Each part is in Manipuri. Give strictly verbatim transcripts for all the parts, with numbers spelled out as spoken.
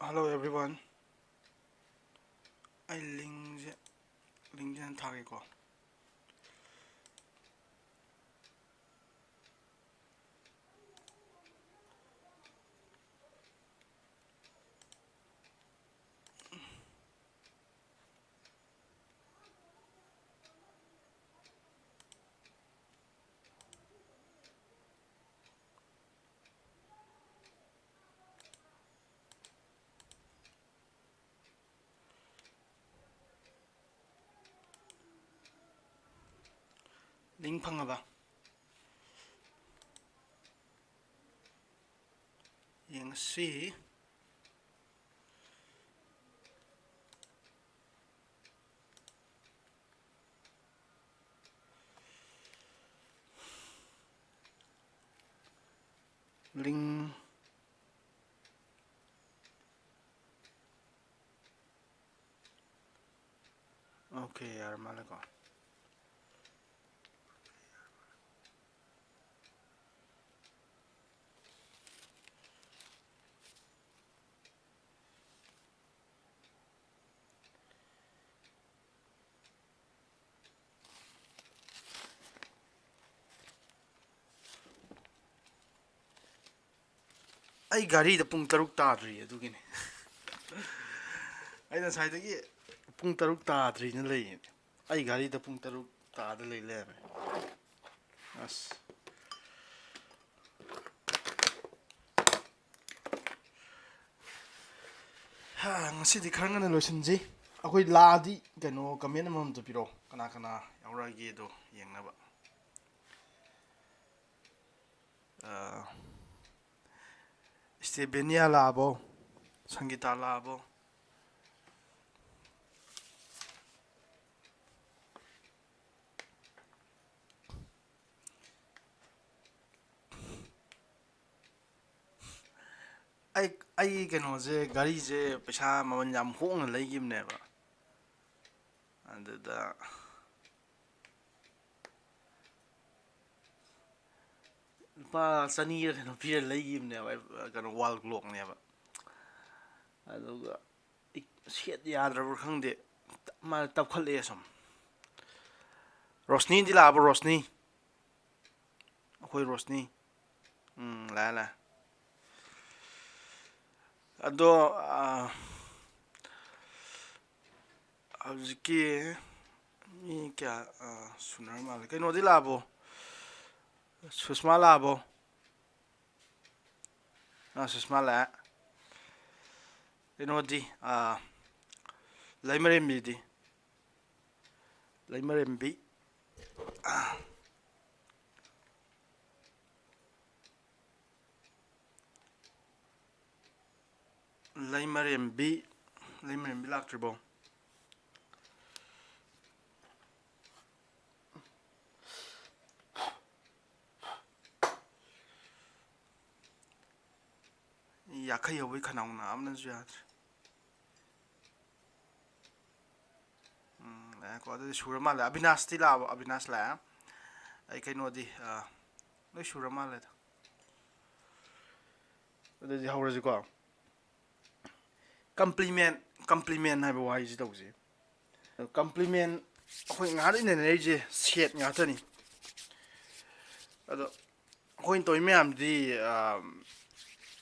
Hello everyone. ꯑꯩ ꯂꯤꯡꯁꯦ ꯂꯤꯡꯁꯦ ꯍꯥꯟꯅ ꯊꯥꯒꯦꯀꯣ꯫ ꯂꯤꯡ ꯐꯪꯉꯕ? ꯌꯦꯡꯉꯁꯤ꯫ ꯂꯤꯡ꯫ ꯑꯣꯀꯦ, ꯌꯥꯔ ꯃꯥꯜꯂꯦꯀꯣ꯫ ꯑꯩ ꯒꯥꯔꯤꯗ ꯄꯨꯡ ꯇꯔꯨꯛ ꯇꯥꯗ꯭ꯔꯤ, ꯑꯗꯨꯒꯤꯅꯤ꯫ ꯑꯩꯅ ꯉꯁꯥꯏꯗꯒꯤ ꯄꯨꯡ ꯇꯔꯨꯛ ꯇꯥꯗ꯭ꯔꯤꯅ ꯂꯩꯌꯦ꯫ ꯑꯩ ꯒꯥꯔꯤꯗ ꯄꯨꯡ ꯇꯔꯨꯛ ꯇꯥꯗ ꯂꯩ ꯂꯩꯔꯝꯃꯦ꯫ ꯑꯁ꯫ ꯍꯥ, ꯉꯁꯤꯗꯤ ꯈꯔ ꯉꯟꯅ ꯂꯣꯏꯁꯤꯟꯁꯤ꯫ ꯑꯩꯈꯣꯏ ꯂꯥꯛꯑꯗꯤ ꯀꯩꯅꯣ comment ꯑꯃꯃꯝꯇ ꯄꯤꯔꯛꯑꯣ, ꯀꯅꯥ ꯀꯅꯥ ꯌꯥꯎꯔꯛꯑꯒꯦꯗꯣ ꯌꯦꯡꯅꯕ꯫ ꯑ, ꯁ꯭ꯇꯦꯕꯦꯅꯤꯌꯥ ꯂꯥꯛꯑꯕꯣ? ꯁꯪꯒꯤꯇꯥ ꯂꯥꯛꯑꯕꯣ? ꯑꯩ, ꯑꯩꯒꯤ ꯀꯩꯅꯣꯁꯦ, ꯒꯥꯔꯤꯁꯦ ꯄꯩꯁꯥ ꯃꯃꯜ ꯌꯥꯝ ꯍꯣꯡꯅ ꯂꯩꯈꯤꯕꯅꯦꯕ꯫ ꯑꯗꯨꯗ ꯂꯨꯄꯥ ꯆꯅꯤꯔ ꯀꯩꯅꯣ ꯄꯤꯔ ꯂꯩꯈꯤꯕꯅꯦꯕ꯫ ꯑꯩ, ꯀꯩꯅꯣ, wall clockꯅꯦꯕ꯫ ꯑꯗꯨꯒ ꯏꯛ-, ꯁꯦꯠ ꯌꯥꯗ꯭ꯔꯕ꯭ꯔꯥ ꯈꯪꯗꯦ, ꯃꯥ ꯇꯞꯈꯠꯂꯛꯑꯦ ꯁꯨꯝ꯫ ꯔꯣꯁꯅꯤꯗꯤ ꯂꯥꯛꯑꯕꯣ, ꯔꯣꯁꯅꯤ? ꯑꯩꯈꯣꯏ ꯔꯣꯁꯅꯤ꯫ ꯎꯝ, ꯂꯥꯛꯑꯦ, ꯂꯥꯛꯑꯦ꯫ ꯑꯗꯣ, ꯑꯥ, ꯍꯧꯖꯤꯛꯀꯤ ꯃꯤ ꯀꯌꯥ, ꯑꯥ, ꯁꯨꯅꯔ ꯃꯥꯜꯂꯦ꯫ ꯀꯩꯅꯣꯗꯤ ꯂꯥꯛꯑꯕꯣ? ꯁꯨꯁꯃꯥ ꯂꯥꯛꯑꯕꯣ? ꯑꯥ, ꯁꯨꯁꯃꯥ ꯂꯥꯛꯑꯦ꯫ ꯀꯩꯅꯣꯗꯤ, ꯑꯥ, ꯂꯩꯃꯔꯦꯝꯕꯤꯗꯤ? ꯂꯩꯃꯔꯦꯝꯕꯤ꯫ ꯂꯩꯃꯔꯦꯝꯕꯤ, ꯂꯩꯃꯔꯦꯝꯕꯤ ꯂꯥꯛꯇ꯭ꯔꯤꯕꯣ? ꯌꯥꯈꯩ ꯌꯧꯕꯩ ꯈꯅꯥꯎ ꯅꯥꯕꯅꯁꯨ ꯌꯥꯗ꯭ꯔꯦ꯫ ꯎꯝ, ꯉꯥꯏꯈꯣ, ꯑꯗꯨꯗꯤ ꯁꯨꯔ ꯃꯥꯜꯂꯦ꯫ ꯑꯕꯤꯅꯥꯁꯇꯤ ꯂꯥꯛꯑꯕ? ꯑꯕꯤꯅꯥꯁ ꯂꯥꯛꯑꯦ꯫ ꯑꯩ ꯀꯩꯅꯣꯗꯤ, ꯑ, ꯂꯣꯏ ꯁꯨꯔ ꯃꯥꯜꯂꯦꯗ꯫ ꯑꯗꯨꯗꯤ ꯍꯧꯔꯁꯤꯀꯣ꯫ Compliment, compliment ꯍꯥꯏꯕ ꯋꯥꯍꯩꯁꯤ ꯇꯧꯁꯤ꯫ Compliment ꯑꯩꯈꯣꯏ ꯉꯥꯏꯍꯥꯛ ꯏꯟꯅꯔꯛꯏꯁꯦ ꯁꯦꯠ ꯉꯥꯛꯇꯅꯤ꯫ ꯑꯗꯣ ꯑꯩꯈꯣꯏꯅ ꯇꯧꯔꯤ ꯃꯌꯥꯝꯗꯤ, ꯑ,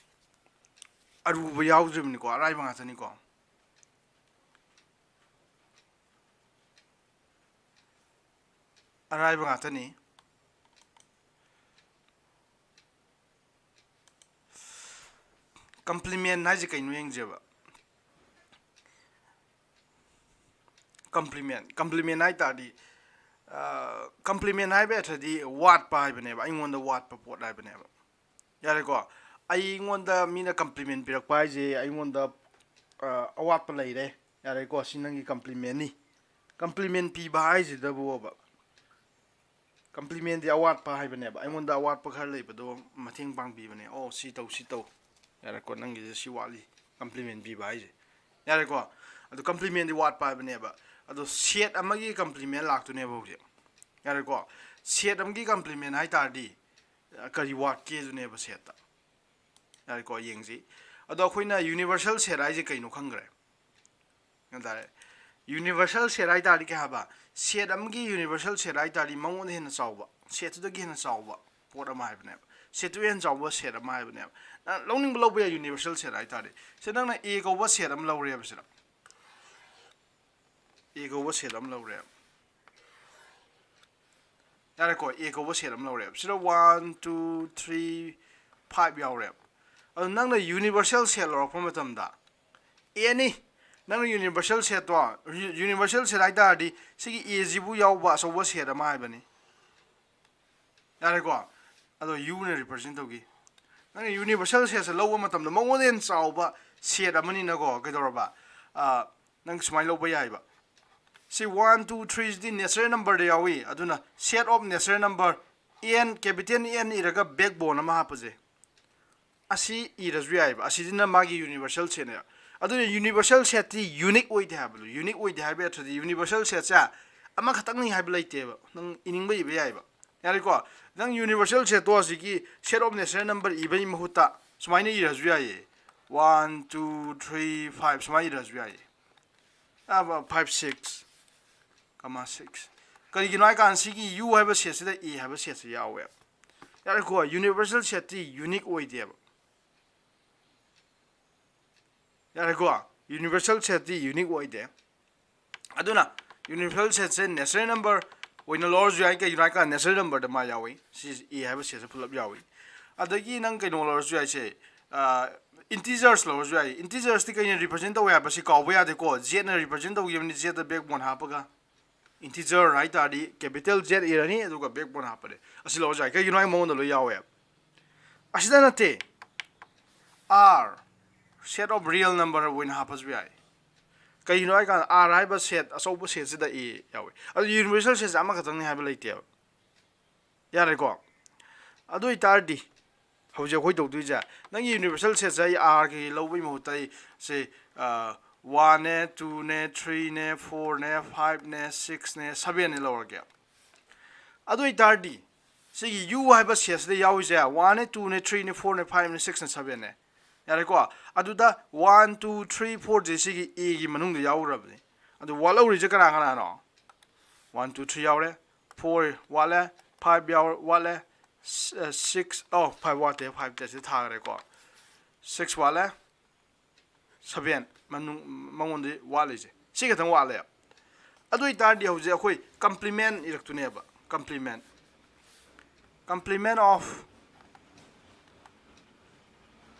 ꯑꯔꯨꯕ ꯌꯥꯎꯗ꯭ꯔꯤꯕꯅꯤꯀꯣ, ꯑꯔꯥꯏꯕ ꯉꯥꯛꯇꯅꯤꯀꯣ꯫ ꯑꯔꯥꯏꯕ ꯉꯥꯛꯇꯅꯤ꯫ Compliment ꯍꯥꯏꯁꯦ ꯀꯩꯅꯣ ꯌꯦꯡꯁꯦꯕ꯫ Compliment, compliment ꯍꯥꯏ ꯇꯥꯔꯗꯤ, ꯑ, compliment ꯍꯥꯏꯕ ꯑꯔꯊꯗꯤ ꯋꯥꯠꯄ ꯍꯥꯏꯕꯅꯦꯕ, ꯑꯩꯉꯣꯟꯗ ꯋꯥꯠꯄ ꯄꯣꯠ ꯍꯥꯏꯕꯅꯦꯕ꯫ ꯌꯥꯔꯦꯀꯣ? ꯑꯩꯉꯣꯟꯗ ꯃꯤꯅ compliment ꯄꯤꯔꯛꯄ ꯍꯥꯏꯁꯦ ꯑꯩꯉꯣꯟꯗ, ꯑ, ꯑꯋꯥꯠꯄ ꯂꯩꯔꯦ꯫ ꯌꯥꯔꯦꯀꯣ? ꯁꯤ ꯅꯪꯒꯤ complimentꯅꯤ꯫ Compliment ꯄꯤꯕ ꯍꯥꯏꯁꯤꯗꯕꯨꯕ, complimentꯗꯤ ꯑꯋꯥꯠꯄ ꯍꯥꯏꯕꯅꯦꯕ꯫ ꯑꯩꯉꯣꯟꯗ ꯑꯋꯥꯠꯄ ꯈꯔ ꯂꯩꯕꯗꯣ ꯃꯇꯦꯡ ꯄꯥꯡꯕꯤꯕꯅꯦ꯫ "ꯑꯣ, ꯁꯤ ꯇꯧ, ꯁꯤ ꯇꯧ꯫ ꯌꯥꯔꯦꯀꯣ? ꯅꯪꯒꯤꯁꯦ ꯁꯤ ꯋꯥꯠꯂꯤ", compliment ꯄꯤꯕ ꯍꯥꯏꯁꯦ꯫ ꯌꯥꯔꯦꯀꯣ? ꯑꯗꯣ complimentꯗꯤ ꯋꯥꯠꯄ ꯍꯥꯏꯕꯅꯦꯕ꯫ ꯑꯗꯣ ꯁꯦꯠ ꯑꯃꯒꯤ compliment ꯂꯥꯛꯇꯣꯏꯅꯦꯕ ꯍꯧꯖꯤꯛ꯫ ꯌꯥꯔꯦꯀꯣ? ꯁꯦꯠ ꯑꯃꯒꯤ compliment ꯍꯥꯏ ꯇꯥꯔꯗꯤ, ꯑ, ꯀꯔꯤ ꯋꯥꯠꯀꯦ ꯑꯗꯨꯅꯦꯕ ꯁꯦꯠꯇ꯫ ꯌꯥꯔꯦꯀꯣ, ꯌꯦꯡꯁꯤ꯫ ꯑꯗꯣ ꯑꯩꯈꯣꯏꯅ ꯌꯨꯅꯤꯚꯔꯁꯦꯜ ꯁꯦꯠ ꯍꯥꯏꯁꯦ ꯀꯩꯅꯣ ꯈꯪꯈ꯭ꯔꯦ ꯍꯥꯏꯇꯥꯔꯦ꯫ ꯌꯨꯅꯤꯚꯔꯁꯦꯜ ꯁꯦꯠ ꯍꯥꯏ ꯇꯥꯔꯗꯤ ꯀꯩ ꯍꯥꯏꯕ? ꯁꯦꯠ ꯑꯃꯒꯤ ꯌꯨꯅꯤꯚꯔꯁꯦꯜ ꯁꯦꯠ ꯍꯥꯏ ꯇꯥꯔꯗꯤ ꯃꯉꯣꯟꯗ ꯍꯦꯟꯅ ꯆꯥꯎꯕ, ꯁꯦꯠꯇꯨꯗꯒꯤ ꯍꯦꯟꯅ ꯆꯥꯎꯕ ꯄꯣꯠ ꯑꯃ ꯍꯥꯏꯕꯅꯦꯕ꯫ ꯁꯦꯠꯇꯨ ꯍꯦꯟꯅ ꯆꯥꯎꯕ ꯁꯦꯠ ꯑꯃ ꯍꯥꯏꯕꯅꯦꯕ꯫ ꯅꯪ ꯂꯧꯅꯤꯡꯕ ꯂꯧꯕ ꯌꯥꯏ ꯌꯨꯅꯤꯚꯔꯁꯦꯜ ꯁꯦꯠ ꯍꯥꯏ ꯇꯥꯔꯗꯤ꯫ ꯁꯤ ꯅꯪꯅ ꯑꯦ ꯀꯧꯕ ꯁꯦꯠ ꯑꯃ ꯂꯧꯔꯦꯕ ꯁꯤꯗ꯫ ꯑꯦ ꯀꯧꯕ ꯁꯦꯠ ꯑꯃ ꯂꯧꯔꯦꯕ꯫ ꯌꯥꯔꯦꯀꯣ, ꯑꯦ ꯀꯧꯕ ꯁꯦꯠ ꯑꯃ ꯂꯧꯔꯦꯕ꯫ ꯁꯤꯗ ꯋꯥꯟ, ꯇꯨ, ꯊ꯭ꯔꯤ, ꯐꯥꯏꯚ ꯌꯥꯎꯔꯦꯕ꯫ ꯑꯗꯣ ꯅꯪꯅ ꯌꯨꯅꯤꯚꯔꯁꯦꯜ ꯁꯦꯠ ꯂꯧꯔꯛꯄ ꯃꯇꯝꯗ ꯑꯦꯅꯤ, ꯅꯪꯅ ꯌꯨꯅꯤꯚꯔꯁꯦꯜ ꯁꯦꯠꯇꯣ, ꯌꯨꯅꯤꯚꯔꯁꯦꯜ ꯁꯦꯠ ꯍꯥꯏ ꯇꯥꯔꯗꯤ ꯁꯤꯒꯤ ꯑꯦꯁꯤꯕꯨ ꯌꯥꯎꯕ ꯑꯆꯧꯕ ꯁꯦꯠ ꯑꯃ ꯍꯥꯏꯕꯅꯤ꯫ ꯌꯥꯔꯦꯀꯣ? ꯑꯗꯣ ꯌꯨꯅ ꯔꯤꯄ꯭ꯔꯖꯦꯟ ꯇꯧꯈꯤ꯫ ꯅꯪꯅ ꯌꯨꯅꯤꯚꯔꯁꯦꯜ ꯁꯦꯠꯁꯦ ꯂꯧꯕ ꯃꯇꯝꯗ ꯃꯉꯣꯟꯗ ꯍꯦꯟꯅ ꯆꯥꯎꯕ ꯁꯦꯠ ꯑꯃꯅꯤꯅꯀꯣ, ꯀꯩꯗꯧꯔꯕ? ꯑ, ꯅꯪ ꯁꯨꯃꯥꯏꯅ ꯂꯧꯕ ꯌꯥꯏꯕ꯫ ꯁꯤ ꯋꯥꯟ, ꯇꯨ, ꯊ꯭ꯔꯤꯁꯤꯗꯤ ꯅꯦꯆꯔꯦꯜ ꯅꯝꯕꯔꯗ ꯌꯥꯎꯏ꯫ ꯑꯗꯨꯅ set of natural number, N, capital N ꯏꯔꯒ ꯕꯦꯛ ꯕꯣꯟ ꯑꯃ ꯍꯥꯞꯄꯁꯦ꯫ ꯑꯁꯤ ꯏꯔꯁꯨ ꯌꯥꯏꯕ, ꯑꯁꯤꯁꯤꯅ ꯃꯥꯒꯤ ꯌꯨꯅꯤꯚꯔꯁꯦꯜ ꯁꯦꯠꯅꯦꯕ꯫ ꯑꯗꯨꯅ ꯌꯨꯅꯤꯚꯔꯁꯦꯜ ꯁꯦꯠꯇꯤ ꯌꯨꯅꯤꯛ ꯑꯣꯏꯗꯦ ꯍꯥꯏꯕꯗꯣ, ꯌꯨꯅꯤꯛ ꯑꯣꯏꯗꯦ ꯍꯥꯏꯕ ꯑꯦꯔꯊꯗꯤ ꯌꯨꯅꯤꯚꯔꯁꯦꯜ ꯁꯦꯠꯁꯦ ꯑꯃꯈꯛꯇꯪꯅꯤ ꯍꯥꯏꯕ ꯂꯩꯇꯦꯕ, ꯅꯪ ꯏꯅꯤꯡꯕ ꯏꯕ ꯌꯥꯏꯕ꯫ ꯌꯥꯔꯦꯀꯣ? ꯅꯪ ꯌꯨꯅꯤꯚꯔꯁꯦꯜ ꯁꯦꯠꯇꯣ ꯑꯁꯤꯒꯤ set of natural number ꯏꯕꯒꯤ ꯃꯍꯨꯠꯇ ꯁꯨꯃꯥꯏꯅ ꯏꯔꯁꯨ ꯌꯥꯏꯌꯦ, ꯋꯥꯟ, ꯇꯨ, ꯊ꯭ꯔꯤ, ꯐꯥꯏꯚ ꯁꯨꯃꯥꯏꯅ ꯏꯔꯁꯨ ꯌꯥꯏꯌꯦ꯫ ꯐꯥꯏꯚ, ꯁꯤꯛꯁ, ꯀꯃꯥ ꯁꯤꯛꯁ꯫ ꯀꯔꯤꯒꯤꯅꯣ ꯍꯥꯏ ꯀꯥꯟꯗ ꯁꯤꯒꯤ ꯌꯨ ꯍꯥꯏꯕ ꯁꯦꯠꯁꯤꯗ ꯑꯦ ꯍꯥꯏꯕ ꯁꯦꯠꯁꯤ ꯌꯥꯎꯋꯦꯕ꯫ ꯌꯥꯔꯦꯀꯣ? ꯌꯨꯅꯤꯚꯔꯁꯦꯜ ꯁꯦꯠꯇꯤ ꯌꯨꯅꯤꯛ ꯑꯣꯏꯗꯦꯕ꯫ ꯌꯥꯔꯦꯀꯣ? ꯌꯨꯅꯤꯚꯔꯁꯦꯜ ꯁꯦꯠꯇꯤ ꯌꯨꯅꯤꯛ ꯑꯣꯏꯗꯦ꯫ ꯑꯗꯨꯅ ꯌꯨꯅꯤꯚꯔꯁꯦꯜ ꯁꯦꯠꯁꯦ ꯅꯦꯆꯔꯦꯜ ꯅꯝꯕꯔ ꯑꯣꯏꯅ ꯂꯧꯔꯁꯨ ꯌꯥꯏ꯫ ꯀꯩꯒꯤꯅꯣ ꯍꯥꯏ ꯀꯥꯟꯗ ꯅꯦꯆꯔꯦꯜ ꯅꯝꯕꯔꯗ ꯃꯥ ꯌꯥꯎꯏ꯫ ꯁꯤ ꯑꯦ ꯍꯥꯏꯕ ꯁꯦꯠꯁꯦ ꯄꯨꯂꯞ ꯌꯥꯎꯏ꯫ ꯑꯗꯒꯤ ꯅꯪ ꯀꯩꯅꯣ ꯂꯧꯔꯁꯨ ꯌꯥꯏ, ꯁꯦ, ꯏꯟꯇꯤꯖꯔꯁ ꯂꯧꯔꯁꯨ ꯌꯥꯏ꯫ ꯏꯟꯇꯤꯖꯔꯁꯇꯤ ꯀꯩꯅ ꯔꯤꯄ꯭ꯔꯖꯦꯟ ꯇꯧꯋꯦ ꯍꯥꯏꯕꯁꯤ ꯀꯥꯎꯕ ꯌꯥꯗꯦꯀꯣ꯫ ꯖꯦꯠꯅ ꯔꯤꯄ꯭ꯔꯖꯦꯟ ꯇꯧꯈꯤꯕꯅꯤ, ꯖꯦꯠꯇ ꯕꯦꯛ ꯕꯣꯟ ꯍꯥꯞꯄꯒ꯫ ꯏꯟꯇꯤꯖꯔ ꯍꯥꯏ ꯇꯥꯔꯗꯤ ꯀꯦꯄꯤꯇꯦꯜ ꯖꯦꯠ ꯏꯔꯅꯤ, ꯑꯗꯨꯒ ꯕꯦꯛ ꯕꯣꯟ ꯍꯥꯞꯄꯅꯤ꯫ ꯑꯁꯤ ꯂꯧꯔꯁꯨ ꯌꯥꯏ꯫ ꯀꯩꯒꯤꯅꯣ ꯍꯥꯏ ꯃꯉꯣꯟꯗ ꯂꯣꯏ ꯌꯥꯎꯋꯦ꯫ ꯑꯁꯤꯗ ꯅꯠꯇꯦ, R, set of real number ꯑꯣꯏꯅ ꯍꯥꯞꯄꯁꯨ ꯌꯥꯏ꯫ ꯀꯩꯒꯤꯅꯣ ꯍꯥꯏ ꯀꯥꯟꯗ ꯑꯥꯔ ꯍꯥꯏꯕ ꯁꯦꯠ, ꯑꯆꯧꯕ ꯁꯦꯠꯁꯤꯗ ꯑꯦ ꯌꯥꯎꯋꯦ꯫ ꯑꯗꯨ ꯌꯨꯅꯤꯚꯔꯁꯦꯜ ꯁꯦꯠꯁꯦ ꯑꯃꯈꯛꯇꯪꯅꯤ ꯍꯥꯏꯕ ꯂꯩꯇꯦꯕ꯫ ꯌꯥꯔꯦꯀꯣ? ꯑꯗꯨ ꯑꯣꯏꯇꯥꯔꯗꯤ ꯍꯧꯖꯤꯛ ꯑꯩꯈꯣꯏ ꯇꯧꯗꯣꯏꯁꯦ, ꯅꯪꯒꯤ ꯌꯨꯅꯤꯚꯔꯁꯦꯜ ꯁꯦꯠꯁꯦ ꯑꯩ ꯑꯥꯔ ꯀꯩ ꯂꯧꯕꯒꯤ ꯃꯍꯨꯠꯇ ꯑꯩ ꯁꯤ, ꯋꯥꯟꯅꯦ, ꯇꯨꯅꯦ, ꯊ꯭ꯔꯤꯅꯦ, ꯐꯣꯔꯅꯦ, ꯐꯥꯏꯚꯅꯦ, ꯁꯤꯛꯁꯅꯦ, ꯁꯕꯦꯟꯅꯦ ꯂꯧꯔꯒꯦ꯫ ꯑꯗꯨ ꯑꯣꯏꯇꯥꯔꯗꯤ ꯁꯤꯒꯤ ꯌꯨ ꯍꯥꯏꯕ ꯁꯦꯠꯁꯤꯗ ꯌꯥꯎꯔꯤꯁꯦ ꯋꯥꯟꯅꯦ, ꯇꯨꯅꯦ, ꯊ꯭ꯔꯤꯅꯦ, ꯐꯣꯔꯅꯦ, ꯐꯥꯏꯚꯅꯦ, ꯁꯤꯛꯁꯅꯦ, ꯁꯕꯦꯟꯅꯦ꯫ ꯌꯥꯔꯦꯀꯣ? ꯑꯗꯨꯗ one two three four ꯁꯦ ꯁꯤꯒꯤ A ꯒꯤ ꯃꯅꯨꯡꯗ ꯌꯥꯎꯈ꯭ꯔꯕꯅꯤ꯫ ꯑꯗꯨ ꯋꯥꯠꯍꯧꯔꯤꯁꯦ ꯀꯅꯥ ꯀꯅꯥꯅꯣ? One two three ꯌꯥꯎꯔꯦ, four ꯋꯥꯠꯂꯦ, five ꯌꯥꯎꯔꯦ, ꯋꯥꯠꯂꯦ, six, ꯑꯣ, five ꯋꯥꯠꯇꯦ, five ꯇꯦꯁꯤ ꯊꯥꯈ꯭ꯔꯦꯀꯣ꯫ Six ꯋꯥꯠꯂꯦ, seven ꯃꯅꯨꯡ, ꯃꯉꯣꯟꯗ ꯋꯥꯠꯂꯤꯁꯦ ꯁꯤ ꯈꯛꯇꯪ ꯋꯥꯠꯂꯦ꯫ ꯑꯗꯨ ꯑꯣꯏꯇꯥꯔꯗꯤ ꯍꯧꯖꯤꯛ ꯑꯩꯈꯣꯏ complement ꯏꯔꯛꯇꯣꯏꯅꯦꯕ꯫ Complement, complement of,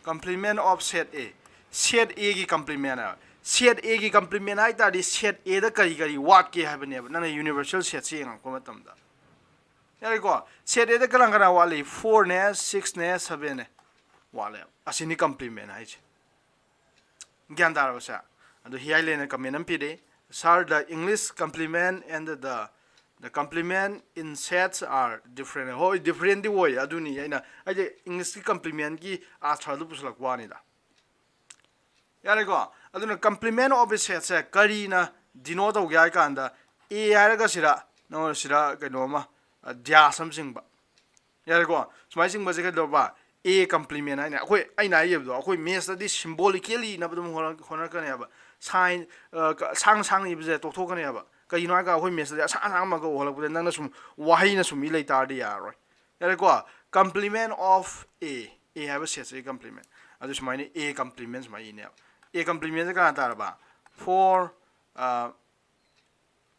complement of set A, set A ꯒꯤ complement ꯍꯥꯏꯕ꯫ Set A ꯒꯤ complement ꯍꯥꯏ ꯇꯥꯔꯗꯤ set A ꯗ ꯀꯔꯤ ꯀꯔꯤ ꯋꯥꯠꯀꯦ ꯍꯥꯏꯕꯅꯦꯕ ꯅꯪꯅ universal set ꯁꯤ ꯌꯦꯡꯉꯛꯄ ꯃꯇꯝꯗ꯫ ꯌꯥꯔꯦꯀꯣ? Set A ꯗ ꯀꯅꯥ ꯀꯅꯥ ꯋꯥꯠꯂꯤ? Four ꯅꯦ, six ꯅꯦ, seven ꯅꯦ ꯋꯥꯠꯂꯦ꯫ ꯑꯁꯤꯅꯤ complement ꯍꯥꯏꯁꯦ꯫ ꯒ꯭ꯌꯥꯟ ꯇꯥꯔꯕ ꯁꯦ? ꯑꯗꯣ ꯍꯤꯌꯥꯏꯂꯦꯟꯅ comment ꯑꯃ ꯄꯤꯔꯦ, "Sir, the English complement and the, the complement in sets are different." ꯍꯣꯏ, different ꯗꯤ ꯑꯣꯏ꯫ ꯑꯗꯨꯅꯤ ꯑꯩꯅ, ꯑꯩꯁꯦ English ꯀꯤ complement ꯀꯤ ꯑꯥꯔꯊꯗꯨ ꯄꯨꯁꯜꯂꯛꯄ ꯋꯥꯅꯤꯗ꯫ ꯌꯥꯔꯦꯀꯣ? ꯑꯗꯨꯅ complement of a set ꯁꯦ ꯀꯔꯤꯅ denote ꯇꯧꯒꯦ ꯍꯥꯏ ꯀꯥꯟꯗ, A ꯍꯥꯏꯔꯒ ꯁꯤꯗ, ꯅꯉꯣꯟꯗ ꯁꯤꯗ ꯀꯩꯅꯣ ꯑꯃ, ꯑ, dash ꯑꯃ ꯆꯤꯡꯕ꯫ ꯌꯥꯔꯦꯀꯣ? ꯁꯨꯃꯥꯏꯅ ꯆꯤꯡꯕꯁꯦ ꯀꯩꯗꯧꯕ? A complement ꯍꯥꯏꯅ꯫ ꯑꯩꯈꯣꯏ, ꯑꯩꯅ ꯍꯥꯏꯈꯤꯕꯗꯣ, ꯑꯩꯈꯣꯏ maths ꯇꯗꯤ symbolically ꯏꯅꯕ ꯑꯗꯨꯝ ꯍꯣꯠꯅ-, ꯍꯣꯠꯅꯔꯛꯀꯅꯦꯕ꯫ Sign, ꯑ, ꯀ-, ꯁꯥꯡ ꯁꯥꯡꯅ ꯏꯕꯁꯦ ꯇꯣꯛꯊꯣꯛꯀꯅꯦꯕ꯫ ꯀꯩꯒꯤꯅꯣ ꯍꯥꯏꯔꯒ ꯑꯩꯈꯣꯏ maths ꯇꯗꯤ ꯑꯁꯥꯡ ꯑꯁꯥꯡꯕ ꯉꯥꯛꯇ ꯎꯍꯜꯂꯛꯄꯗ ꯅꯪꯅ ꯁꯨꯝ ꯋꯥꯍꯩꯅ ꯁꯨꯝ ꯏ ꯂꯩ ꯇꯥꯔꯗꯤ ꯌꯥꯔꯔꯣꯏ꯫ ꯌꯥꯔꯦꯀꯣ? Complement of A, A ꯍꯥꯏꯕ set ꯁꯤꯒꯤ complement꯫ ꯑꯗꯨ ꯁꯨꯃꯥꯏꯅ A complement ꯁꯨꯃꯥꯏꯅ ꯏꯅꯦꯕ꯫ A complement ꯁꯦ ꯀꯅꯥ ꯇꯥꯔꯕ? Four, ꯑ,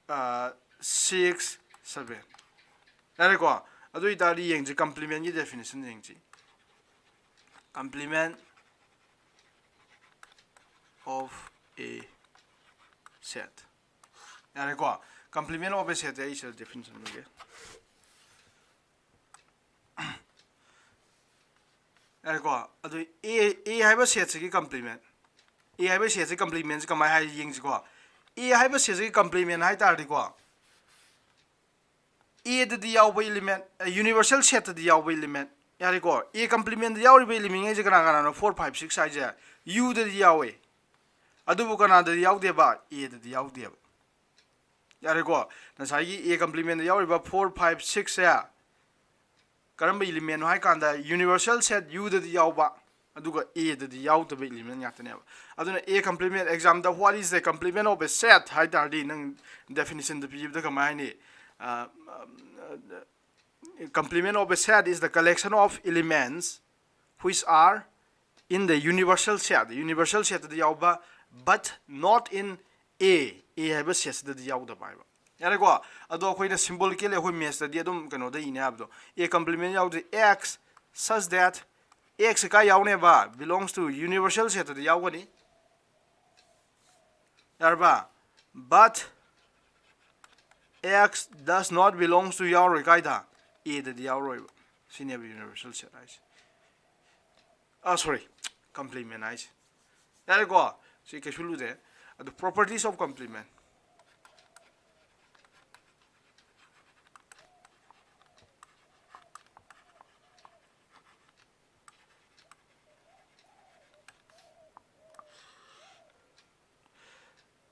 ꯑ, six, seven꯫ ꯌꯥꯔꯦꯀꯣ? ꯑꯗꯨ ꯑꯣꯏꯇꯥꯔꯗꯤ ꯌꯦꯡꯁꯤ, complement ꯀꯤ definition ꯌꯦꯡꯁꯤ꯫ Complement of a set꯫ ꯌꯥꯔꯦꯀꯣ? Complement of a set ꯁꯦ ꯑꯩ ꯁꯤꯗ definition ꯏꯒꯦ꯫ ꯌꯥꯔꯦꯀꯣ? ꯑꯗꯨ A, A ꯍꯥꯏꯕ set ꯁꯤꯒꯤ complement, A ꯍꯥꯏꯕ set ꯁꯤꯒꯤ complement ꯁꯤ ꯀꯃꯥꯏꯅ ꯍꯥꯏ ꯌꯦꯡꯁꯤꯀꯣ꯫ A ꯍꯥꯏꯕ set ꯁꯤꯒꯤ complement ꯍꯥꯏ ꯇꯥꯔꯗꯤꯀꯣ, A ꯗꯗꯤ ꯌꯥꯎꯕ element, ꯑ, universal set ꯇꯗꯤ ꯌꯥꯎꯕ element꯫ ꯌꯥꯔꯦꯀꯣ? A complement ꯇ ꯌꯥꯎꯔꯤꯕ element ꯉꯩꯁꯦ ꯀꯅꯥ ꯀꯅꯥꯅꯣ? Four, five, six ꯍꯥꯏꯁꯦ U ꯗꯗꯤ ꯌꯥꯎꯋꯦ꯫ ꯑꯗꯨꯕꯨ ꯀꯅꯥꯗꯗꯤ ꯌꯥꯎꯗꯦꯕ? A ꯗꯗꯤ ꯌꯥꯎꯗꯦꯕ꯫ ꯌꯥꯔꯦꯀꯣ? ꯉꯁꯥꯏꯒꯤ A complement ꯇ ꯌꯥꯎꯔꯤꯕ four, five, six ꯁꯦ ꯀꯔꯝꯕ element ꯅꯣ ꯍꯥꯏ ꯀꯥꯟꯗ, universal set U ꯗꯗꯤ ꯌꯥꯎꯕ, ꯑꯗꯨꯒ A ꯗꯗꯤ ꯌꯥꯎꯗꯕ element ꯉꯥꯛꯇꯅꯦꯕ꯫ ꯑꯗꯨꯅ A complement exam the what is the complement of a set ꯍꯥꯏ ꯇꯥꯔꯗꯤ, ꯅꯪ definition ꯗ ꯄꯤꯕꯗ ꯀꯃꯥꯏ ꯍꯥꯏꯅꯤ? Complement of a set is the collection of elements which are in the universal set, universal set ꯇꯗꯤ ꯌꯥꯎꯕ, but not in A, A ꯍꯥꯏꯕ set ꯁꯤꯗꯗꯤ ꯌꯥꯎꯗꯕ ꯍꯥꯏꯕ꯫ ꯌꯥꯔꯦꯀꯣ? ꯑꯗꯣ ꯑꯩꯈꯣꯏꯅ symbolical ꯂꯤ, ꯑꯩꯈꯣꯏ maths ꯇꯗꯤ ꯑꯗꯨꯝ ꯀꯩꯅꯣꯗ ꯏꯅꯦ ꯍꯥꯏꯕꯗꯣ, A complement ꯌꯥꯎꯗꯦ, X such that, X ꯀꯥꯏ ꯌꯥꯎꯅꯦꯕ? Belongs to universal set ꯇꯗꯤ ꯌꯥꯎꯒꯅꯤ꯫ ꯌꯥꯔꯕ? But X does not belongs to ꯌꯥꯎꯔꯣꯏ ꯀꯥꯏꯗ? A ꯗꯗꯤ ꯌꯥꯎꯔꯣꯏꯕ꯫ ꯁꯤꯅꯦꯕ universal set ꯍꯥꯏꯁꯦ꯫ ꯑꯥ, sorry, complement ꯍꯥꯏꯁꯦ꯫ ꯌꯥꯔꯦꯀꯣ? ꯁꯤ ꯀꯩꯁꯨ ꯂꯨꯗꯦ꯫ ꯑꯗꯨ properties of complement꯫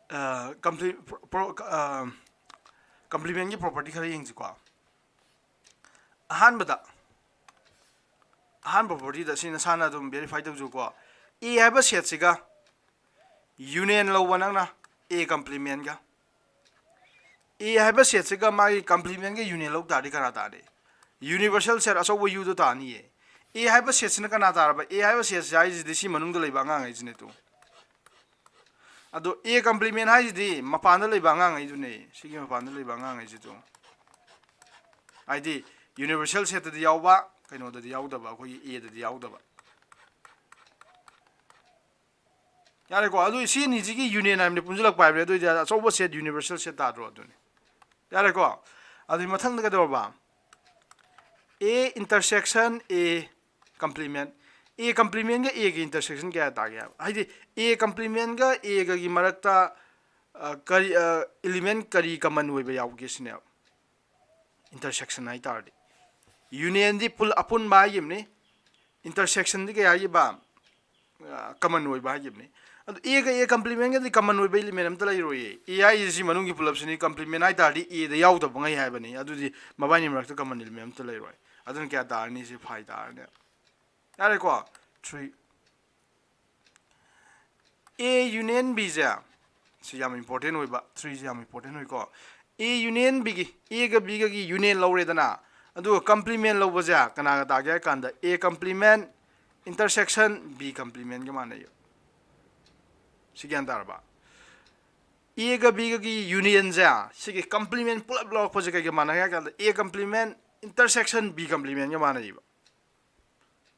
ꯑ, compli-, pro-, pro-, ꯑ, complement ꯀꯤ property ꯈꯔ ꯌꯦꯡꯁꯤꯀꯣ꯫ ꯑꯍꯥꯟꯕꯗ, ꯑꯍꯥꯟꯕ property ꯗ ꯁꯤ ꯅꯁꯥꯅ ꯑꯗꯨꯝ verify ꯇꯧꯖꯧꯀꯣ꯫ A ꯍꯥꯏꯕ set ꯁꯤꯒ union ꯂꯧꯕ ꯅꯪꯅ A complement ꯒ꯫ A ꯍꯥꯏꯕ set ꯁꯤꯒ ꯃꯥꯒꯤ complement ꯒ union ꯂꯧ ꯇꯥꯔꯗꯤ ꯀꯅꯥ ꯇꯥꯔꯦ? Universal set ꯑꯆꯧꯕ U ꯗꯣ ꯇꯥꯅꯤꯌꯦ꯫ A ꯍꯥꯏꯕ set ꯁꯤꯅ ꯀꯅꯥ ꯇꯥꯔꯕ? A ꯍꯥꯏꯕ set ꯁꯤ ꯍꯥꯏꯁꯤꯗꯤ ꯁꯤ ꯃꯅꯨꯡꯗ ꯂꯩꯕ ꯑꯉꯥꯡꯈꯩꯁꯤꯅꯦ ꯇꯨ꯫ ꯑꯗꯣ A complement ꯍꯥꯏꯁꯤꯗꯤ ꯃꯄꯥꯟꯗ ꯂꯩꯕ ꯑꯉꯥꯡꯈꯩꯗꯨꯅꯦ, ꯁꯤꯒꯤ ꯃꯄꯥꯟꯗ ꯂꯩꯕ ꯑꯉꯥꯡꯈꯩꯁꯤꯗꯣ꯫ ꯍꯥꯏꯗꯤ universal set ꯇꯗꯤ ꯌꯥꯎꯕ, ꯀꯩꯅꯣꯗꯗꯤ ꯌꯥꯎꯗꯕ, ꯑꯩꯈꯣꯏꯒꯤ A ꯗꯗꯤ ꯌꯥꯎꯗꯕ꯫ ꯌꯥꯔꯦꯀꯣ? ꯑꯗꯨ ꯁꯤ ꯑꯅꯤꯁꯤꯒꯤ union ꯍꯥꯏꯕꯅꯤ, ꯄꯨꯟꯁꯤꯜꯂꯛꯄ ꯍꯥꯏꯕꯅꯤ꯫ ꯑꯗꯨ ꯑꯣꯏꯗꯤ ꯑꯆꯧꯕ set universal set ꯇꯥꯗ꯭ꯔꯣ? ꯑꯗꯨꯅꯤ꯫ ꯌꯥꯔꯦꯀꯣ? ꯑꯗꯨꯒꯤ ꯃꯊꯪꯗ ꯀꯩꯗꯧꯔꯕ? A intersection A complement꯫ A complement ꯒ A ꯒꯤ intersection ꯀꯌꯥ ꯇꯥꯒꯦ ꯍꯥꯏꯕ? ꯍꯥꯏꯗꯤ A complement ꯒ A ꯒꯒꯤ ꯃꯔꯛꯇ, ꯑ, ꯀꯔꯤ, ꯑ, element ꯀꯔꯤ common ꯑꯣꯏꯕ ꯌꯥꯎꯒꯦ ꯁꯤꯅꯦꯕ꯫ Intersection ꯍꯥꯏ ꯇꯥꯔꯗꯤ꯫ Union ꯗꯤ ꯄꯨꯜ-, ꯑꯄꯨꯟꯕ ꯍꯥꯏꯈꯤꯕꯅꯤ꯫ Intersection ꯗꯤ ꯀꯩ ꯍꯥꯏꯈꯤꯕ? ꯑ, common ꯑꯣꯏꯕ ꯍꯥꯏꯈꯤꯕꯅꯤ꯫ ꯑꯗꯨ A ꯒ A complement ꯒꯗꯤ common ꯑꯣꯏꯕ element ꯑꯝꯇ ꯂꯩꯔꯣꯏꯌꯦ꯫ A ꯍꯥꯏꯁꯤ ꯁꯤ ꯃꯅꯨꯡꯒꯤ ꯄꯨꯂꯞꯁꯤꯅꯤ, complement ꯍꯥꯏ ꯇꯥꯔꯗꯤ A ꯗ ꯌꯥꯎꯗꯕꯉꯩ ꯍꯥꯏꯕꯅꯤ꯫ ꯑꯗꯨꯗꯤ ꯃꯕꯥꯏꯅꯤ ꯃꯔꯛꯇ common element ꯑꯝꯇ ꯂꯩꯔꯣꯏ꯫ ꯑꯗꯨꯅ ꯀꯌꯥ ꯇꯥꯔꯅꯤ? ꯁꯤ five ꯇꯥꯔꯅꯤ꯫ ꯌꯥꯔꯦꯀꯣ? Three꯫ A union B ꯁꯦ, ꯁꯤ ꯌꯥꯝ important ꯑꯣꯏꯕ, three ꯁꯦ ꯌꯥꯝ important ꯑꯣꯏꯀꯣ꯫ A union B ꯒꯤ, A ꯒ B ꯒꯒꯤ union ꯂꯧꯔꯦꯗꯅ, ꯑꯗꯨꯒ complement ꯂꯧꯕꯁꯦ ꯀꯅꯥꯒ ꯇꯥꯒꯦ ꯍꯥꯏ ꯀꯥꯟꯗ, A complement intersection B complement ꯒ ꯃꯥꯟꯅꯩꯌꯦꯕ꯫ ꯁꯤ ꯒ꯭ꯌꯥꯟ ꯇꯥꯔꯕ? A ꯒ B ꯒꯒꯤ union ꯁꯦ, ꯁꯤꯒꯤ complement ꯄꯨꯂꯞ ꯂꯧꯔꯛꯄꯁꯦ ꯀꯩꯒ ꯃꯥꯟꯅꯒꯦ ꯍꯥꯏ ꯀꯥꯟꯗ, A complement intersection B complement ꯒ ꯃꯥꯟꯅꯩꯌꯦꯕ꯫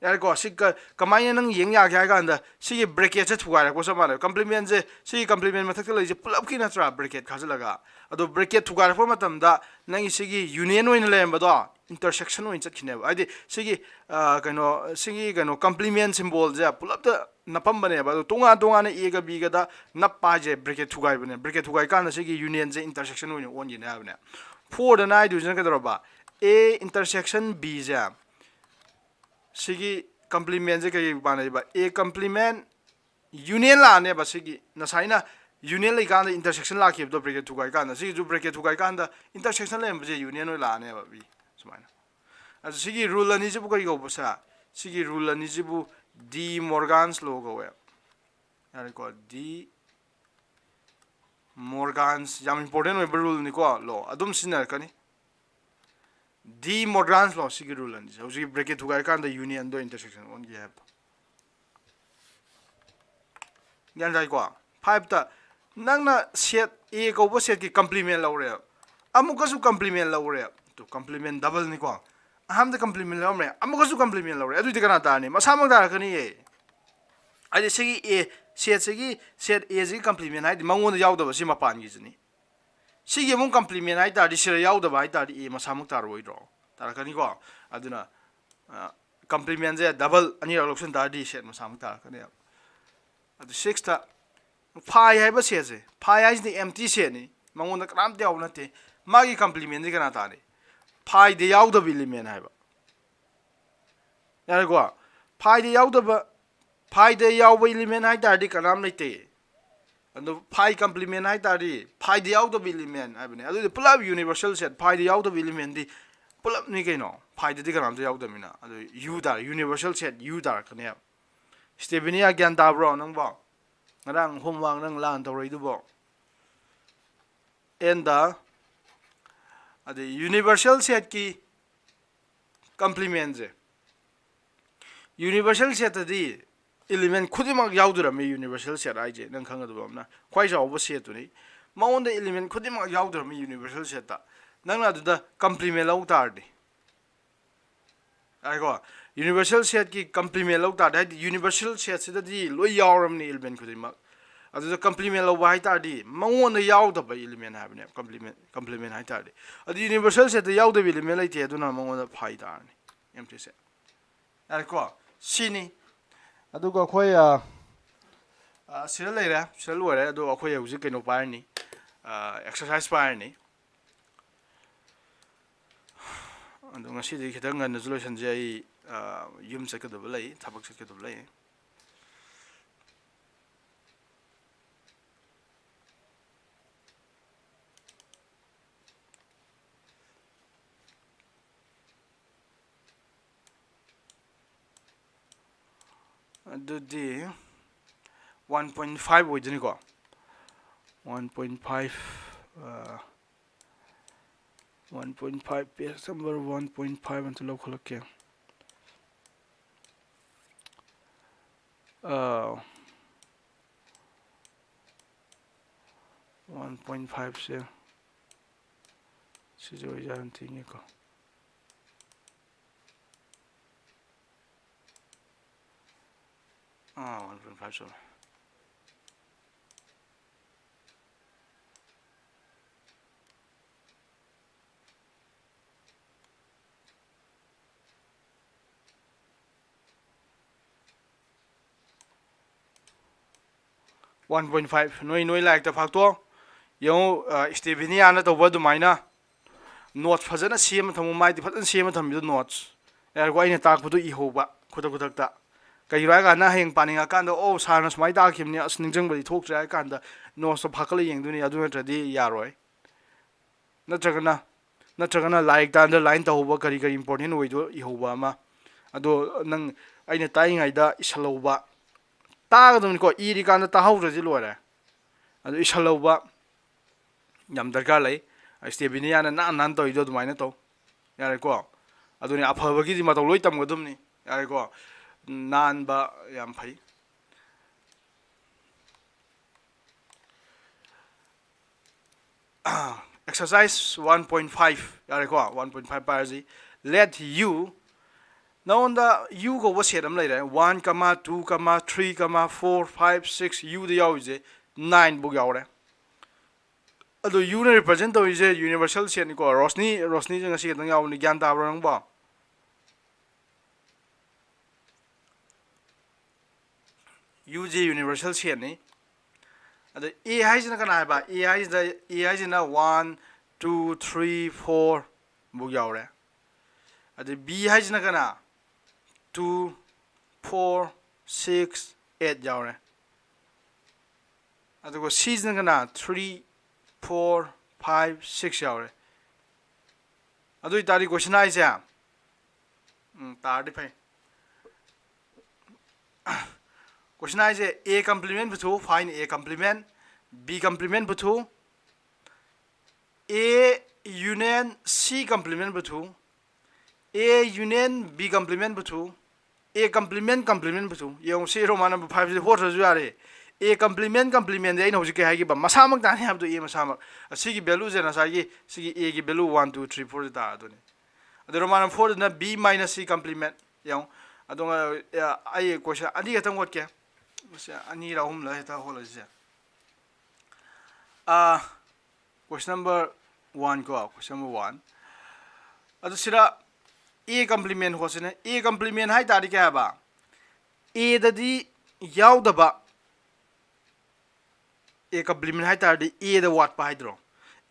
ꯌꯥꯔꯦꯀꯣ? ꯁꯤ ꯀ-, ꯀꯃꯥꯏꯅ ꯅꯪ ꯌꯦꯡ ꯌꯥꯒꯦ ꯍꯥꯏ ꯀꯥꯟꯗ, ꯁꯤꯒꯤ bracket ꯁꯦ ꯊꯨꯒꯥꯏꯔꯛꯄ ꯆꯞ ꯃꯥꯟꯅꯩ꯫ Complement ꯁꯦ, ꯁꯤꯒꯤ complement ꯃꯊꯛꯇ ꯂꯩꯔꯤꯁꯦ ꯄꯨꯂꯞꯀꯤ ꯅꯠꯇ꯭ꯔꯥ, bracket ꯈꯥꯖꯤꯜꯂꯒ? ꯑꯗꯣ bracket ꯊꯨꯒꯥꯏꯔꯛꯄ ꯃꯇꯝꯗ ꯅꯪꯒꯤ ꯁꯤꯒꯤ union ꯑꯣꯏꯅ ꯂꯩꯔꯝꯕꯗꯣ intersection ꯑꯣꯏꯅ ꯆꯠꯈꯤꯅꯦꯕ꯫ ꯍꯥꯏꯗꯤ ꯁꯤꯒꯤ, ꯑ, ꯀꯩꯅꯣ, ꯁꯤꯒꯤ ꯀꯩꯅꯣ complement symbol ꯁꯦ ꯄꯨꯂꯞꯇ ꯅꯞꯄꯝꯕꯅꯦꯕ꯫ ꯑꯗꯣ ꯇꯣꯉꯥꯟ ꯇꯣꯉꯥꯟꯅ A ꯒ B ꯒꯗ ꯅꯞꯄ ꯍꯥꯏꯁꯦ bracket ꯊꯨꯒꯥꯏꯕꯅꯦ꯫ Bracket ꯊꯨꯒꯥꯏ ꯀꯥꯟꯗ ꯁꯤꯒꯤ union ꯁꯦ intersection ꯑꯣꯏꯅ ꯑꯣꯟꯈꯤꯅꯦ ꯍꯥꯏꯕꯅꯦ꯫ Four ꯗꯅ ꯍꯥꯏꯗꯣꯏꯁꯤꯅ ꯀꯩꯗꯧꯔꯕ? A intersection B ꯁꯦ, ꯁꯤꯒꯤ complement ꯁꯦ ꯀꯩ ꯃꯥꯟꯅꯩꯕ? A complement union ꯂꯥꯛꯑꯅꯦꯕ꯫ ꯁꯤꯒꯤ ꯉꯁꯥꯏꯅ union ꯂꯩꯀꯥꯟꯗ intersection ꯂꯥꯛꯈꯤꯕꯗꯣ, bracket ꯊꯨꯒꯥꯏ ꯀꯥꯟꯗ, ꯁꯤꯒꯤꯁꯨ bracket ꯊꯨꯒꯥꯏ ꯀꯥꯟꯗ intersection ꯂꯩꯔꯝꯕꯁꯦ union ꯑꯣꯏ ꯂꯥꯛꯑꯅꯦꯕ, B ꯁꯨꯃꯥꯏꯅ꯫ ꯑꯗꯨ ꯁꯤꯒꯤ rule ꯑꯅꯤꯁꯤꯕꯨ ꯀꯔꯤ ꯀꯧꯕ ꯁꯥ? ꯁꯤꯒꯤ rule ꯑꯅꯤꯁꯤꯕꯨ De Morgan's law ꯀꯧꯋꯦ꯫ ꯌꯥꯔꯦꯀꯣ? De Morgan's, ꯌꯥꯝ important ꯑꯣꯏꯕ rule ꯅꯤꯀꯣ, law ꯑꯗꯨꯝ ꯁꯤꯖꯤꯟꯅꯔꯛꯀꯅꯤ꯫ De Morgan's law, ꯁꯤꯒꯤ rule ꯑꯅꯤꯁꯦ, ꯍꯧꯖꯤꯛꯀꯤ bracket ꯊꯨꯒꯥꯏ ꯀꯥꯟꯗ union ꯗꯣ intersection ꯑꯣꯟꯈꯤ ꯍꯥꯏꯕꯗꯣ꯫ ꯒ꯭ꯌꯥꯟ ꯇꯥꯏꯀꯣ? Five ꯇ ꯅꯪꯅ set, A ꯀꯧꯕ set ꯀꯤ complement ꯂꯧꯔꯦ, ꯑꯃꯨꯛꯀꯁꯨ complement ꯂꯧꯔꯦ, ꯇꯨ complement double ꯅꯤꯀꯣ꯫ ꯑꯍꯥꯟꯕꯗ complement ꯂꯧꯔꯝꯃꯦ, ꯑꯃꯨꯛꯀꯁꯨ complement ꯂꯧꯔꯦ, ꯑꯗꯨꯏꯗꯤ ꯀꯅꯥ ꯇꯥꯔꯅꯤ? ꯃꯁꯥꯃꯛ ꯇꯥꯔꯛꯀꯅꯤꯌꯦ꯫ ꯍꯥꯏꯗꯤ ꯁꯤꯒꯤ A, set ꯁꯤꯒꯤ, set A ꯁꯤꯒꯤ complement ꯍꯥꯏꯗꯤ ꯃꯉꯣꯟꯗ ꯌꯥꯎꯗꯕ ꯁꯤ ꯃꯄꯥꯟꯒꯤꯁꯤꯅꯤ꯫ ꯁꯤꯒꯤ ꯑꯃꯨꯛ complement ꯍꯥꯏ ꯇꯥꯔꯗꯤ, ꯁꯤꯗ ꯌꯥꯎꯗꯕ ꯍꯥꯏ ꯇꯥꯔꯗꯤ, A ꯃꯁꯥꯃꯛ ꯇꯥꯔꯣꯏꯗ꯭ꯔꯣ? ꯇꯥꯔꯛꯀꯅꯤꯀꯣ? ꯑꯗꯨꯅ, ꯑ, complement ꯁꯦ double ꯑꯅꯤꯔꯛ ꯂꯧꯁꯤꯟ ꯇꯥꯔꯗꯤ set ꯃꯁꯥꯃꯛ ꯇꯥꯔꯛꯀꯅꯦꯕ꯫ ꯑꯗꯨ six ꯇ phi ꯍꯥꯏꯕ set ꯁꯦ, phi ꯍꯥꯏꯁꯤꯗꯤ empty set ꯅꯤ, ꯃꯉꯣꯟꯗ ꯀꯅꯥꯝꯇ ꯌꯥꯎꯕ ꯅꯠꯇꯦ꯫ ꯃꯥꯒꯤ complement ꯁꯤ ꯀꯅꯥ ꯇꯥꯔꯤ? Phi ꯗ ꯌꯥꯎꯗꯕ element ꯍꯥꯏꯕ꯫ ꯌꯥꯔꯦꯀꯣ? Phi ꯗ ꯌꯥꯎꯗꯕ, phi ꯗ ꯌꯥꯎꯕ element ꯍꯥꯏ ꯇꯥꯔꯗꯤ ꯀꯅꯥꯝ ꯂꯩꯇꯦ꯫ ꯑꯗꯨ phi complement ꯍꯥꯏ ꯇꯥꯔꯗꯤ phi ꯗ ꯌꯥꯎꯗꯕ element ꯍꯥꯏꯕꯅꯦ꯫ ꯑꯗꯨꯗꯤ ꯄꯨꯂꯞ universal set, phi ꯗ ꯌꯥꯎꯗꯕ element ꯗꯤ ꯄꯨꯂꯞꯅꯤ ꯀꯩꯅꯣ꯫ Phi ꯗꯗꯤ ꯀꯅꯥꯝꯇ ꯌꯥꯎꯗꯕꯅꯤꯅ꯫ ꯑꯗꯨ U ꯇꯥꯔꯦ, universal set U ꯇꯥꯔꯛꯀꯅꯦꯕ꯫ Stevenia, ꯒ꯭ꯌꯥꯟ ꯇꯥꯕ꯭ꯔꯣ ꯅꯪꯕꯣ? ꯉꯔꯥꯡ homework ꯅꯪ ꯂꯥꯟ ꯇꯧꯔꯛꯏꯗꯨꯕꯣ? And ꯑꯗꯩ universal setꯀꯤ complementꯁꯦ, universal setꯇꯗꯤ element ꯈꯨꯗꯤꯡꯃꯛ ꯌꯥꯎꯗꯣꯔꯝꯃꯤ꯫ Universal set ꯍꯥꯏꯁꯦ ꯅꯪ ꯈꯪꯒꯗꯕ ꯑꯃꯅ, ꯈ꯭ꯋꯥꯏ ꯆꯥꯎꯕ setꯇꯨꯅꯤ꯫ ꯃꯉꯣꯟꯗ element ꯈꯨꯗꯤꯡꯃꯛ ꯌꯥꯎꯗꯣꯔꯝꯃꯤ universal setꯇ꯫ ꯅꯪꯅ ꯑꯗꯨꯗ complement ꯂꯧ ꯇꯥꯔꯗꯤ, ꯍꯥꯏꯀꯣ, universal setꯀꯤ complement ꯂꯧ ꯇꯥꯔꯗꯤ, ꯍꯥꯏꯗꯤ universal setꯁꯤꯗꯗꯤ ꯂꯣꯏ ꯌꯥꯎꯔꯕꯅꯤ element ꯈꯨꯗꯤꯡꯃꯛ꯫ ꯑꯗꯨꯗ complement ꯂꯧꯕ ꯍꯥꯏ ꯇꯥꯔꯗꯤ ꯃꯉꯣꯟꯗ ꯌꯥꯎꯗꯕ element ꯍꯥꯏꯕꯅꯦꯕ complement, complement ꯍꯥꯏ ꯇꯥꯔꯗꯤ꯫ ꯑꯗꯨ universal setꯇ ꯌꯥꯎꯗꯕ element ꯂꯩꯇꯦ, ꯑꯗꯨꯅ ꯃꯉꯣꯟꯗ ꯐꯥꯏ ꯇꯥꯔꯅꯤ empty set꯫ ꯌꯥꯔꯦꯀꯣ? ꯁꯤꯅꯤ꯫ ꯑꯗꯨꯒ ꯑꯩꯈꯣꯏ, ꯑ, ꯑ, ꯁꯤꯗ ꯂꯩꯔꯦ, ꯁꯤꯗ ꯂꯣꯏꯔꯦ꯫ ꯑꯗꯣ ꯑꯩꯈꯣꯏ ꯍꯧꯖꯤꯛ ꯀꯩꯅꯣ ꯄꯥꯏꯔꯅꯤ, ꯑ, exercise ꯄꯥꯏꯔꯅꯤ꯫ ꯑꯗꯣ ꯉꯁꯤꯗꯤ ꯈꯤꯇꯪ ꯉꯟꯅꯁꯨ ꯂꯣꯏꯁꯟꯁꯦ꯫ ꯑꯩ, ꯑ, ꯌꯨꯝ ꯆꯠꯀꯗꯕ ꯂꯩ, ꯊꯕꯛ ꯆꯠꯀꯗꯕ ꯂꯩ꯫ ꯑꯗꯨꯗꯤ one point five ꯑꯣꯏꯗꯣꯏꯅꯤꯀꯣ꯫ One point five, ꯑ, one point five, page number one point five ꯑꯝꯇ ꯂꯧꯈꯠꯂꯛꯀꯦ꯫ ꯑ, one point fiveꯁꯦ ꯁꯤꯁꯦ ꯑꯣꯏꯖꯥꯠꯅ ꯊꯤꯉꯦꯀꯣ꯫ ꯑꯥ, one point five ꯆꯨꯝꯃꯦ꯫ One point five꯫ ꯅꯣꯏ, ꯅꯣꯏ ꯂꯥꯏꯔꯤꯛꯇ ꯐꯥꯛꯇꯣꯛꯑꯣ꯫ ꯌꯦꯡꯉꯨ, ꯑ, ꯁ꯭ꯇꯦꯐꯦꯅꯤꯌꯥꯅ ꯇꯧꯕ ꯑꯗꯨꯃꯥꯏꯅ notes ꯐꯖꯅ ꯁꯦꯝꯃ ꯊꯝꯃꯨ, ꯃꯥꯏꯗꯤ ꯐꯖꯅ ꯁꯦꯝꯃ ꯊꯝꯕꯤꯗꯣ notes꯫ ꯌꯥꯔꯦꯀꯣ, ꯑꯩꯅ ꯇꯥꯛꯄꯗꯣ ꯏꯍꯧꯕ ꯈꯨꯗꯛ ꯈꯨꯗꯛꯇ꯫ ꯀꯩꯒꯤꯅꯣ ꯍꯥꯏ ꯀꯥꯟꯗ ꯍꯌꯦꯡ ꯄꯥꯅꯤꯡꯉꯀꯥꯟꯗ, "ꯑꯣ, ꯁꯥꯔꯅ ꯁꯨꯃꯥꯏꯅ ꯇꯥꯛꯈꯤꯕꯅꯤ, ꯑꯁ, ꯅꯤꯡꯁꯤꯡꯕꯗꯤ ꯊꯣꯛꯇ꯭ꯔꯦ" ꯍꯥꯏ ꯀꯥꯟꯗ notesꯇꯣ ꯐꯥꯀꯠꯂ ꯌꯦꯡꯗꯣꯏꯅꯤ꯫ ꯑꯗꯨ ꯅꯠꯇ꯭ꯔꯗꯤ ꯌꯥꯔꯣꯏ꯫ ꯅꯠꯇ꯭ꯔꯒꯅ, ꯅꯠꯇ꯭ꯔꯒꯅ ꯂꯥꯏꯔꯤꯛꯇ underline ꯇꯧꯍꯧꯕ, ꯀꯔꯤ ꯀꯔꯤ important ꯑꯣꯏꯗꯣ ꯏꯍꯧꯕ ꯑꯃ꯫ ꯑꯗꯣ ꯅꯪ, ꯑꯩꯅ ꯇꯥꯛꯏꯉꯩꯗ ꯏꯁꯜꯍꯧꯕ, ꯇꯥꯒꯗꯕꯅꯤꯀꯣ, ꯏꯔꯤꯀꯥꯟꯗ ꯇꯥꯍꯧꯗ꯭ꯔꯗꯤ ꯂꯣꯏꯔꯦ꯫ ꯑꯗꯨ ꯏꯁꯜꯍꯧꯕ ꯌꯥꯝ ꯗꯔꯀꯥꯔ ꯂꯩ꯫ ꯁ꯭ꯇꯦꯕꯤꯅꯤꯌꯥꯅ ꯅꯥꯟ ꯅꯥꯟ ꯇꯧꯔꯤꯗꯣ ꯑꯗꯨꯃꯥꯏꯅ ꯇꯧ꯫ ꯌꯥꯔꯦꯀꯣ? ꯑꯗꯨꯅꯤ ꯑꯐꯕꯒꯤꯗꯤ ꯃꯇꯧ ꯂꯣꯏ ꯇꯝꯒꯗꯕꯅꯤ꯫ ꯌꯥꯔꯦꯀꯣ? ꯅꯥꯟꯕ ꯌꯥꯝ ꯐꯩ꯫ Exercise one point five, ꯌꯥꯔꯦꯀꯣ? One point five ꯄꯥꯏꯔꯁꯤ꯫ Let U, ꯅꯉꯣꯟꯗ U ꯀꯧꯕ ꯁꯦꯠ ꯑꯃ ꯂꯩꯔꯦ, one comma two comma three comma four five six, U ꯗ ꯌꯥꯎꯔꯤꯁꯦ nine ꯐꯧ ꯌꯥꯎꯔꯦ꯫ ꯑꯗꯣ U ꯅ represent ꯇꯧꯔꯤꯁꯦ universal ꯁꯦꯠꯅꯤꯀꯣ꯫ ꯔꯣꯁꯅꯤ, ꯔꯣꯁꯅꯤꯁꯦ ꯉꯁꯤ ꯈꯛꯇꯪ ꯌꯥꯎꯕꯅꯤ, ꯒ꯭ꯌꯥꯟ ꯇꯥꯕ꯭ꯔꯣ ꯅꯪꯕꯣ? U ꯁꯦ universal ꯁꯦꯠꯅꯤ꯫ ꯑꯗ A ꯍꯥꯏꯁꯤꯅ ꯀꯅꯥ ꯍꯥꯏꯕ? A ꯍꯥꯏꯁꯤꯗ, A ꯍꯥꯏꯁꯤꯅ one, two, three, four ꯐꯧ ꯌꯥꯎꯔꯦ꯫ ꯑꯗꯩ B ꯍꯥꯏꯁꯤꯅ ꯀꯅꯥ? Two, four, six, eight ꯌꯥꯎꯔꯦ꯫ ꯑꯗꯨꯒ C ꯁꯤꯅ ꯀꯅꯥ? Three, four, five, six ꯌꯥꯎꯔꯦ꯫ ꯑꯗꯨ ꯑꯣꯏꯇꯥꯔꯗꯤ question ꯍꯥꯏꯁꯦ, ꯎꯝ, ꯇꯥꯔꯗꯤ ꯐꯩ꯫ Question ꯍꯥꯏꯁꯦ A complement ꯄꯨꯊꯣꯛꯎ, find A complement, B complement ꯄꯨꯊꯣꯛꯎ, A union C complement ꯄꯨꯊꯣꯛꯎ, A union B complement ꯄꯨꯊꯣꯛꯎ, A complement complement ꯄꯨꯊꯣꯛꯎ꯫ ꯌꯦꯡꯉꯨ, ꯁꯤ Roman number five ꯁꯤ ꯍꯣꯠꯇ꯭ꯔꯁꯨ ꯌꯥꯔꯦ꯫ A complement complement ꯗꯤ ꯑꯩꯅ ꯍꯧꯖꯤꯛ ꯀꯩ ꯍꯥꯏꯈꯤꯕ? ꯃꯁꯥꯃꯛ ꯇꯥꯅꯤ ꯍꯥꯏꯕꯗꯣ, A ꯃꯁꯥꯃꯛ꯫ ꯑꯁꯤꯒꯤ value ꯁꯦ ꯉꯁꯥꯏꯒꯤ ꯁꯤꯒꯤ A ꯒꯤ value one, two, three, four ꯁꯤ ꯇꯥꯔꯗꯣꯏꯅꯤ꯫ ꯑꯗꯨ Roman number four ꯗꯨꯅ B minus C complement꯫ ꯌꯦꯡꯉꯨ꯫ ꯑꯗꯨꯒ, ꯑ, ꯑꯩ question ꯑꯅꯤ ꯈꯛꯇꯪ ꯍꯣꯠꯀꯦ꯫ ꯃꯁꯤ ꯑꯅꯤꯔ ꯑꯍꯨꯝꯂ ꯍꯦꯛꯇ ꯍꯣꯠꯂꯁꯤꯁꯦ꯫ ꯑ, question number one ꯀꯣ, question number one꯫ ꯑꯗꯨ ꯁꯤꯗ A complement ꯍꯣꯠꯁꯤꯅꯦ꯫ A complement ꯍꯥꯏ ꯇꯥꯔꯗꯤ ꯀꯩ ꯍꯥꯏꯕ? A ꯗꯗꯤ ꯌꯥꯎꯗꯕ, A complement ꯍꯥꯏ ꯇꯥꯔꯗꯤ A ꯗ ꯋꯥꯠꯄ ꯍꯥꯏꯗ꯭ꯔꯣ?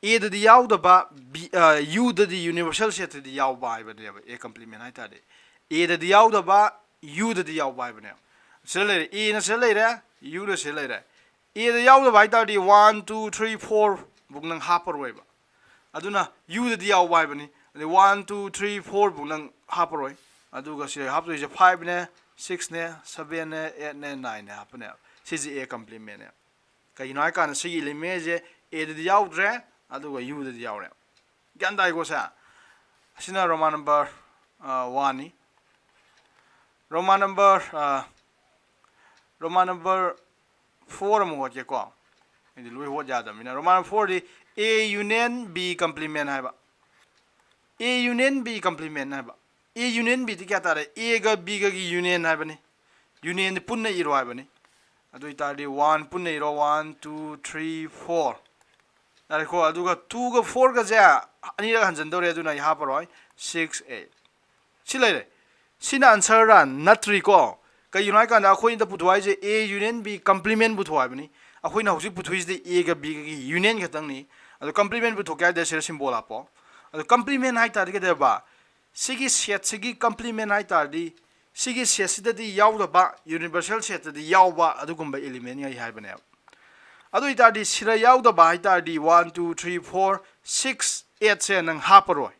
A ꯗꯗꯤ ꯌꯥꯎꯗꯕ, B, ꯑ, U ꯗꯗꯤ universal ꯁꯦꯠꯇꯗꯤ ꯌꯥꯎꯕ ꯍꯥꯏꯕꯅꯦꯕ A complement ꯍꯥꯏ ꯇꯥꯔꯗꯤ꯫ A ꯗꯗꯤ ꯌꯥꯎꯗꯕ, U ꯗꯗꯤ ꯌꯥꯎꯕ ꯍꯥꯏꯕꯅꯦꯕ꯫ ꯁꯤꯗ ꯂꯩꯔꯦ, A ꯅ ꯁꯤꯗ ꯂꯩꯔꯦ, U ꯅ ꯁꯤꯗ ꯂꯩꯔꯦ꯫ A ꯗ ꯌꯥꯎꯗꯕ ꯍꯥꯏ ꯇꯥꯔꯗꯤ one, two, three, four ꯐꯧ ꯅꯪ ꯍꯥꯞꯄꯔꯣꯏꯕ꯫ ꯑꯗꯨꯅ U ꯗꯗꯤ ꯌꯥꯎꯕ ꯍꯥꯏꯕꯅꯤ꯫ ꯑꯗꯩ one, two, three, four ꯐꯧ ꯅꯪ ꯍꯥꯞꯄꯔꯣꯏ꯫ ꯑꯗꯨꯒ ꯁꯤ ꯍꯥꯞꯇꯣꯏꯁꯦ five ꯅꯦ, ꯁꯤꯛꯁꯅꯦ, ꯁꯕꯦꯟꯅꯦ, ꯑꯦꯠꯅꯦ, ꯅꯥꯏꯟꯅꯦ ꯍꯥꯞꯄꯅꯦꯕ꯫ ꯁꯤꯁꯦ A complementꯅꯦ꯫ ꯀꯩꯒꯤꯅꯣ ꯍꯥꯏꯀꯥꯟꯗ ꯁꯤꯒꯤ elementꯁꯦ Aꯗꯗꯤ ꯌꯥꯎꯗ꯭ꯔꯦ, ꯑꯗꯨꯒ Uꯗꯗꯤ ꯌꯥꯎꯔꯦ꯫ ꯒ꯭ꯌꯥꯟ ꯇꯥꯏꯀꯣ ꯁꯦ? ꯑꯁꯤꯅ Roman number oneꯅꯤ꯫ Roman number Roman number four ꯑꯃꯨꯛ ꯍꯣꯠꯀꯦꯀꯣ꯫ ꯑꯩꯗꯤ ꯂꯣꯏ ꯍꯣꯠ ꯌꯥꯗꯕꯅꯤꯅ꯫ Roman number fourꯗꯤ A union B complement ꯍꯥꯏꯕ꯫ A union B complement ꯍꯥꯏꯕ꯫ A union Bꯗꯤ ꯀꯌꯥ ꯇꯥꯔꯦ? Aꯒ Bꯒꯒꯤ union ꯍꯥꯏꯕꯅꯤ꯫ Unionꯗꯤ ꯄꯨꯟꯅ ꯏꯔꯣ ꯍꯥꯏꯕꯅꯤ꯫ ꯑꯗꯨ ꯑꯣꯏꯇꯥꯔꯗꯤ one ꯄꯨꯟꯅ ꯏꯔꯣ, one, two, three, four꯫ ꯌꯥꯔꯦꯀꯣ? ꯑꯗꯨꯒ twoꯒ fourꯒꯁꯦ ꯑꯅꯤꯔꯛ ꯍꯟꯖꯤꯟꯗꯧꯔꯦ, ꯑꯗꯨꯅ ꯑꯩ ꯍꯥꯞꯄꯔꯣꯏ꯫ Six, eight꯫ ꯁꯤ ꯂꯩꯔꯦ꯫ ꯁꯤꯅ answerꯔ? ꯅꯠꯇ꯭ꯔꯤꯀꯣ꯫ ꯀꯩꯒꯤꯅꯣ ꯍꯥꯏꯀꯥꯟꯗ ꯑꯩꯈꯣꯏꯅ ꯄꯨꯊꯣꯛ ꯍꯥꯏꯁꯦ A union B complement ꯄꯨꯊꯣꯛ ꯍꯥꯏꯕꯅꯤ꯫ ꯑꯩꯈꯣꯏꯅ ꯍꯧꯖꯤꯛ ꯄꯨꯊꯣꯛꯏꯁꯤꯗꯤ Aꯒ Bꯒꯒꯤ union ꯈꯛꯇꯪꯅꯤ꯫ ꯑꯗꯣ complement ꯄꯨꯊꯣꯛꯀꯦ ꯍꯥꯏꯗꯤ ꯁꯤꯗ symbol ꯍꯥꯞꯄꯣ꯫ ꯑꯗꯣ complement ꯍꯥꯏ ꯇꯥꯔꯗꯤ ꯀꯩꯗꯧꯕ? ꯁꯤꯒꯤ setꯁꯤꯒꯤ complement ꯍꯥꯏ ꯇꯥꯔꯗꯤ, ꯁꯤꯒꯤ setꯁꯤꯗꯗꯤ ꯌꯥꯎꯗꯕ, universal setꯇꯗꯤ ꯌꯥꯎꯕ ꯑꯗꯨꯒꯨꯝꯕ elementꯉꯩ ꯍꯥꯏꯕꯅꯦꯕ꯫ ꯑꯗꯨ ꯑꯣꯏꯇꯥꯔꯗꯤ ꯁꯤꯗ ꯌꯥꯎꯗꯕ ꯍꯥꯏ ꯇꯥꯔꯗꯤ one, two, three, four, six, eightꯁꯦ ꯅꯪ ꯍꯥꯞꯄꯔꯣꯏ꯫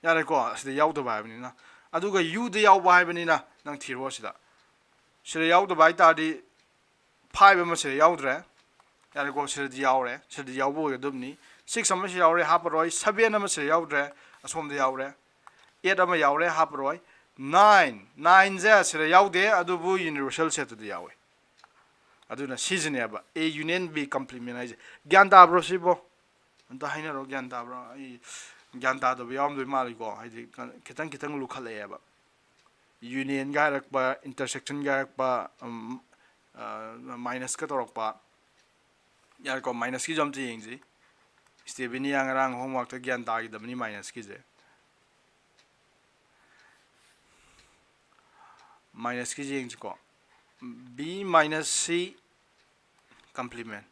ꯌꯥꯔꯦꯀꯣ? ꯑꯁꯤꯗ ꯌꯥꯎꯗꯕ ꯍꯥꯏꯕꯅꯤꯅ꯫ ꯑꯗꯨꯒ Uꯗ ꯌꯥꯎꯕ ꯍꯥꯏꯕꯅꯤꯅ ꯅꯪ ꯊꯤꯔꯣ ꯁꯤꯗ꯫ ꯁꯤꯗ ꯌꯥꯎꯗꯕ ꯍꯥꯏ ꯇꯥꯔꯗꯤ five ꯑꯃ ꯁꯤꯗ ꯌꯥꯎꯗ꯭ꯔꯦ꯫ ꯌꯥꯔꯦꯀꯣ? ꯁꯤꯗꯗꯤ ꯌꯥꯎꯔꯦ꯫ ꯁꯤꯗꯗꯤ ꯌꯥꯎꯕ ꯑꯣꯏꯒꯗꯕꯅꯤ꯫ Six ꯑꯃ ꯁꯤꯗ ꯌꯥꯎꯔꯦ, ꯍꯥꯞꯄꯔꯣꯏ꯫ Seven ꯑꯃ ꯁꯤꯗ ꯌꯥꯎꯗ꯭ꯔꯦ, ꯑꯁꯣꯝꯗ ꯌꯥꯎꯔꯦ꯫ Eight ꯑꯃ ꯌꯥꯎꯔꯦ, ꯍꯥꯞꯄꯔꯣꯏ꯫ Nine, nineꯁꯦ ꯁꯤꯗ ꯌꯥꯎꯗꯦ, ꯑꯗꯨꯕꯨ universal setꯇꯗꯤ ꯌꯥꯎꯋꯦ꯫ ꯑꯗꯨꯅ ꯁꯤꯁꯤꯅꯦꯕ A union B complement ꯍꯥꯏꯁꯦ꯫ ꯒ꯭ꯌꯥꯟ ꯇꯥꯕ꯭ꯔꯣ ꯁꯤꯕꯣ? ꯑꯝꯇ ꯍꯥꯏꯅꯔꯣ, ꯒ꯭ꯌꯥꯟ ꯇꯥꯕ꯭ꯔꯣ? ꯑꯩ ꯒ꯭ꯌꯥꯟ ꯇꯥꯗꯕ ꯌꯥꯎꯔꯝꯗꯣꯏ ꯃꯥꯜꯂꯤꯀꯣ, ꯍꯥꯏꯗꯤ ꯈꯤꯇꯪ ꯈꯤꯇꯪ ꯂꯨꯈꯠꯂꯛꯑꯦꯕ꯫ Unionꯒ ꯍꯥꯏꯔꯛꯄ, intersectionꯒ ꯍꯥꯏꯔꯛꯄ, ꯎꯝ, ꯑ, minusꯀ ꯇꯧꯔꯛꯄ꯫ ꯌꯥꯔꯦꯀꯣ, minusꯀꯤꯁꯨ ꯑꯝꯇ ꯌꯦꯡꯁꯤ꯫ ꯁ꯭ꯇꯦꯕꯤꯅꯤꯌꯥ ꯉꯔꯥꯡ homeworkꯇ ꯒ꯭ꯌꯥꯟ ꯇꯥꯈꯤꯗꯕꯅꯤ minusꯀꯤꯁꯦ꯫ Minusꯀꯤꯁꯦ ꯌꯦꯡꯁꯤꯀꯣ꯫ B minus C complement꯫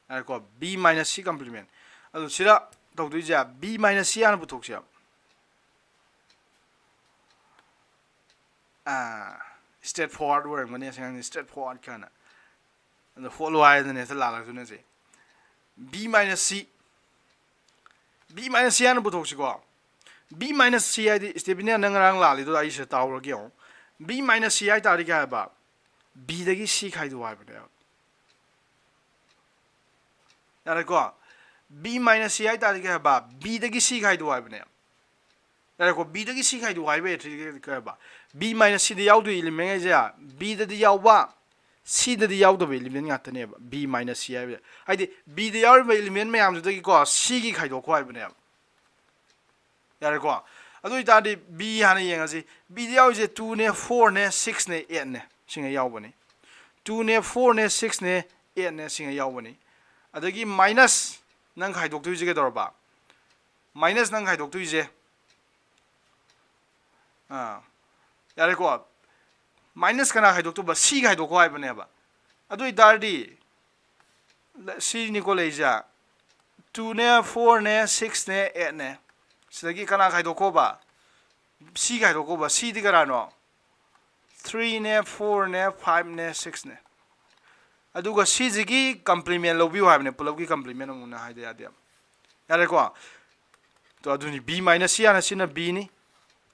ꯌꯥꯔꯦꯀꯣ, B minus C complement꯫ ꯑꯗꯨ ꯁꯤꯗ ꯇꯧꯗꯣꯏꯁꯦ B minus C ꯍꯥꯟꯅ ꯄꯨꯊꯣꯛꯁꯦꯕ꯫ ꯑꯥ, straight forward ꯑꯣꯏꯔꯝꯒꯅꯤ ꯑꯁꯤ ꯑꯉꯥꯡꯁꯦ, straight forward ꯀꯥꯏꯅ꯫ ꯑꯗꯣ ꯍꯣꯠꯂꯣ ꯍꯥꯏꯗꯅ ꯍꯦꯛꯇ ꯂꯥꯛꯂꯛꯇꯣꯏꯅꯦ ꯁꯦ꯫ B minus C꯫ B minus C ꯍꯥꯟꯅ ꯄꯨꯊꯣꯛꯁꯤꯀꯣ꯫ B minus C ꯍꯥꯏꯗꯤ, ꯁ꯭ꯇꯦꯐꯤꯅꯤꯌꯥ, ꯅꯪ ꯉꯔꯥꯡ ꯂꯥꯜꯂꯤꯗꯣ ꯑꯩ ꯁꯤꯗ ꯇꯥꯍꯧꯔꯒꯦ ꯌꯦꯡꯉꯣ꯫ B minus C ꯍꯥꯏ ꯇꯥꯔꯗꯤ ꯀꯩ ꯍꯥꯏꯕ? B ꯗꯒꯤ C ꯈꯥꯏꯗꯣꯛꯑꯣ ꯍꯥꯏꯕꯅꯦꯕ꯫ ꯌꯥꯔꯦꯀꯣ? B minus C ꯍꯥꯏ ꯇꯥꯔꯗꯤ ꯀꯩ ꯍꯥꯏꯕ? B ꯗꯒꯤ C ꯈꯥꯏꯗꯣꯛꯑꯣ ꯍꯥꯏꯕꯅꯦꯕ꯫ ꯌꯥꯔꯦꯀꯣ? B ꯗꯒꯤ C ꯈꯥꯏꯗꯣꯛꯑꯣ ꯍꯥꯏꯕ ꯑꯦꯇ꯭ꯔꯤꯗꯤ ꯀꯩ ꯍꯥꯏꯕ? B minus C ꯗ ꯌꯥꯎꯗꯣꯏ element ꯉꯩꯁꯦ B ꯗꯗꯤ ꯌꯥꯎꯕ, C ꯗꯗꯤ ꯌꯥꯎꯗꯕ element ꯉꯥꯛꯇꯅꯦꯕ B minus C ꯍꯥꯏꯕꯁꯦ꯫ ꯍꯥꯏꯗꯤ B ꯗ ꯌꯥꯎꯔꯤꯕ element ꯃꯌꯥꯝꯗꯨꯗꯒꯤꯀꯣ C ꯒꯤ ꯈꯥꯏꯗꯣꯛꯈꯣ ꯍꯥꯏꯕꯅꯦꯕ꯫ ꯌꯥꯔꯦꯀꯣ? ꯑꯗꯨ ꯑꯣꯏꯇꯥꯔꯗꯤ B ꯍꯥꯟꯅ ꯌꯦꯡꯉꯁꯤ꯫ B ꯗ ꯌꯥꯎꯔꯤꯁꯦ two ꯅꯦ, four ꯅꯦ, six ꯅꯦ, eight ꯅꯦ, ꯁꯤꯉꯩ ꯌꯥꯎꯕꯅꯤ꯫ Two ꯅꯦ, four ꯅꯦ, six ꯅꯦ, eight ꯅꯦ, ꯁꯤꯉꯩ ꯌꯥꯎꯕꯅꯤ꯫ ꯑꯗꯒꯤ minus ꯅꯪ ꯈꯥꯏꯗꯣꯛꯇꯣꯏꯁꯦ ꯀꯩꯗꯧꯔꯕ? Minus ꯅꯪ ꯈꯥꯏꯗꯣꯛꯇꯣꯏꯁꯦ, ꯑꯥ, ꯌꯥꯔꯦꯀꯣ? Minus ꯀꯅꯥ ꯈꯥꯏꯗꯣꯛꯇꯧꯕ? C ꯈꯥꯏꯗꯣꯛꯈꯣ ꯍꯥꯏꯕꯅꯦꯕ꯫ ꯑꯗꯨ ꯑꯣꯏꯇꯥꯔꯗꯤ ꯁꯤꯅꯤꯀꯣ ꯂꯩꯔꯤꯁꯦ, two ꯅꯦ, four ꯅꯦ, six ꯅꯦ, eight ꯅꯦ꯫ ꯁꯤꯗꯒꯤ ꯀꯅꯥ ꯈꯥꯏꯗꯣꯛꯈꯣꯕ? C ꯈꯥꯏꯗꯣꯛꯈꯣꯕ꯫ C ꯗꯤ ꯀꯅꯥꯅꯣ? Three ꯅꯦ, four ꯅꯦ, five ꯅꯦ, six ꯅꯦ꯫ ꯑꯗꯨꯒ ꯁꯤꯁꯤꯒꯤ complement ꯂꯧꯕꯤꯌꯨ ꯍꯥꯏꯕꯅꯦ, ꯄꯨꯂꯞꯀꯤ complement ꯑꯃꯨꯛꯅ ꯍꯥꯏꯗ ꯌꯥꯗꯦ꯫ ꯌꯥꯔꯦꯀꯣ? ꯇꯣ, ꯑꯗꯨꯅꯤ, B minus C ꯍꯥꯟꯅ, ꯁꯤꯅ B ꯅꯤ,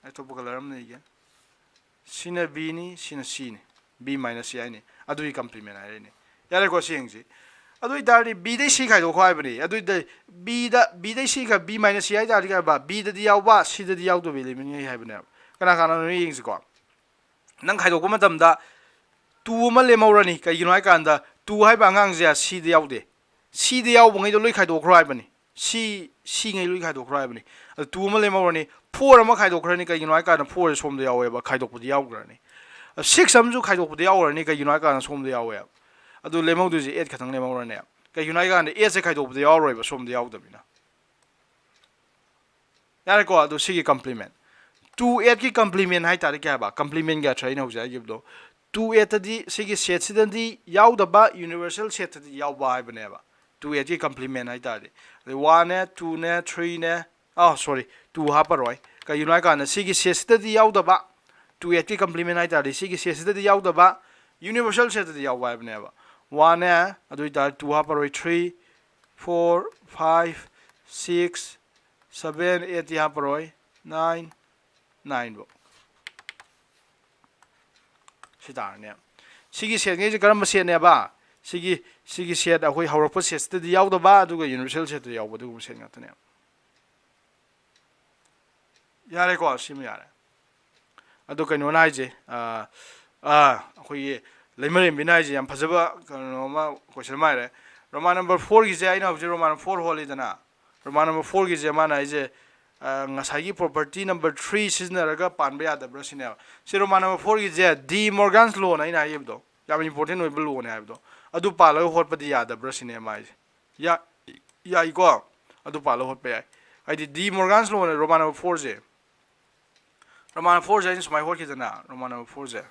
ꯑꯇꯣꯞꯄ colour ꯑꯃꯅ ꯏꯒꯦ꯫ ꯁꯤꯅ B ꯅꯤ, ꯁꯤꯅ C ꯅꯤ꯫ B minus C ꯍꯥꯏꯅꯤ꯫ ꯑꯗꯨꯒꯤ complement ꯍꯥꯏꯔꯛꯏꯅꯤ꯫ ꯌꯥꯔꯦꯀꯣ, ꯁꯤ ꯌꯦꯡꯁꯤ꯫ ꯑꯗꯨ ꯑꯣꯏꯇꯥꯔꯗꯤ B ꯗꯩ C ꯈꯥꯏꯗꯣꯛꯈꯣ ꯍꯥꯏꯕꯅꯤ꯫ ꯑꯗꯨ ꯑꯣꯏꯇꯥꯔꯗꯤ B ꯗ, B ꯗꯩ C ꯈꯥꯏ-, B minus C ꯍꯥꯏ ꯇꯥꯔꯗꯤ ꯀꯩ ꯍꯥꯏꯕ? B ꯗꯗꯤ ꯌꯥꯎꯕ, C ꯗꯗꯤ ꯌꯥꯎꯗꯕ element ꯉꯩ ꯍꯥꯏꯕꯅꯦꯕ꯫ ꯀꯅꯥ ꯀꯅꯥꯅꯣ ꯌꯦꯡꯁꯤꯀꯣ꯫ ꯅꯪ ꯈꯥꯏꯗꯣꯛꯄ ꯃꯇꯝꯗ two ꯑꯃ ꯂꯦꯝꯍꯧꯔꯅꯤ꯫ ꯀꯩꯒꯤꯅꯣ ꯍꯥꯏꯀꯥꯟꯗ two ꯍꯥꯏꯕ ꯑꯉꯥꯡꯁꯦ C ꯗ ꯌꯥꯎꯗꯦ꯫ C ꯗ ꯌꯥꯎꯕꯉꯩꯗꯣ ꯂꯣꯏ ꯈꯥꯏꯗꯣꯛꯈ꯭ꯔꯣ ꯍꯥꯏꯕꯅꯤ꯫ C, C ꯉꯩ ꯂꯣꯏ ꯈꯥꯏꯗꯣꯛꯈ꯭ꯔꯣ ꯍꯥꯏꯕꯅꯤ꯫ ꯑꯗꯨ two ꯑꯃ ꯂꯦꯝꯍꯧꯔꯅꯤ, four ꯑꯃ ꯈꯥꯏꯗꯣꯛꯈ꯭ꯔꯅꯤ꯫ ꯀꯩꯒꯤꯅꯣ ꯍꯥꯏꯀꯥꯟꯗ four ꯁꯦ ꯁꯣꯝꯗ ꯌꯥꯎꯋꯦꯕ, ꯈꯥꯏꯗꯣꯛꯄꯗꯤ ꯌꯥꯎꯈ꯭ꯔꯅꯤ꯫ ꯑꯗꯨ six ꯑꯃꯁꯨ ꯈꯥꯏꯗꯣꯛꯄꯗ ꯌꯥꯎꯈ꯭ꯔꯅꯤ꯫ ꯀꯩꯒꯤꯅꯣ ꯍꯥꯏꯀꯥꯟꯗ ꯁꯣꯝꯗ ꯌꯥꯎꯋꯦꯕ꯫ ꯑꯗꯨ ꯂꯦꯝꯍꯧꯗꯣꯏꯁꯦ eight ꯈꯛꯇꯪ ꯂꯦꯝꯍꯧꯔꯅꯦꯕ꯫ ꯀꯩꯒꯤꯅꯣ ꯍꯥꯏꯀꯥꯟꯗ eight ꯁꯦ ꯈꯥꯏꯗꯣꯛꯄꯗ ꯌꯥꯎꯔꯣꯏꯕ, ꯁꯣꯝꯗ ꯌꯥꯎꯗꯕꯅꯤꯅ꯫ ꯌꯥꯔꯦꯀꯣ? ꯑꯗꯨ ꯁꯤꯒꯤ complement꯫ Two eight ꯀꯤ complement ꯍꯥꯏ ꯇꯥꯔꯗꯤ ꯀꯩ ꯍꯥꯏꯕ? Complement ꯒꯤ ꯑꯔꯊ ꯑꯩꯅ ꯍꯧꯖꯤꯛ ꯍꯥꯏꯈꯤꯕꯗꯣ꯫ Two eight ꯇꯗꯤ ꯁꯤꯒꯤ set ꯁꯤꯗꯗꯤ ꯌꯥꯎꯗꯕ, universal set ꯇꯗꯤ ꯌꯥꯎꯕ ꯍꯥꯏꯕꯅꯦꯕ꯫ Two eight ꯀꯤ complement ꯍꯥꯏ ꯇꯥꯔꯗꯤ꯫ ꯑꯗꯩ one ꯅꯦ, two ꯅꯦ, three ꯅꯦ, ꯑꯥ, sorry, two ꯍꯥꯞꯄꯔꯣꯏ꯫ ꯀꯩꯒꯤꯅꯣ ꯍꯥꯏ ꯀꯥꯟꯗ ꯁꯤꯒꯤ set ꯁꯤꯗꯗꯤ ꯌꯥꯎꯗꯕ, two eight ꯀꯤ complement ꯍꯥꯏ ꯇꯥꯔꯗꯤ ꯁꯤꯒꯤ set ꯁꯤꯗꯗꯤ ꯌꯥꯎꯗꯕ, universal set ꯇꯗꯤ ꯌꯥꯎꯕ ꯍꯥꯏꯕꯅꯦꯕ꯫ One ꯅꯦ, ꯑꯗꯨ ꯑꯣꯏ ꯇꯥꯔꯗꯤ two ꯍꯥꯞꯄꯔꯣꯏ, three, four, five, six, seven, eight ꯇꯤ ꯍꯥꯞꯄꯔꯣꯏ꯫ ꯅꯥꯏꯟ ꯅꯥꯏꯟ ꯐꯥꯎ꯫ ꯁꯤ ꯇꯥꯔꯅꯦ꯫ ꯁꯤꯒꯤ ꯁꯦꯠꯉꯩꯁꯦ ꯀꯔꯝꯕ ꯁꯦꯠꯅꯦꯕ? ꯁꯤꯒꯤ ꯁꯤꯒꯤ ꯁꯦꯠ ꯑꯩꯈꯣꯏ ꯍꯧꯔꯛꯄ ꯁꯦꯠꯁꯤꯗꯗꯤ ꯌꯥꯎꯗꯕ, ꯑꯗꯨꯒ ꯌꯨꯅꯤꯚꯔꯁꯦꯜ ꯁꯦꯠꯇ ꯌꯥꯎꯕ, ꯑꯗꯨꯒꯨꯝꯕ ꯁꯦꯠ ꯉꯥꯛꯇꯅꯦꯕ꯫ ꯌꯥꯔꯦꯀꯣ? ꯁꯤꯃ ꯌꯥꯔꯦ꯫ ꯑꯗꯣ ꯀꯩꯅꯣꯅ ꯍꯥꯏꯁꯦ, ꯑ, ꯑ, ꯑꯩꯈꯣꯏꯒꯤ ꯂꯩꯃꯔꯦꯝꯕꯤꯅ ꯍꯥꯏꯁꯦ ꯌꯥꯝ ꯐꯖꯕ ꯀꯩꯅꯣ ꯑꯃ, ꯀꯣꯏꯁꯟ ꯑꯃ ꯍꯥꯏꯔꯦ꯫ ꯔꯣꯃꯥꯟ ꯅꯝꯕꯔ ꯐꯣꯔꯒꯤꯁꯦ, ꯑꯩꯅ ꯍꯧꯖꯤꯛ ꯔꯣꯃꯥꯟ ꯅꯝꯕꯔ ꯐꯣꯔ ꯍꯣꯜꯂꯤꯗꯅ, ꯔꯣꯃꯥꯟ ꯅꯝꯕꯔ ꯐꯣꯔꯒꯤꯁꯦ ꯃꯥꯅ ꯍꯥꯏꯁꯦ, ꯑ, ꯉꯁꯥꯏꯒꯤ ꯄ꯭ꯔꯣꯄꯔꯇꯤ ꯅꯝꯕꯔ ꯊ꯭ꯔꯤ ꯁꯤꯖꯤꯟꯅꯔꯒ ꯄꯥꯟꯕ ꯌꯥꯗꯕ꯭ꯔꯥ ꯁꯤꯅꯦꯕ꯫ ꯁꯤ ꯔꯣꯃꯥꯟ ꯅꯝꯕꯔ ꯐꯣꯔꯒꯤꯁꯦ ꯗꯤ ꯃꯣꯔꯒꯥꯟꯁ ꯂꯣꯅ ꯑꯩꯅ ꯍꯥꯏꯈꯤꯕꯗꯣ, ꯌꯥꯝ ꯏꯝꯄꯣꯔꯇꯦꯟ ꯑꯣꯏꯕ ꯂꯣꯅꯦ ꯍꯥꯏꯕꯗꯣ, ꯑꯗꯨ ꯄꯥꯜꯂꯒ ꯍꯣꯠꯄꯗꯤ ꯌꯥꯗꯕ꯭ꯔꯥ ꯁꯤꯅꯦ ꯃꯥ ꯍꯥꯏꯁꯦ꯫ ꯌꯥ-, ꯌꯥꯏꯀꯣ? ꯑꯗꯨ ꯄꯥꯜꯂꯒ ꯍꯣꯠꯄ ꯌꯥꯏ꯫ ꯍꯥꯏꯗꯤ ꯗꯤ ꯃꯣꯔꯒꯥꯟꯁ ꯂꯣꯅ ꯔꯣꯃꯥꯟ ꯅꯝꯕꯔ ꯐꯣꯔꯁꯦ, ꯔꯣꯃꯥꯟ ꯅꯝꯕꯔ ꯐꯣꯔꯁꯦ ꯑꯩꯅ ꯁꯨꯃꯥꯏꯅ ꯍꯣꯠꯈꯤꯗꯅ, ꯔꯣꯃꯥꯟ ꯅꯝꯕꯔ ꯐꯣꯔꯁꯦ,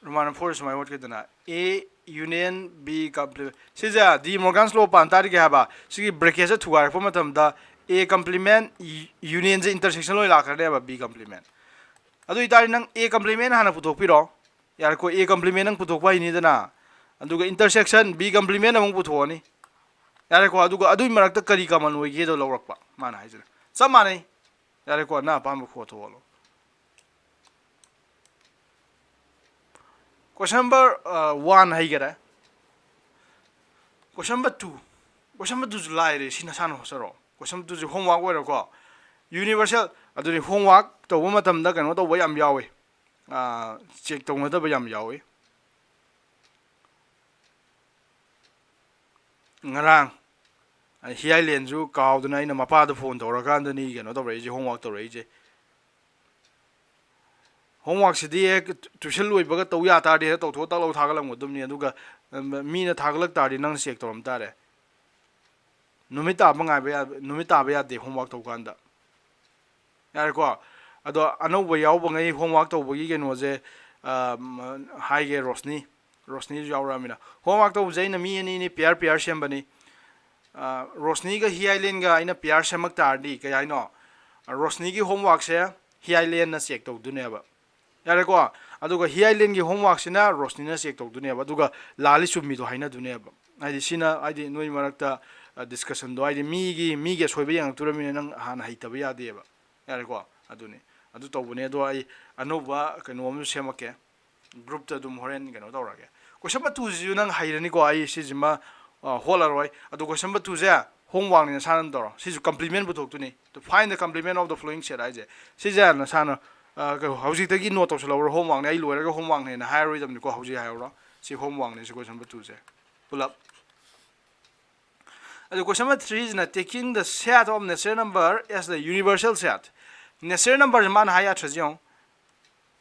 ꯔꯣꯃꯥꯟ ꯅꯝꯕꯔ ꯐꯣꯔꯁꯦ ꯁꯨꯃꯥꯏꯅ ꯍꯣꯠꯈꯤꯗꯅ, ꯑꯦ ꯌꯨꯅꯤꯌꯟ ꯕꯤ ꯀꯝꯄ꯭ꯂꯤꯃꯦꯟ꯫ ꯁꯤꯁꯦ ꯗꯤ ꯃꯣꯔꯒꯥꯟꯁ ꯂꯣ ꯄꯥꯟ ꯇꯥꯔꯗꯤ ꯀꯩ ꯍꯥꯏꯕ? ꯁꯤꯒꯤ ꯕ꯭ꯔꯦꯀꯦꯠꯁꯦ ꯊꯨꯒꯥꯏꯔꯛꯄ ꯃꯇꯝꯗ ꯑꯦ ꯀꯝꯄ꯭ꯂꯤꯃꯦꯟ ꯌꯨꯅꯤꯌꯟꯁꯦ ꯏꯟꯇꯔꯁꯦꯛꯁꯟ ꯂꯣꯏ ꯂꯥꯛꯈ꯭ꯔꯅꯦꯕ, ꯕꯤ ꯀꯝꯄ꯭ꯂꯤꯃꯦꯟ꯫ ꯑꯗꯨ ꯑꯣꯏꯇꯥꯔꯗꯤ ꯅꯪ ꯑꯦ ꯀꯝꯄ꯭ꯂꯤꯃꯦꯟ ꯍꯥꯟꯅ ꯄꯨꯊꯣꯛꯄꯤꯔꯣ꯫ ꯌꯥꯔꯦꯀꯣ? ꯑꯦ ꯀꯝꯄ꯭ꯂꯤꯃꯦꯟ ꯅꯪ ꯄꯨꯊꯣꯛꯄ ꯍꯩꯅꯤꯗꯅ, ꯑꯗꯨꯒ ꯏꯟꯇꯔꯁꯦꯛꯁꯟ ꯕꯤ ꯀꯝꯄ꯭ꯂꯤꯃꯦꯟ ꯑꯃꯨꯛ ꯄꯨꯊꯣꯛꯑꯅꯤ꯫ ꯌꯥꯔꯦꯀꯣ? ꯑꯗꯨꯒ ꯑꯗꯨꯒꯤ ꯃꯔꯛꯇ ꯀꯔꯤ ꯀꯃꯟ ꯑꯣꯏꯒꯦꯗꯣ ꯂꯧꯔꯛꯄ ꯃꯥꯅ ꯍꯥꯏꯁꯤꯅ꯫ ꯆꯞ ꯃꯥꯟꯅꯩ꯫ ꯌꯥꯔꯦꯀꯣ? ꯅꯪ ꯑꯄꯥꯝꯕ ꯈꯣꯠꯇꯣꯛꯍꯜꯂꯣ꯫ ꯀꯣꯏꯁꯟ ꯅꯝꯕꯔ ꯋꯥꯟ ꯍꯩꯈꯔꯦ꯫ ꯀꯣꯏꯁꯟ ꯅꯝꯕꯔ ꯇꯨ, ꯀꯣꯏꯁꯟ ꯅꯝꯕꯔ ꯇꯨꯁꯨ ꯂꯥꯏꯔꯦ, ꯁꯤ ꯅꯁꯥꯅ ꯍꯣꯠꯆꯔꯣ꯫ ꯀꯣꯏꯁꯟ ꯅꯝꯕꯔ ꯇꯨꯁꯦ ꯍꯣꯝꯋꯥꯛ ꯑꯣꯏꯔꯣꯀꯣ꯫ ꯌꯨꯅꯤꯚꯔꯁꯦꯜ, ꯑꯗꯨꯗꯤ ꯍꯣꯝꯋꯥꯛ ꯇꯧꯕ ꯃꯇꯝꯗ ꯀꯩꯅꯣ ꯇꯧꯕ ꯌꯥꯝ ꯌꯥꯎꯋꯤ, ꯆꯦꯛ ꯇꯧꯅꯗꯕ ꯌꯥꯝ ꯌꯥꯎꯋꯤ꯫ ꯉꯔꯥꯡ ꯍꯤꯌꯥꯏꯂꯦꯟꯁꯨ ꯀꯥꯎꯗꯅ ꯑꯩꯅ ꯃꯄꯥꯗ ꯐꯣꯟ ꯇꯧꯔꯀꯥꯟꯗꯅꯤ ꯀꯩꯅꯣ ꯇꯧꯔꯛꯏꯁꯦ, ꯍꯣꯝꯋꯥꯛ ꯇꯧꯔꯛꯏꯁꯦ꯫ ꯍꯣꯝꯋꯥꯛꯁꯤꯗꯤ ꯍꯦꯛ ꯇꯨꯏꯁꯟ ꯂꯣꯏꯕꯒ ꯇꯧ ꯌꯥ ꯇꯥꯔꯗꯤ ꯍꯦꯛ ꯇꯧꯊꯣꯛꯑ ꯇꯥꯛ ꯂꯧ ꯊꯥꯒꯠꯂꯝꯒꯗꯕꯅꯤ, ꯑꯗꯨꯒ ꯃꯤꯅ ꯊꯥꯒꯠꯂꯛ ꯇꯥꯔꯗꯤ ꯅꯪ ꯆꯦꯛ ꯇꯧꯔꯝ ꯇꯥꯔꯦ꯫ ꯅꯨꯃꯤꯠ ꯇꯥꯕ ꯉꯥꯏꯕ ꯌꯥ-, ꯅꯨꯃꯤꯠ ꯇꯥꯕ ꯌꯥꯗꯦ ꯍꯣꯝꯋꯥꯛ ꯇꯧꯀꯥꯟꯗ꯫ ꯌꯥꯔꯦꯀꯣ? ꯑꯗꯣ ꯑꯅꯧꯕ ꯌꯥꯎꯕꯉꯩ ꯍꯣꯝꯋꯥꯛ ꯇꯧꯕꯒꯤ ꯀꯩꯅꯣꯁꯦ, ꯑ, ꯍꯥꯏꯒꯦ, ꯔꯣꯁꯅꯤ, ꯔꯣꯁꯅꯤꯁꯨ ꯌꯥꯎꯔꯛꯑꯃꯤꯅ꯫ ꯍꯣꯝꯋꯥꯛ ꯇꯧꯕꯁꯦ ꯑꯩꯅ ꯃꯤ ꯑꯅꯤꯅꯤ ꯄꯤꯌꯔ ꯄꯤꯌꯔ ꯁꯦꯝꯕꯅꯤ꯫ ꯑ, ꯔꯣꯁꯅꯤꯒ ꯍꯤꯌꯥꯏꯂꯦꯟꯒ ꯑꯩꯅ ꯄꯤꯌꯔ ꯁꯦꯝꯃꯛ ꯇꯥꯔꯗꯤ ꯀꯩ ꯍꯥꯏꯅꯣ? ꯔꯣꯁꯅꯤꯒꯤ ꯍꯣꯝꯋꯥꯛꯁꯦ ꯍꯤꯌꯥꯏꯂꯦꯟꯅ ꯆꯦꯛ ꯇꯧꯗꯣꯏꯅꯦꯕ꯫ ꯌꯥꯔꯦꯀꯣ? ꯑꯗꯨꯒ ꯍꯤꯌꯥꯏꯂꯦꯟꯒꯤ ꯍꯣꯝꯋꯥꯛꯁꯤꯅ ꯔꯣꯁꯅꯤꯅ ꯆꯦꯛ ꯇꯧꯗꯣꯏꯅꯦꯕ, ꯑꯗꯨꯒ ꯂꯥꯜꯂꯤ ꯆꯨꯝꯃꯤꯗꯣ ꯍꯥꯏꯅꯗꯣꯏꯅꯦꯕ꯫ ꯍꯥꯏꯗꯤ ꯁꯤꯅ, ꯍꯥꯏꯗꯤ ꯅꯣꯏ ꯃꯔꯛꯇ, ꯗꯤꯁꯀꯁꯟꯗꯣ, ꯍꯥꯏꯗꯤ ꯃꯤꯒꯤ ꯃꯤꯒꯤ ꯑꯁꯣꯏꯕ ꯌꯦꯡꯉꯛꯇꯣꯔꯃꯤꯅ ꯅꯪ ꯍꯥꯟꯅ ꯍꯩꯇꯕ ꯌꯥꯗꯦꯕ꯫ ꯌꯥꯔꯦꯀꯣ? ꯑꯗꯨꯅꯤ꯫ ꯑꯗꯨ ꯇꯧꯕꯅꯦ꯫ ꯑꯗꯣ ꯑꯩ ꯑꯅꯧꯕ ꯀꯩꯅꯣ ꯑꯃꯁꯨ ꯁꯦꯝꯃꯛꯀꯦ꯫ ꯒ꯭ꯔꯨꯞꯇ ꯑꯗꯨꯝ ꯍꯣꯔꯦꯟ ꯀꯩꯅꯣ ꯇꯧꯔꯒꯦ꯫ ꯀꯣꯏꯁꯟ ꯃꯇꯨꯁꯤꯁꯨ ꯅꯪ ꯍꯩꯔꯅꯤꯀꯣ, ꯑꯩ ꯁꯤꯁꯤꯃ ꯑ, ꯍꯣꯠꯂꯔꯣꯏ꯫ ꯑꯗꯣ ꯀꯣꯏꯁꯟ ꯃꯇꯨꯁꯦ ꯍꯣꯝꯋꯥꯛꯅꯤ, ꯅꯁꯥꯅ ꯇꯧꯔꯣ꯫ ꯁꯤꯁꯨ ꯀꯝꯄ꯭ꯂꯤꯃꯦꯟ ꯄꯨꯊꯣꯛꯇꯣꯏꯅꯤ꯫ To find the complement of the following set ꯍꯥꯏꯁꯦ꯫ ꯁꯤꯁꯦ ꯅꯁꯥꯅ ꯑ, ꯀꯩꯅꯣ, ꯍꯧꯖꯤꯛꯇꯒꯤ ꯅꯣꯠ ꯇꯧꯁꯜꯍꯧꯔꯣ꯫ ꯍꯣꯝꯋꯥꯛꯅꯤ, ꯑꯩ ꯂꯣꯏꯔꯒ ꯍꯣꯝꯋꯥꯛꯅꯦꯅ ꯍꯥꯏꯔꯔꯣꯏꯗꯕꯅꯤꯀꯣ꯫ ꯍꯧꯖꯤꯛ ꯍꯥꯏꯍꯧꯔꯣ꯫ ꯁꯤ ꯍꯣꯝꯋꯥꯛꯅꯤ, ꯁꯤ ꯀꯣꯏꯁꯟ ꯃꯇꯨꯁꯦ ꯄꯨꯂꯞ꯫ ꯑꯗꯨ ꯀꯣꯏꯁꯟ number ꯊ꯭ꯔꯤꯁꯤꯅ taking the set of natural number as the universal set꯫ Natural numberꯁꯦ ꯃꯥꯅ ꯍꯥꯏ ꯑꯥꯔꯊꯁꯦ ꯌꯦꯡꯉꯣ꯫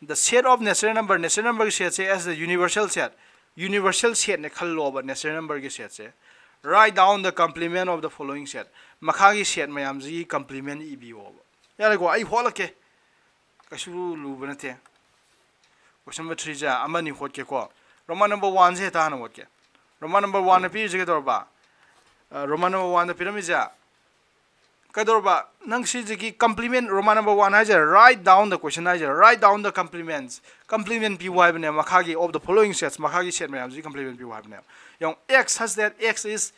The set of natural number, natural numberꯒꯤ setꯁꯦ as the universal set, universal setꯅꯦ ꯈꯜꯂꯣꯕ natural numberꯒꯤ setꯁꯦ꯫ Write down the complement of the following set꯫ ꯃꯈꯥꯒꯤ set ꯃꯌꯥꯝꯁꯤꯒꯤ complement ꯏꯕꯤꯌꯣꯕ꯫ ꯌꯥꯔꯦꯀꯣ? ꯑꯩ ꯍꯣꯠꯂꯛꯀꯦ꯫ ꯀꯩꯁꯨ ꯂꯨꯕ ꯅꯠꯇꯦ꯫ ꯀꯣꯏꯁꯟ ꯅꯝꯕꯔ ꯊ꯭ꯔꯤꯁꯦ ꯑꯃꯅꯤ ꯍꯣꯠꯀꯦꯀꯣ꯫ ꯔꯣꯃꯥꯟ ꯅꯝꯕꯔ ꯋꯥꯟꯁꯦ ꯍꯦꯛꯇ ꯍꯥꯟꯅ ꯍꯣꯠꯀꯦ꯫ ꯔꯣꯃꯥꯟ ꯅꯝꯕꯔ ꯋꯥꯟꯅ ꯄꯤꯔꯤꯁꯦ ꯀꯩꯗꯧꯔꯕ? ꯑ, ꯔꯣꯃꯥꯟ ꯅꯝꯕꯔ ꯋꯥꯟꯗ ꯄꯤꯔꯝꯃꯤꯁꯦ ꯀꯩꯗꯧꯔꯕ? ꯅꯪ ꯁꯤꯁꯤꯒꯤ complement, ꯔꯣꯃꯥꯟ ꯅꯝꯕꯔ ꯋꯥꯟ ꯍꯥꯏꯁꯦ, write down the question ꯍꯥꯏꯁꯦ, write down the complements, complement ꯄꯤꯌꯨ ꯍꯥꯏꯕꯅꯦ꯫ ꯃꯈꯥꯒꯤ of the following sets, ꯃꯈꯥꯒꯤ set ꯃꯌꯥꯝꯁꯤꯒꯤ complement ꯄꯤꯌꯨ ꯍꯥꯏꯕꯅꯦ꯫ ꯌꯦꯡꯉꯣ, x such that x is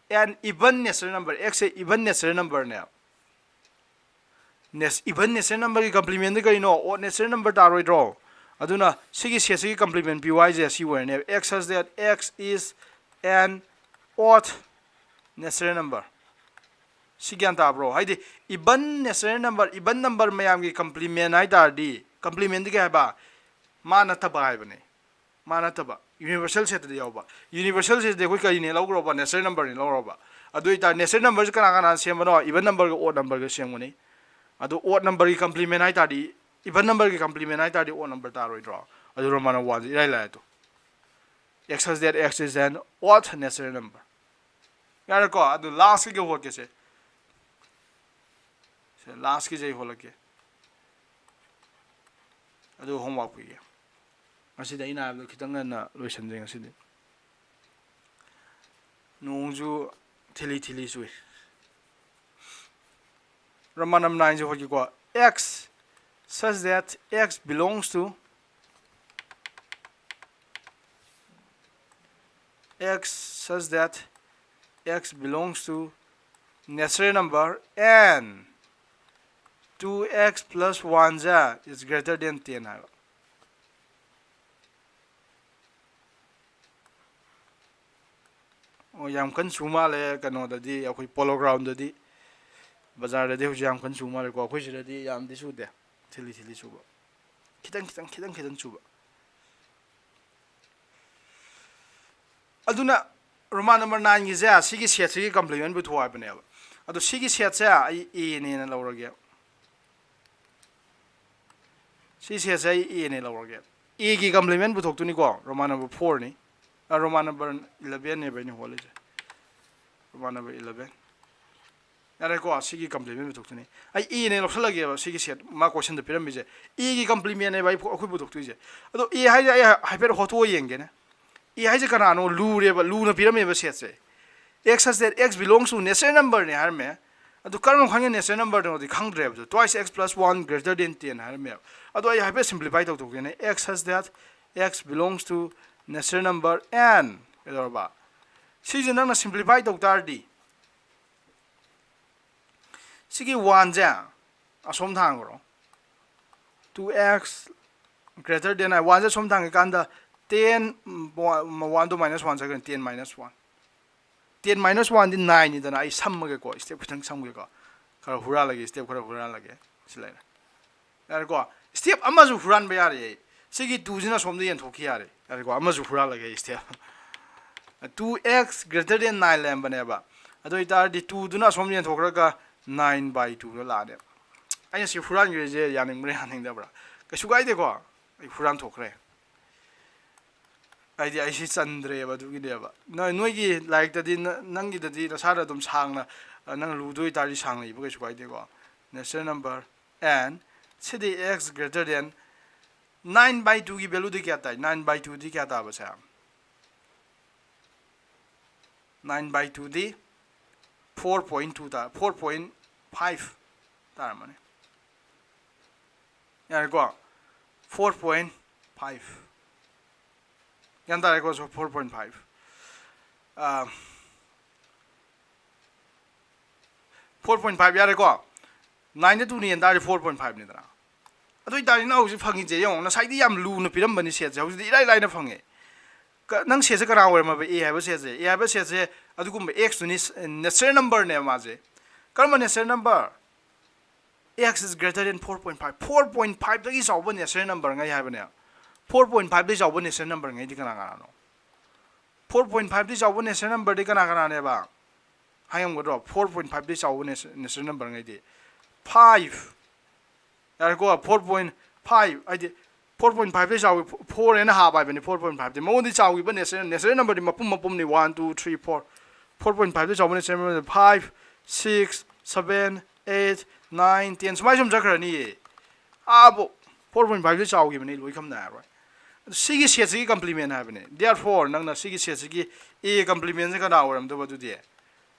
an even natural number, x say even natural numberꯅꯦ꯫ Nat-, even natural numberꯒꯤ complementꯗꯤ ꯀꯔꯤꯅꯣ? Odd natural number ꯇꯥꯔꯣꯏꯗ꯭ꯔꯣ? ꯑꯗꯨꯅ ꯁꯤꯒꯤ setꯁꯤꯒꯤ complement ꯄꯤꯌꯨ ꯍꯥꯏꯁꯦ ꯁꯤ ꯑꯣꯏꯔꯅꯦꯕ, x such that x is an odd natural number꯫ ꯁꯤ ꯒ꯭ꯌꯥꯟ ꯇꯥꯕ꯭ꯔꯣ? ꯍꯥꯏꯗꯤ even natural number, even number ꯃꯌꯥꯝꯒꯤ complement ꯍꯥꯏ ꯇꯥꯔꯗꯤ, complementꯗꯤ ꯀꯩ ꯍꯥꯏꯕ? ꯃꯥ ꯅꯠꯇꯕ ꯍꯥꯏꯕꯅꯦ꯫ ꯃꯥ ꯅꯠꯇꯕ, universal setꯇꯗꯤ ꯌꯥꯎꯕ꯫ Universal setꯇꯗꯤ ꯑꯩꯈꯣꯏ ꯀꯔꯤꯅꯦ ꯂꯧꯈ꯭ꯔꯕ? Natural numberꯅꯦ ꯂꯧꯈ꯭ꯔꯕ꯫ ꯑꯗꯨ ꯑꯣꯏꯇꯥꯔꯗꯤ natural numberꯁꯦ ꯀꯅꯥ ꯀꯅꯥꯅ ꯁꯦꯝꯕꯅꯣ? Even numberꯒ odd numberꯒ ꯁꯦꯝꯕꯅꯤ꯫ ꯑꯗꯨ odd numberꯒꯤ complement ꯍꯥꯏ ꯇꯥꯔꯗꯤ, even numberꯒꯤ complement ꯍꯥꯏ ꯇꯥꯔꯗꯤ odd number ꯇꯥꯔꯣꯏꯗ꯭ꯔꯣ? ꯑꯗꯨ ꯔꯣꯃꯥꯟ ꯋꯥꯟꯁꯦ ꯏꯔꯥꯏ ꯂꯥꯏ ꯑꯗꯣ꯫ X such that x is an odd natural number꯫ ꯌꯥꯔꯦꯀꯣ? ꯑꯗꯨ lastꯀꯤꯒ ꯍꯣꯠꯀꯦꯁꯦ꯫ ꯁꯦ, lastꯀꯤꯁꯦ ꯑꯩ ꯍꯣꯠꯂꯛꯀꯦ꯫ ꯑꯗꯨ homework ꯄꯤꯒꯦ꯫ ꯉꯁꯤꯗꯤ ꯑꯩꯅ ꯍꯥꯏꯕꯗꯣ ꯈꯤꯇꯪ ꯉꯟꯅ ꯂꯣꯏꯁꯟꯖꯩ ꯉꯁꯤꯗꯤ꯫ ꯅꯣꯡꯁꯨ ꯊꯤꯂꯤ ꯊꯤꯂꯤ ꯆꯨꯏ꯫ ꯔꯣꯃꯥꯟ ꯅꯝꯕꯔ ꯅꯥꯏꯟꯁꯦ ꯍꯣꯠꯀꯦꯀꯣ꯫ X such that x belongs to, x such that x belongs to natural number and two x plus one say is greater than ten ꯍꯥꯏꯕ꯫ ꯑꯣ, ꯌꯥꯝ ꯀꯟꯅ ꯆꯨ ꯃꯥꯜꯂꯦ ꯀꯩꯅꯣꯗꯗꯤ, ꯑꯩꯈꯣꯏ Polo Groundꯗꯗꯤ꯫ ꯕꯖꯥꯔꯗꯗꯤ ꯍꯧꯖꯤꯛ ꯌꯥꯝ ꯀꯟꯅ ꯆꯨ ꯃꯥꯜꯂꯦꯀꯣ꯫ ꯑꯩꯈꯣꯏ ꯁꯤꯗꯗꯤ ꯌꯥꯝꯗꯤ ꯆꯨꯗꯦ, ꯊꯤꯜꯂꯤ ꯊꯤꯜꯂꯤ ꯆꯨꯕ, ꯈꯤꯇꯪ ꯈꯤꯇꯪ ꯈꯤꯇꯪ ꯈꯤꯇꯪ ꯆꯨꯕ꯫ ꯑꯗꯨꯅ Roman number nineꯒꯤꯁꯦ ꯁꯤꯒꯤ setꯁꯤꯒꯤ complement ꯄꯨꯊꯣꯛꯑꯣ ꯍꯥꯏꯕꯅꯦꯕ꯫ ꯑꯗꯣ ꯁꯤꯒꯤ setꯁꯦ ꯑꯩ Aꯅꯦꯅ ꯂꯧꯔꯒꯦ꯫ ꯁꯤ setꯁꯦ ꯑꯩ Aꯅꯦ ꯂꯧꯔꯒꯦ꯫ Aꯒꯤ complement ꯄꯨꯊꯣꯛꯇꯣꯏꯅꯤꯀꯣ, Roman number fourꯅꯤ꯫ ꯑ, Roman number elevenꯅꯦꯕ ꯑꯩꯅ ꯍꯣꯜꯂꯤꯁꯦ꯫ Roman number eleven꯫ ꯌꯥꯔꯦꯀꯣ, ꯁꯤꯒꯤ complement ꯄꯨꯊꯣꯛꯇꯣꯏꯅꯤ꯫ ꯑꯩ Aꯅꯦ ꯂꯧꯁꯜꯂꯒꯦꯕ ꯁꯤꯒꯤ set, ꯃꯥ questionꯗ ꯄꯤꯔꯝꯃꯤꯁꯦ꯫ Aꯒꯤ complementꯅꯦꯕ ꯑꯩ, ꯑꯩꯈꯣꯏ ꯄꯨꯊꯣꯛꯇꯣꯏꯁꯦ꯫ ꯑꯗꯣ A ꯍꯥꯏꯁꯦ ꯑꯩ ꯍꯥꯏꯐꯦꯠ ꯍꯣꯠꯇꯣꯛꯑ ꯌꯦꯡꯒꯦꯅꯦ꯫ A ꯍꯥꯏꯁꯦ ꯀꯅꯥꯅꯣ? ꯂꯨꯔꯦꯕ, ꯂꯨꯅ ꯄꯤꯔꯝꯃꯦꯕ setꯁꯦ꯫ X such that x belongs to natural numberꯅꯦ ꯍꯥꯏꯔꯝꯃꯦ꯫ ꯑꯗꯨ ꯀꯔꯝꯕ ꯈꯪꯉꯦ natural numberꯅꯣꯗꯤ ꯈꯪꯗ꯭ꯔꯦꯕ꯫ Twice x plus one greater than ten ꯍꯥꯏꯔꯝꯃꯦꯕ꯫ ꯑꯗꯣ ꯑꯩ ꯍꯥꯏꯐꯦꯠ simplify ꯇꯧꯊꯣꯛꯀꯦꯅꯦ꯫ X such that x belongs to natural number n ꯀꯩꯗꯧꯔꯕ? ꯁꯤꯁꯦ ꯅꯪꯅ simplify ꯇꯧ ꯇꯥꯔꯗꯤ, ꯁꯤꯒꯤ oneꯁꯦ ꯑꯁꯣꯝ ꯊꯥꯡꯈ꯭ꯔꯣ꯫ Two x greater than, oneꯁꯦ ꯑꯁꯣꯝ ꯊꯥꯡꯈꯤꯀꯥꯟꯗ ten, one ꯗꯣ minus one ꯆꯠꯈ꯭ꯔꯅꯤ, ten minus one꯫ Ten minus oneꯗꯤ nineꯅꯤꯗꯅ, ꯑꯩ ꯁꯝꯃꯒꯦꯀꯣ, step ꯈꯤꯇꯪ ꯁꯝꯒꯦꯀꯣ, ꯈꯔ ꯍꯨꯔꯥꯜꯂꯒꯦ, step ꯈꯔ ꯍꯨꯔꯥꯜꯂꯒꯦ꯫ ꯁꯤ ꯂꯩꯔꯦ꯫ ꯌꯥꯔꯦꯀꯣ? Step ꯑꯃꯁꯨ ꯍꯨꯔꯥꯟꯕ ꯌꯥꯔꯦ ꯑꯩ꯫ ꯁꯤꯒꯤ twoꯁꯤꯅ ꯑꯁꯣꯝꯗ ꯌꯦꯟꯊꯣꯛꯈꯤ ꯌꯥꯔꯦ꯫ ꯌꯥꯔꯦꯀꯣ? ꯑꯃꯁꯨ ꯍꯨꯔꯥꯜꯂꯒꯦ ꯑꯩ step꯫ Two x greater than nine ꯂꯩꯔꯝꯕꯅꯦꯕ꯫ ꯑꯗꯨ ꯑꯣꯏꯇꯥꯔꯗꯤ twoꯗꯨꯅ ꯑꯁꯣꯝ ꯌꯦꯟꯊꯣꯛꯈ꯭ꯔꯒ nine by twoꯗ ꯂꯥꯛꯑꯅꯦꯕ꯫ ꯑꯩꯅ ꯁꯤ ꯍꯨꯔꯥꯟꯈ꯭ꯔꯤꯁꯦ ꯌꯥꯅꯤꯡꯕ꯭ꯔꯥ ꯌꯥꯅꯤꯡꯗꯕ꯭ꯔꯥ? ꯀꯩꯁꯨ ꯀꯥꯏꯗꯦꯀꯣ? ꯑꯩ ꯍꯨꯔꯥꯟꯊꯣꯛꯈ꯭ꯔꯦ꯫ ꯍꯥꯏꯗꯤ ꯑꯩ ꯁꯤ ꯆꯟꯗ꯭ꯔꯦꯕ ꯑꯗꯨꯒꯤꯅꯦꯕ꯫ ꯅ-, ꯅꯣꯏꯒꯤ ꯂꯥꯏꯔꯤꯛꯇꯗꯤ, ꯅ-, ꯅꯪꯒꯤꯗꯗꯤ ꯅꯁꯥꯅ ꯑꯗꯨꯝ ꯁꯥꯡꯅ, ꯑ, ꯅꯪ ꯂꯨꯗꯣꯏ ꯇꯥꯔꯗꯤ ꯁꯥꯡꯅ ꯏꯕ ꯀꯩꯁꯨ ꯀꯥꯏꯗꯦꯀꯣ꯫ Natural number n, CD x greater than nine by twoꯒꯤ valueꯗꯤ ꯀꯌꯥ ꯇꯥꯏ? Nine by twoꯗꯤ ꯀꯌꯥ ꯇꯥꯕ ꯁꯦ? Nine by twoꯗꯤ four point two ꯇꯥ-, four point five ꯇꯥꯔꯝꯃꯅꯤ꯫ ꯌꯥꯔꯦꯀꯣ? Four point five꯫ ꯒ꯭ꯌꯥꯟ ꯇꯥꯔꯦꯀꯣ? So, four point five꯫ ꯑꯥ, Four point five ꯌꯥꯔꯦꯀꯣ. Nineꯗ two ꯅ ꯌꯦꯟ ꯇꯥꯔꯗꯤ four point five ꯅꯤꯗꯅ. ꯑꯗꯨ ꯑꯣꯏꯇꯥꯔꯗꯤ ꯅꯪ ꯍꯧꯖꯤꯛ ꯐꯪꯉꯤꯁꯦ ꯌꯦꯡꯉꯣ, ꯉꯁꯥꯏꯗꯤ ꯌꯥꯝ ꯂꯨꯅ ꯄꯤꯔꯝꯕꯅꯤ ꯁꯦꯠꯁꯦ, ꯍꯧꯖꯤꯛꯇꯤ ꯏꯔꯥꯏ ꯂꯥꯏꯅ ꯐꯪꯉꯦ꯫ ꯀ-, ꯅꯪ ꯁꯦꯠꯁꯦ ꯀꯅꯥ ꯑꯣꯏꯔꯝꯃꯕ? A ꯍꯥꯏꯕ ꯁꯦꯠꯁꯦ, A ꯍꯥꯏꯕ ꯁꯦꯠꯁꯦ ꯑꯗꯨꯒꯨꯝꯕ X ꯇꯨꯅꯤ, natural numberꯅꯦꯕ ꯃꯥꯁꯦ꯫ ꯀꯔꯝꯕ natural number? X is greater than four point five꯫ Four point fiveꯗꯒꯤ ꯆꯥꯎꯕ natural number ꯉꯩ ꯍꯥꯏꯕꯅꯦ꯫ Four point fiveꯗꯒꯤ ꯆꯥꯎꯕ natural number ꯉꯩꯗꯤ ꯀꯅꯥ ꯀꯅꯥꯅꯣ? Four point fiveꯗꯒꯤ ꯆꯥꯎꯕ natural numberꯗꯤ ꯀꯅꯥ ꯀꯅꯥꯅꯦꯕ? ꯍꯥꯏꯉꯝꯒꯗ꯭ꯔꯣ? Four point fiveꯗꯒꯤ ꯆꯥꯎꯕ natural number ꯉꯩꯗꯤ five꯫ ꯌꯥꯔꯦꯀꯣ, four point five ꯍꯥꯏꯗꯤ four point fiveꯇꯩ ꯆꯥꯎꯏ, four ꯑꯅ half ꯍꯥꯏꯕꯅꯤ, four point fiveꯇꯤ ꯃꯉꯣꯟꯗꯤ ꯆꯥꯎꯈꯤꯕ natural, natural numberꯗꯤ ꯃꯄꯨꯝ ꯃꯄꯨꯝꯅꯤ, one, two, three, four꯫ Four point fiveꯇꯩ ꯆꯥꯎꯕ natural number five, six, seven, eight, nine, ten ꯁꯨꯃꯥꯏꯅ ꯁꯨꯝ ꯆꯠꯈ꯭ꯔꯅꯤꯌꯦ꯫ ꯑꯥꯕꯣ, four point fiveꯇꯩ ꯆꯥꯎꯈꯤꯕꯅꯤ, ꯂꯣꯏ ꯈꯝꯅ ꯍꯥꯏꯔꯣꯏ꯫ ꯑꯗꯨ ꯁꯤꯒꯤ ꯁꯦꯠꯁꯤꯒꯤ complement ꯍꯥꯏꯕꯅꯤ꯫ Therefore ꯅꯪꯅ ꯁꯤꯒꯤ ꯁꯦꯠꯁꯤꯒꯤ A complementꯁꯦ ꯀꯅꯥ ꯑꯣꯏꯔꯝꯗꯧꯕ ꯑꯗꯨꯗꯤ?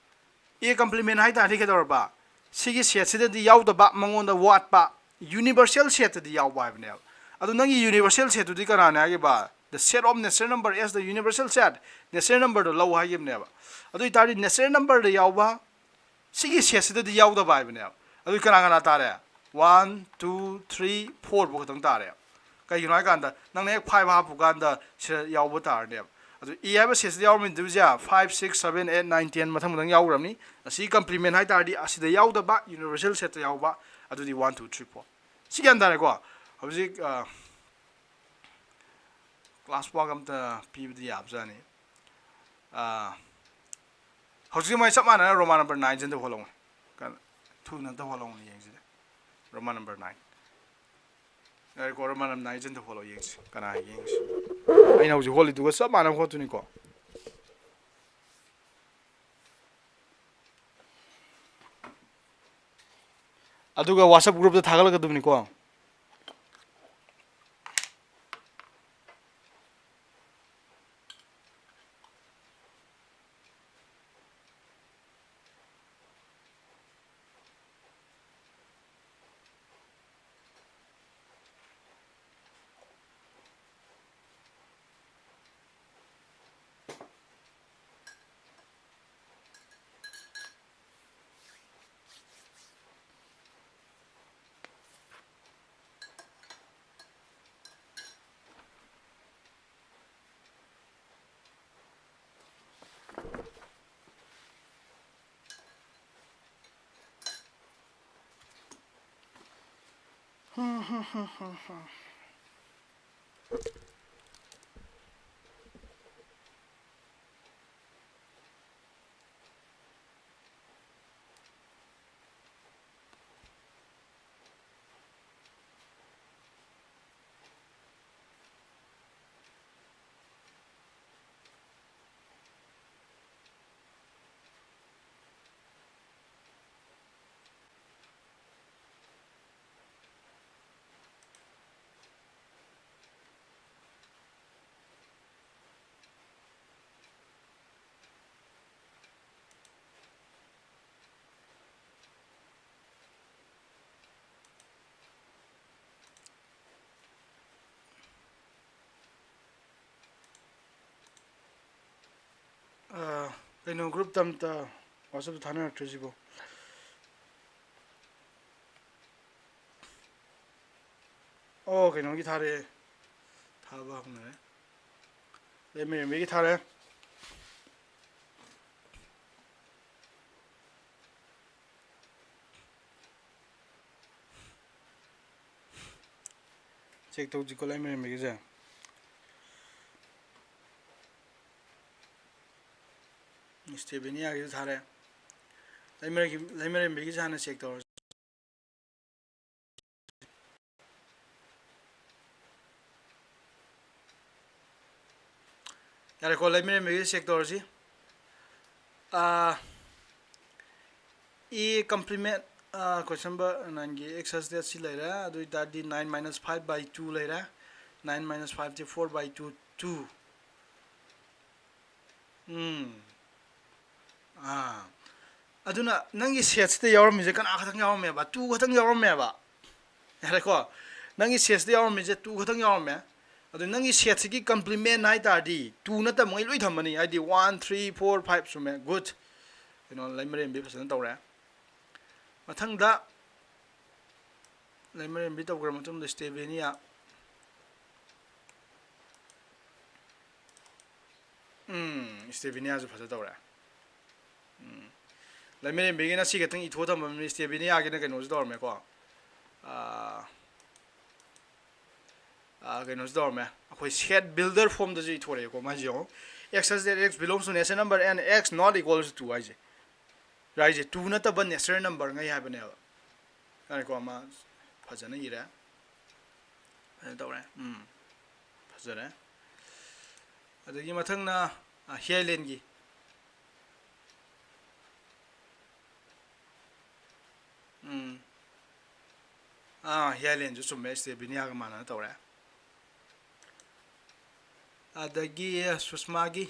A complement ꯍꯥꯏ ꯇꯥꯔꯗꯤ ꯀꯩꯗꯧꯔꯕ? ꯁꯤꯒꯤ ꯁꯦꯠꯁꯤꯗꯗꯤ ꯌꯥꯎꯗꯕ, ꯃꯉꯣꯟꯗ ꯋꯥꯠꯄ, universal ꯁꯦꯠꯇꯗꯤ ꯌꯥꯎꯕ ꯍꯥꯏꯕꯅꯦꯕ꯫ ꯑꯗꯣ ꯅꯪꯒꯤ universal ꯁꯦꯠꯇꯨꯗꯤ ꯀꯅꯥꯅꯦ ꯍꯥꯏꯈꯤꯕ? The set of natural number as the universal set, natural numberꯗꯣ ꯂꯧ ꯍꯥꯏꯈꯤꯕꯅꯦꯕ꯫ ꯑꯗꯨ ꯑꯣꯏꯇꯥꯔꯗꯤ natural numberꯗ ꯌꯥꯎꯕ ꯁꯤꯒꯤ ꯁꯦꯠꯁꯤꯗꯗꯤ ꯌꯥꯎꯗꯕ ꯍꯥꯏꯕꯅꯦꯕ꯫ ꯑꯗꯨꯗꯤ ꯀꯅꯥ ꯀꯅꯥ ꯇꯥꯔꯦ? One, two, three, four ꯐꯥꯎ ꯈꯛꯇꯪ ꯇꯥꯔꯦ꯫ ꯀꯩꯒꯤꯅꯣ ꯍꯥꯏꯀꯥꯟꯗ ꯅꯪꯅ ꯍꯦꯛ five ꯍꯥꯞꯄꯨ ꯀꯥꯟꯗ ꯁꯤꯗ ꯌꯥꯎꯕ ꯇꯥꯔꯅꯦꯕ꯫ ꯑꯗꯨ A ꯍꯥꯏꯕ ꯁꯦꯠꯁꯤꯗ ꯌꯥꯎꯔꯝꯃꯤꯗꯨꯁꯦ five, six, seven, eight, nine, ten ꯃꯊꯪ ꯃꯊꯪ ꯌꯥꯎꯈ꯭ꯔꯕꯅꯤ꯫ ꯑꯁꯤ complement ꯍꯥꯏ ꯇꯥꯔꯗꯤ ꯑꯁꯤꯗ ꯌꯥꯎꯗꯕ universal ꯁꯦꯠꯇ ꯌꯥꯎꯕ, ꯑꯗꯨꯗꯤ one, two, three, four꯫ ꯁꯤ ꯒ꯭ꯌꯥꯟ ꯇꯥꯔꯦꯀꯣ? ꯍꯧꯖꯤꯛ class work ꯑꯝꯇ ꯄꯤꯕꯗꯤ ꯌꯥꯕꯖꯥꯠꯅꯤ꯫ ꯍꯧꯖꯤꯛ ꯃꯣꯏ ꯆꯞ ꯃꯥꯟꯅꯅ Roman number nineꯁꯦ ꯑꯝꯇ ꯍꯣꯜꯍꯧꯅꯦ꯫ ꯀꯟꯅ ꯊꯨꯅ ꯑꯝꯇ ꯍꯣꯜꯍꯧꯅꯦ ꯌꯦꯡꯁꯤꯅꯦ꯫ Roman number nine꯫ ꯉꯥꯏꯈꯣ, Roman number nineꯁꯦ ꯑꯝꯇ ꯍꯣꯜꯂꯣ ꯌꯦꯡꯁꯤ꯫ ꯀꯅꯥ ꯌꯦꯡꯁꯤ? ꯑꯩꯅ ꯍꯧꯖꯤꯛ ꯍꯣꯜꯂꯤꯗꯨꯒ ꯆꯞ ꯃꯥꯟꯅꯕ ꯍꯣꯠꯇꯨꯅꯤꯀꯣ꯫ ꯑꯗꯨꯒ WhatsApp groupꯇ ꯊꯥꯒꯠꯂꯛꯀꯗꯕꯅꯤꯀꯣ꯫ ꯑꯥ, ꯀꯩꯅꯣ, groupꯇ ꯑꯝꯇ WhatsAppꯇ ꯊꯥꯅꯔꯛꯇ꯭ꯔꯤꯁꯤꯕꯣ? ꯑꯣ, ꯀꯩꯅꯣꯒꯤ ꯊꯥꯔꯛꯑꯦ꯫ ꯊꯥꯕ ꯍꯧꯅꯔꯦ꯫ ꯂꯩꯃꯔꯦꯝꯕꯤꯒꯤ ꯊꯥꯔꯦ꯫ Check ꯇꯧꯁꯤꯀꯣ ꯂꯩꯃꯔꯦꯝꯕꯤꯒꯤꯁꯦ꯫ ꯁ꯭ꯇꯦꯕꯦꯅꯤꯌꯥꯒꯤꯁꯨ ꯊꯥꯔꯦ꯫ ꯂꯩꯃꯔꯦꯝ-, ꯂꯩꯃꯔꯦꯝꯕꯤꯒꯤꯁꯦ ꯍꯥꯟꯅ check ꯇꯧꯔꯁꯤ꯫ ꯌꯥꯔꯦꯀꯣ, ꯂꯩꯃꯔꯦꯝꯕꯤꯒꯤ check ꯇꯧꯔꯁꯤ꯫ ꯑꯥ, A complement, ah, question number nineꯒꯤ x ꯍꯥꯏꯁꯤꯗꯤ ꯑꯁꯤ ꯂꯩꯔꯦ꯫ ꯑꯗꯨ ꯑꯣꯏ ꯇꯥꯔꯗꯤ nine minus five by two ꯂꯩꯔꯦ꯫ Nine minus five D four by two, two꯫ ꯎꯝ꯫ ꯑꯥ꯫ ꯑꯗꯨꯅ ꯅꯪꯒꯤ setꯁꯤꯗ ꯌꯥꯎꯔꯝꯃꯤꯁꯦ ꯀꯅꯥ ꯈꯛꯇꯪ ꯌꯥꯎꯔꯝꯃꯦꯕ? Two ꯈꯛꯇꯪ ꯌꯥꯎꯔꯝꯃꯦꯕ꯫ ꯌꯥꯔꯦꯀꯣ? ꯅꯪꯒꯤ setꯁꯤꯗ ꯌꯥꯎꯔꯝꯃꯤꯁꯦ two ꯈꯛꯇꯪ ꯌꯥꯎꯔꯝꯃꯦ꯫ ꯑꯗꯨ ꯅꯪꯒꯤ setꯁꯤꯒꯤ complement ꯍꯥꯏ ꯇꯥꯔꯗꯤ two ꯅꯠꯇꯕꯉꯩ ꯂꯣꯏ ꯊꯝꯃꯅꯤ꯫ ꯍꯥꯏꯗꯤ one, three, four, five ꯆꯨꯝꯃꯦ꯫ Good. ꯀꯩꯅꯣ, ꯂꯩꯃꯔꯦꯝꯕꯤ ꯐꯖꯅ ꯇꯧꯔꯦ꯫ ꯃꯊꯪꯗ ꯂꯩꯃꯔꯦꯝꯕꯤ ꯇꯧꯈ꯭ꯔ ꯃꯇꯨꯡꯗ ꯁ꯭ꯇꯦꯕꯦꯅꯤꯌꯥ꯫ ꯎꯝ, ꯁ꯭ꯇꯦꯕꯦꯅꯤꯌꯥꯁꯨ ꯐꯖ ꯇꯧꯔꯦ꯫ ꯎꯝ꯫ ꯂꯩꯃꯔꯦꯝꯕꯤꯒꯤꯅ ꯁꯤ ꯈꯛꯇꯪ ꯏꯊꯣꯛꯑ ꯊꯝꯕꯅꯤ, ꯁ꯭ꯇꯦꯕꯦꯅꯤꯌꯥꯒꯤꯅ ꯀꯩꯅꯣꯁꯨ ꯇꯧꯔꯝꯃꯦꯀꯣ꯫ ꯑꯥ, ꯑꯥ, ꯀꯩꯅꯣꯁꯨ ꯇꯧꯔꯝꯃꯦ, ꯑꯩꯈꯣꯏ set builder form ꯗꯁꯨ ꯏꯊꯣꯔꯛꯑꯦꯀꯣ꯫ ꯃꯥꯁꯦ ꯌꯦꯡꯉꯣ, x such that x belongs to natural number and x not equals to two ꯍꯥꯏꯁꯦ꯫ ꯍꯥꯏꯁꯦ two ꯅꯠꯇꯕ natural number ꯉꯩ ꯍꯥꯏꯕꯅꯦꯕ꯫ ꯌꯥꯔꯦꯀꯣ, ꯃꯥ ꯐꯖꯅ ꯏꯔꯦ, ꯐꯖꯅ ꯇꯧꯔꯦ꯫ ꯎꯝ, ꯐꯖꯔꯦ꯫ ꯑꯗꯒꯤ ꯃꯊꯪꯅ, ꯑ, ꯍꯤꯌꯥꯏꯂꯦꯟꯒꯤ꯫ ꯎꯝ꯫ ꯑꯥ, ꯍꯤꯌꯥꯏꯂꯦꯟꯁꯨ ꯆꯨꯝꯃꯦ, ꯁ꯭ꯇꯦꯕꯤꯅꯤꯌꯥꯒ ꯃꯥꯟꯅꯅ ꯇꯧꯔꯦ꯫ ꯑꯗꯒꯤ ꯁꯨꯁꯃꯥꯒꯤ꯫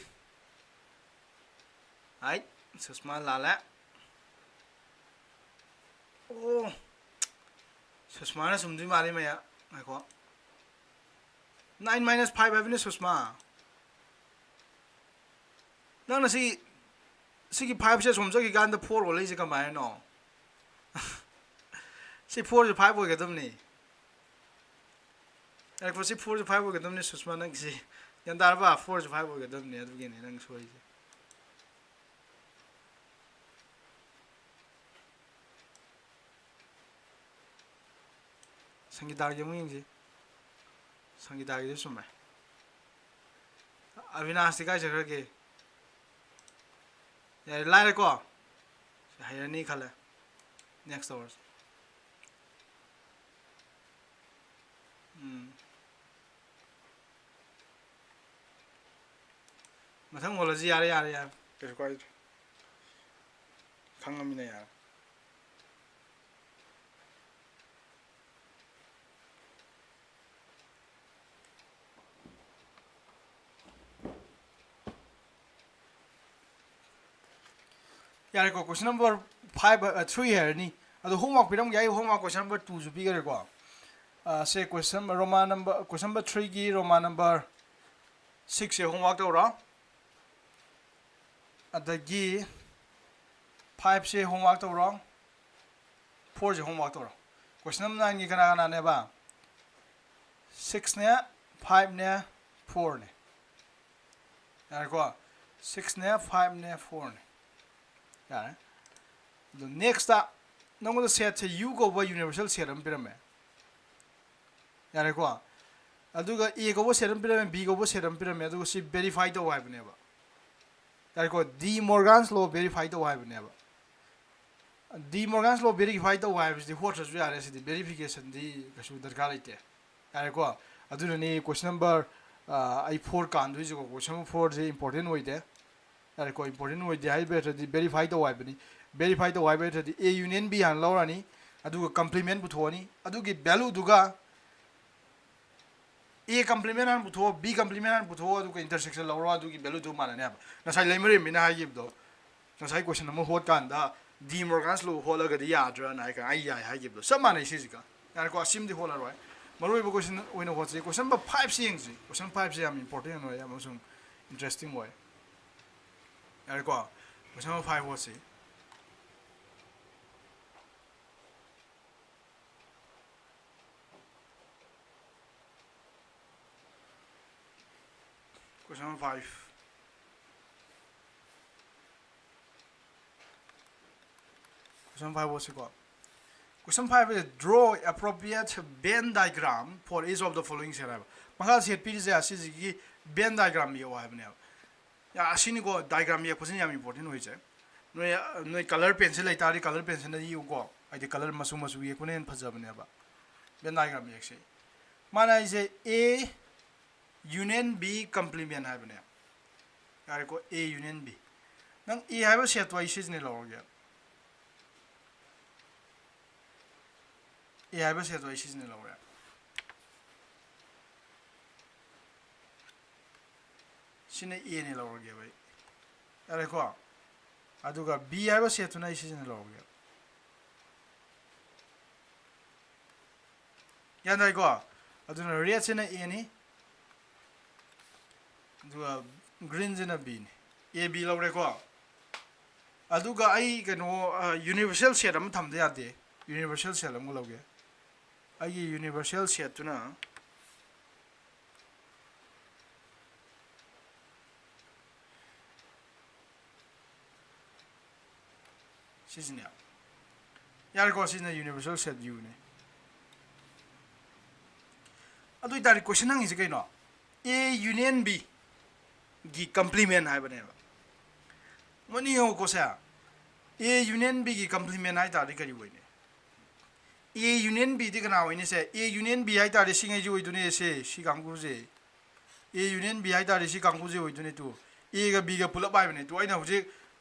ꯍꯥꯏ, ꯁꯨꯁꯃꯥ ꯂꯥꯜꯂꯦ꯫ ꯑꯣ, ꯁꯨꯁꯃꯥꯅ ꯆꯨꯝꯗꯣꯏ ꯃꯥꯜꯂꯤ ꯃꯌꯥ꯫ ꯉꯥꯏꯈꯣ꯫ Nine minus five ꯍꯥꯏꯕꯅꯤ ꯁꯨꯁꯃꯥ꯫ ꯅꯪꯅ ꯁꯤ, ꯁꯤꯒꯤ five ꯁꯦ ꯁꯨꯝ ꯆꯠꯈꯤꯀꯥꯟꯗ four ꯑꯣꯜꯂꯛꯏꯁꯦ ꯀꯃꯥꯏꯅꯅꯣ? ꯁꯤ four ꯁꯦ five ꯑꯣꯏꯒꯗꯕꯅꯤ꯫ ꯉꯥꯏꯈꯣ, ꯁꯤ four ꯁꯦ five ꯑꯣꯏꯒꯗꯕꯅꯤ ꯁꯨꯁꯃꯥ, ꯅꯪꯒꯤꯁꯤ꯫ ꯒ꯭ꯌꯥꯟ ꯇꯥꯔꯕ? Four ꯁꯦ five ꯑꯣꯏꯒꯗꯕꯅꯤ, ꯑꯗꯨꯒꯤꯅꯤ ꯅꯪ ꯁꯣꯏꯔꯤꯁꯦ꯫ ꯁꯪꯒꯤꯇꯥꯒꯤ ꯑꯃꯨꯛ ꯌꯦꯡꯁꯤ꯫ ꯁꯪꯒꯤꯇꯥꯒꯤꯗꯤ ꯆꯨꯝꯃꯦ꯫ ꯑꯕꯤꯅꯥꯁꯇꯤ ꯀꯥꯏ ꯆꯠꯈ꯭ꯔꯒꯦ? ꯌꯥꯔꯦ, ꯂꯥꯏꯔꯦꯀꯣ? ꯁꯤ ꯍꯩꯔꯅꯤ ꯈꯜꯂꯦ꯫ Next ꯇꯧꯔꯁꯤ꯫ ꯎꯝ꯫ ꯃꯊꯪ ꯍꯣꯜꯂꯁꯤ꯫ ꯌꯥꯔꯦ, ꯌꯥꯔꯦ, ꯌꯥꯔꯦ꯫ ꯀꯩꯁꯨ ꯀꯥꯏꯗ꯭ꯔꯦ꯫ ꯈꯪꯉꯃꯤꯅ ꯌꯥꯔꯦ꯫ ꯌꯥꯔꯦꯀꯣ, question number five, ꯑ, three ꯍꯥꯏꯔꯅꯤ꯫ ꯑꯗꯣ homework ꯄꯤꯔꯝꯒꯦ, ꯑꯩ homework question number two ꯁꯨ ꯄꯤꯈꯔꯦꯀꯣ꯫ ꯑ, ꯁꯦ question, Roman number, question number three ꯒꯤ Roman number six ꯁꯦ homework ꯇꯧꯔꯣ꯫ ꯑꯗꯒꯤ five ꯁꯦ homework ꯇꯧꯔꯣ꯫ Four ꯁꯦ homework ꯇꯧꯔꯣ꯫ Question number nine ꯒꯤ ꯀꯅꯥ ꯀꯅꯥꯅꯦꯕ? Six ꯅꯦ, five ꯅꯦ, four ꯅꯦ꯫ ꯌꯥꯔꯦꯀꯣ? Six ꯅꯦ, five ꯅꯦ, four ꯅꯦ꯫ ꯌꯥꯔꯦ꯫ ꯑꯗꯣ next ꯇ ꯅꯉꯣꯟꯗ set ꯁꯦ U ꯀꯧꯕ universal set ꯑꯃ ꯄꯤꯔꯝꯃꯦ꯫ ꯌꯥꯔꯦꯀꯣ? ꯑꯗꯨꯒ A ꯀꯧꯕ set ꯑꯃ ꯄꯤꯔꯝꯃꯦ, B ꯀꯧꯕ set ꯑꯃ ꯄꯤꯔꯝꯃꯦ, ꯑꯗꯨꯒ ꯁꯤ verify ꯇꯧ ꯍꯥꯏꯕꯅꯦꯕ꯫ ꯌꯥꯔꯦꯀꯣ, De Morgan's law verify ꯇꯧ ꯍꯥꯏꯕꯅꯦꯕ꯫ De Morgan's law verify ꯇꯧ ꯍꯥꯏꯕꯁꯤꯗꯤ ꯍꯣꯠꯇ꯭ꯔꯁꯨ ꯌꯥꯔꯦ, ꯁꯤꯗꯤ verification ꯗꯤ ꯀꯩꯁꯨ ꯗꯔꯀꯥꯔ ꯂꯩꯇꯦ꯫ ꯌꯥꯔꯦꯀꯣ, ꯑꯗꯨꯅꯅꯤ question number, ꯑ, ꯑꯩ four ꯀꯥꯟꯗꯣꯏꯁꯤꯀꯣ꯫ Question number four ꯁꯦ important ꯑꯣꯏꯗꯦ꯫ ꯌꯥꯔꯦꯀꯣ, important ꯑꯣꯏꯗꯦ ꯍꯥꯏꯕ ꯅꯠꯇ꯭ꯔꯗꯤ verify ꯇꯧ ꯍꯥꯏꯕꯅꯤ꯫ Verify ꯇꯧ ꯍꯥꯏꯕ ꯅꯠꯇ꯭ꯔꯗꯤ A union B ꯍꯥꯟꯅ ꯂꯧꯔꯅꯤ, ꯑꯗꯨꯒ complement ꯄꯨꯊꯣꯛꯑꯅꯤ, ꯑꯗꯨꯒꯤ value ꯗꯨꯒ A complement ꯍꯥꯟꯅ ꯄꯨꯊꯣꯛꯑꯣ, B complement ꯍꯥꯟꯅ ꯄꯨꯊꯣꯛꯑꯣ, ꯑꯗꯨꯒ intersection ꯂꯧꯔꯣ, ꯑꯗꯨꯒꯤ value ꯗꯨ ꯃꯥꯟꯅꯅꯦꯕ꯫ ꯉꯁꯥꯏ ꯂꯩꯃꯔꯦꯝꯕꯤꯅ ꯍꯥꯏꯈꯤꯕꯗꯣ, ꯉꯁꯥꯏ question ꯑꯃ ꯍꯣꯠꯀꯥꯟꯗ De Morgan's law ꯍꯣꯠꯂꯒꯗꯤ ꯌꯥꯗ꯭ꯔꯅ ꯍꯥꯏ, ꯑꯩ ꯌꯥꯏ ꯍꯥꯏꯈꯤꯕꯗꯣ ꯆꯞ ꯃꯥꯟꯅꯩ ꯁꯤꯁꯤꯒ꯫ ꯌꯥꯔꯦꯀꯣ, ꯑꯁꯤꯃꯗꯤ ꯍꯣꯠꯂꯔꯣꯏ꯫ ꯃꯔꯨꯑꯣꯏꯕ question ꯑꯣꯏꯅ ꯍꯣꯠꯁꯤ꯫ Question number five ꯁꯤ ꯌꯦꯡꯁꯤ꯫ Question five ꯁꯤ ꯌꯥꯝ important ꯑꯣꯏ ꯑꯃꯁꯨꯡ interesting ꯑꯣꯏ꯫ ꯌꯥꯔꯦꯀꯣ, question number five ꯍꯣꯠꯁꯤ꯫ Question number five꯫ Question five ꯍꯣꯠꯁꯤꯀꯣ꯫ Question five is draw appropriate Venn diagram for each of the following set ꯍꯥꯏꯕ꯫ ꯃꯈꯥ set ꯄꯤꯔꯤꯁꯦ ꯑꯁꯤꯁꯤꯒꯤ Venn diagram ꯌꯦꯛꯑꯣ ꯍꯥꯏꯕꯅꯦꯕ꯫ ꯌꯥ, ꯑꯁꯤꯅꯤꯀꯣ, diagram ꯌꯦꯛꯄꯁꯤꯅ ꯌꯥꯝ important ꯑꯣꯏꯁꯦ꯫ ꯅꯣꯏ, ꯅꯣꯏ colour pencil ꯂꯩꯇꯥꯔꯗꯤ colour pencil ꯅ ꯌꯦꯛꯎꯀꯣ, ꯍꯥꯏꯗꯤ colour ꯃꯆꯨ ꯃꯆꯨ ꯌꯦꯛꯄꯅ ꯍꯦꯟꯅ ꯐꯖꯕꯅꯦꯕ꯫ Venn diagram ꯌꯦꯛꯁꯦ꯫ ꯃꯥꯅ ꯍꯥꯏꯁꯦ A union B complement ꯍꯥꯏꯕꯅꯦ꯫ ꯌꯥꯔꯦꯀꯣ, A union B꯫ ꯅꯪ A ꯍꯥꯏꯕ set ꯇꯣ ꯑꯩ ꯁꯤꯁꯤꯅ ꯂꯧꯔꯒꯦ꯫ A ꯍꯥꯏꯕ set ꯇꯣ ꯑꯩ ꯁꯤꯁꯤꯅ ꯂꯧꯔꯦ꯫ ꯁꯤꯅ A ꯅꯦ ꯂꯧꯔꯒꯦꯕ ꯑꯩ꯫ ꯌꯥꯔꯦꯀꯣ? ꯑꯗꯨꯒ B ꯍꯥꯏꯕ set ꯇꯨꯅ ꯑꯩ ꯁꯤꯁꯤꯅ ꯂꯧꯔꯒꯦ꯫ ꯒ꯭ꯌꯥꯟ ꯇꯥꯏꯀꯣ? ꯑꯗꯨꯅ red ꯁꯤꯅ A ꯅꯤ, ꯑꯗꯨꯒ green ꯁꯤꯅ B ꯅꯤ꯫ A B ꯂꯧꯔꯦꯀꯣ? ꯑꯗꯨꯒ ꯑꯩ ꯀꯩꯅꯣ, ꯑ, universal set ꯑꯃ ꯊꯝꯗ ꯌꯥꯗꯦ꯫ Universal set ꯑꯃꯒ ꯂꯧꯒꯦ꯫ ꯑꯩꯒꯤ universal set ꯇꯨꯅ ꯁꯤꯁꯤꯅꯦ꯫ ꯌꯥꯔꯦꯀꯣ, ꯁꯤꯁꯤꯅ universal set U ꯅꯦ꯫ ꯑꯗꯨ ꯑꯣꯏꯇꯥꯔꯗꯤ question ꯍꯪꯉꯤꯁꯦ ꯀꯩꯅꯣ? A union B ꯒꯤ complement ꯍꯥꯏꯕꯅꯦꯕ꯫ ꯃꯣꯏꯅ ꯌꯦꯡꯉꯨꯀꯣ ꯁꯦ, A union B ꯒꯤ complement ꯍꯥꯏ ꯇꯥꯔꯗꯤ ꯀꯔꯤ ꯑꯣꯏꯅꯤ? A union B ꯗꯤ ꯀꯅꯥ ꯑꯣꯏꯅꯤ ꯁꯦ? A union B ꯍꯥꯏ ꯇꯥꯔꯗꯤ ꯁꯤꯉꯩꯁꯤ ꯑꯣꯏꯗꯣꯏꯅꯦ ꯁꯦ, ꯁꯤ ꯀꯥꯡꯕꯨꯁꯦ꯫ A union B ꯍꯥꯏ ꯇꯥꯔꯗꯤ ꯁꯤ ꯀꯥꯡꯕꯨꯁꯦ ꯑꯣꯏꯗꯣꯏꯅꯦ꯫ ꯇꯨ, Aꯒ Bꯒ ꯄꯨꯂꯞ ꯍꯥꯏꯕꯅꯦ꯫ ꯇꯨ, ꯑꯩꯅ ꯍꯧꯖꯤꯛ,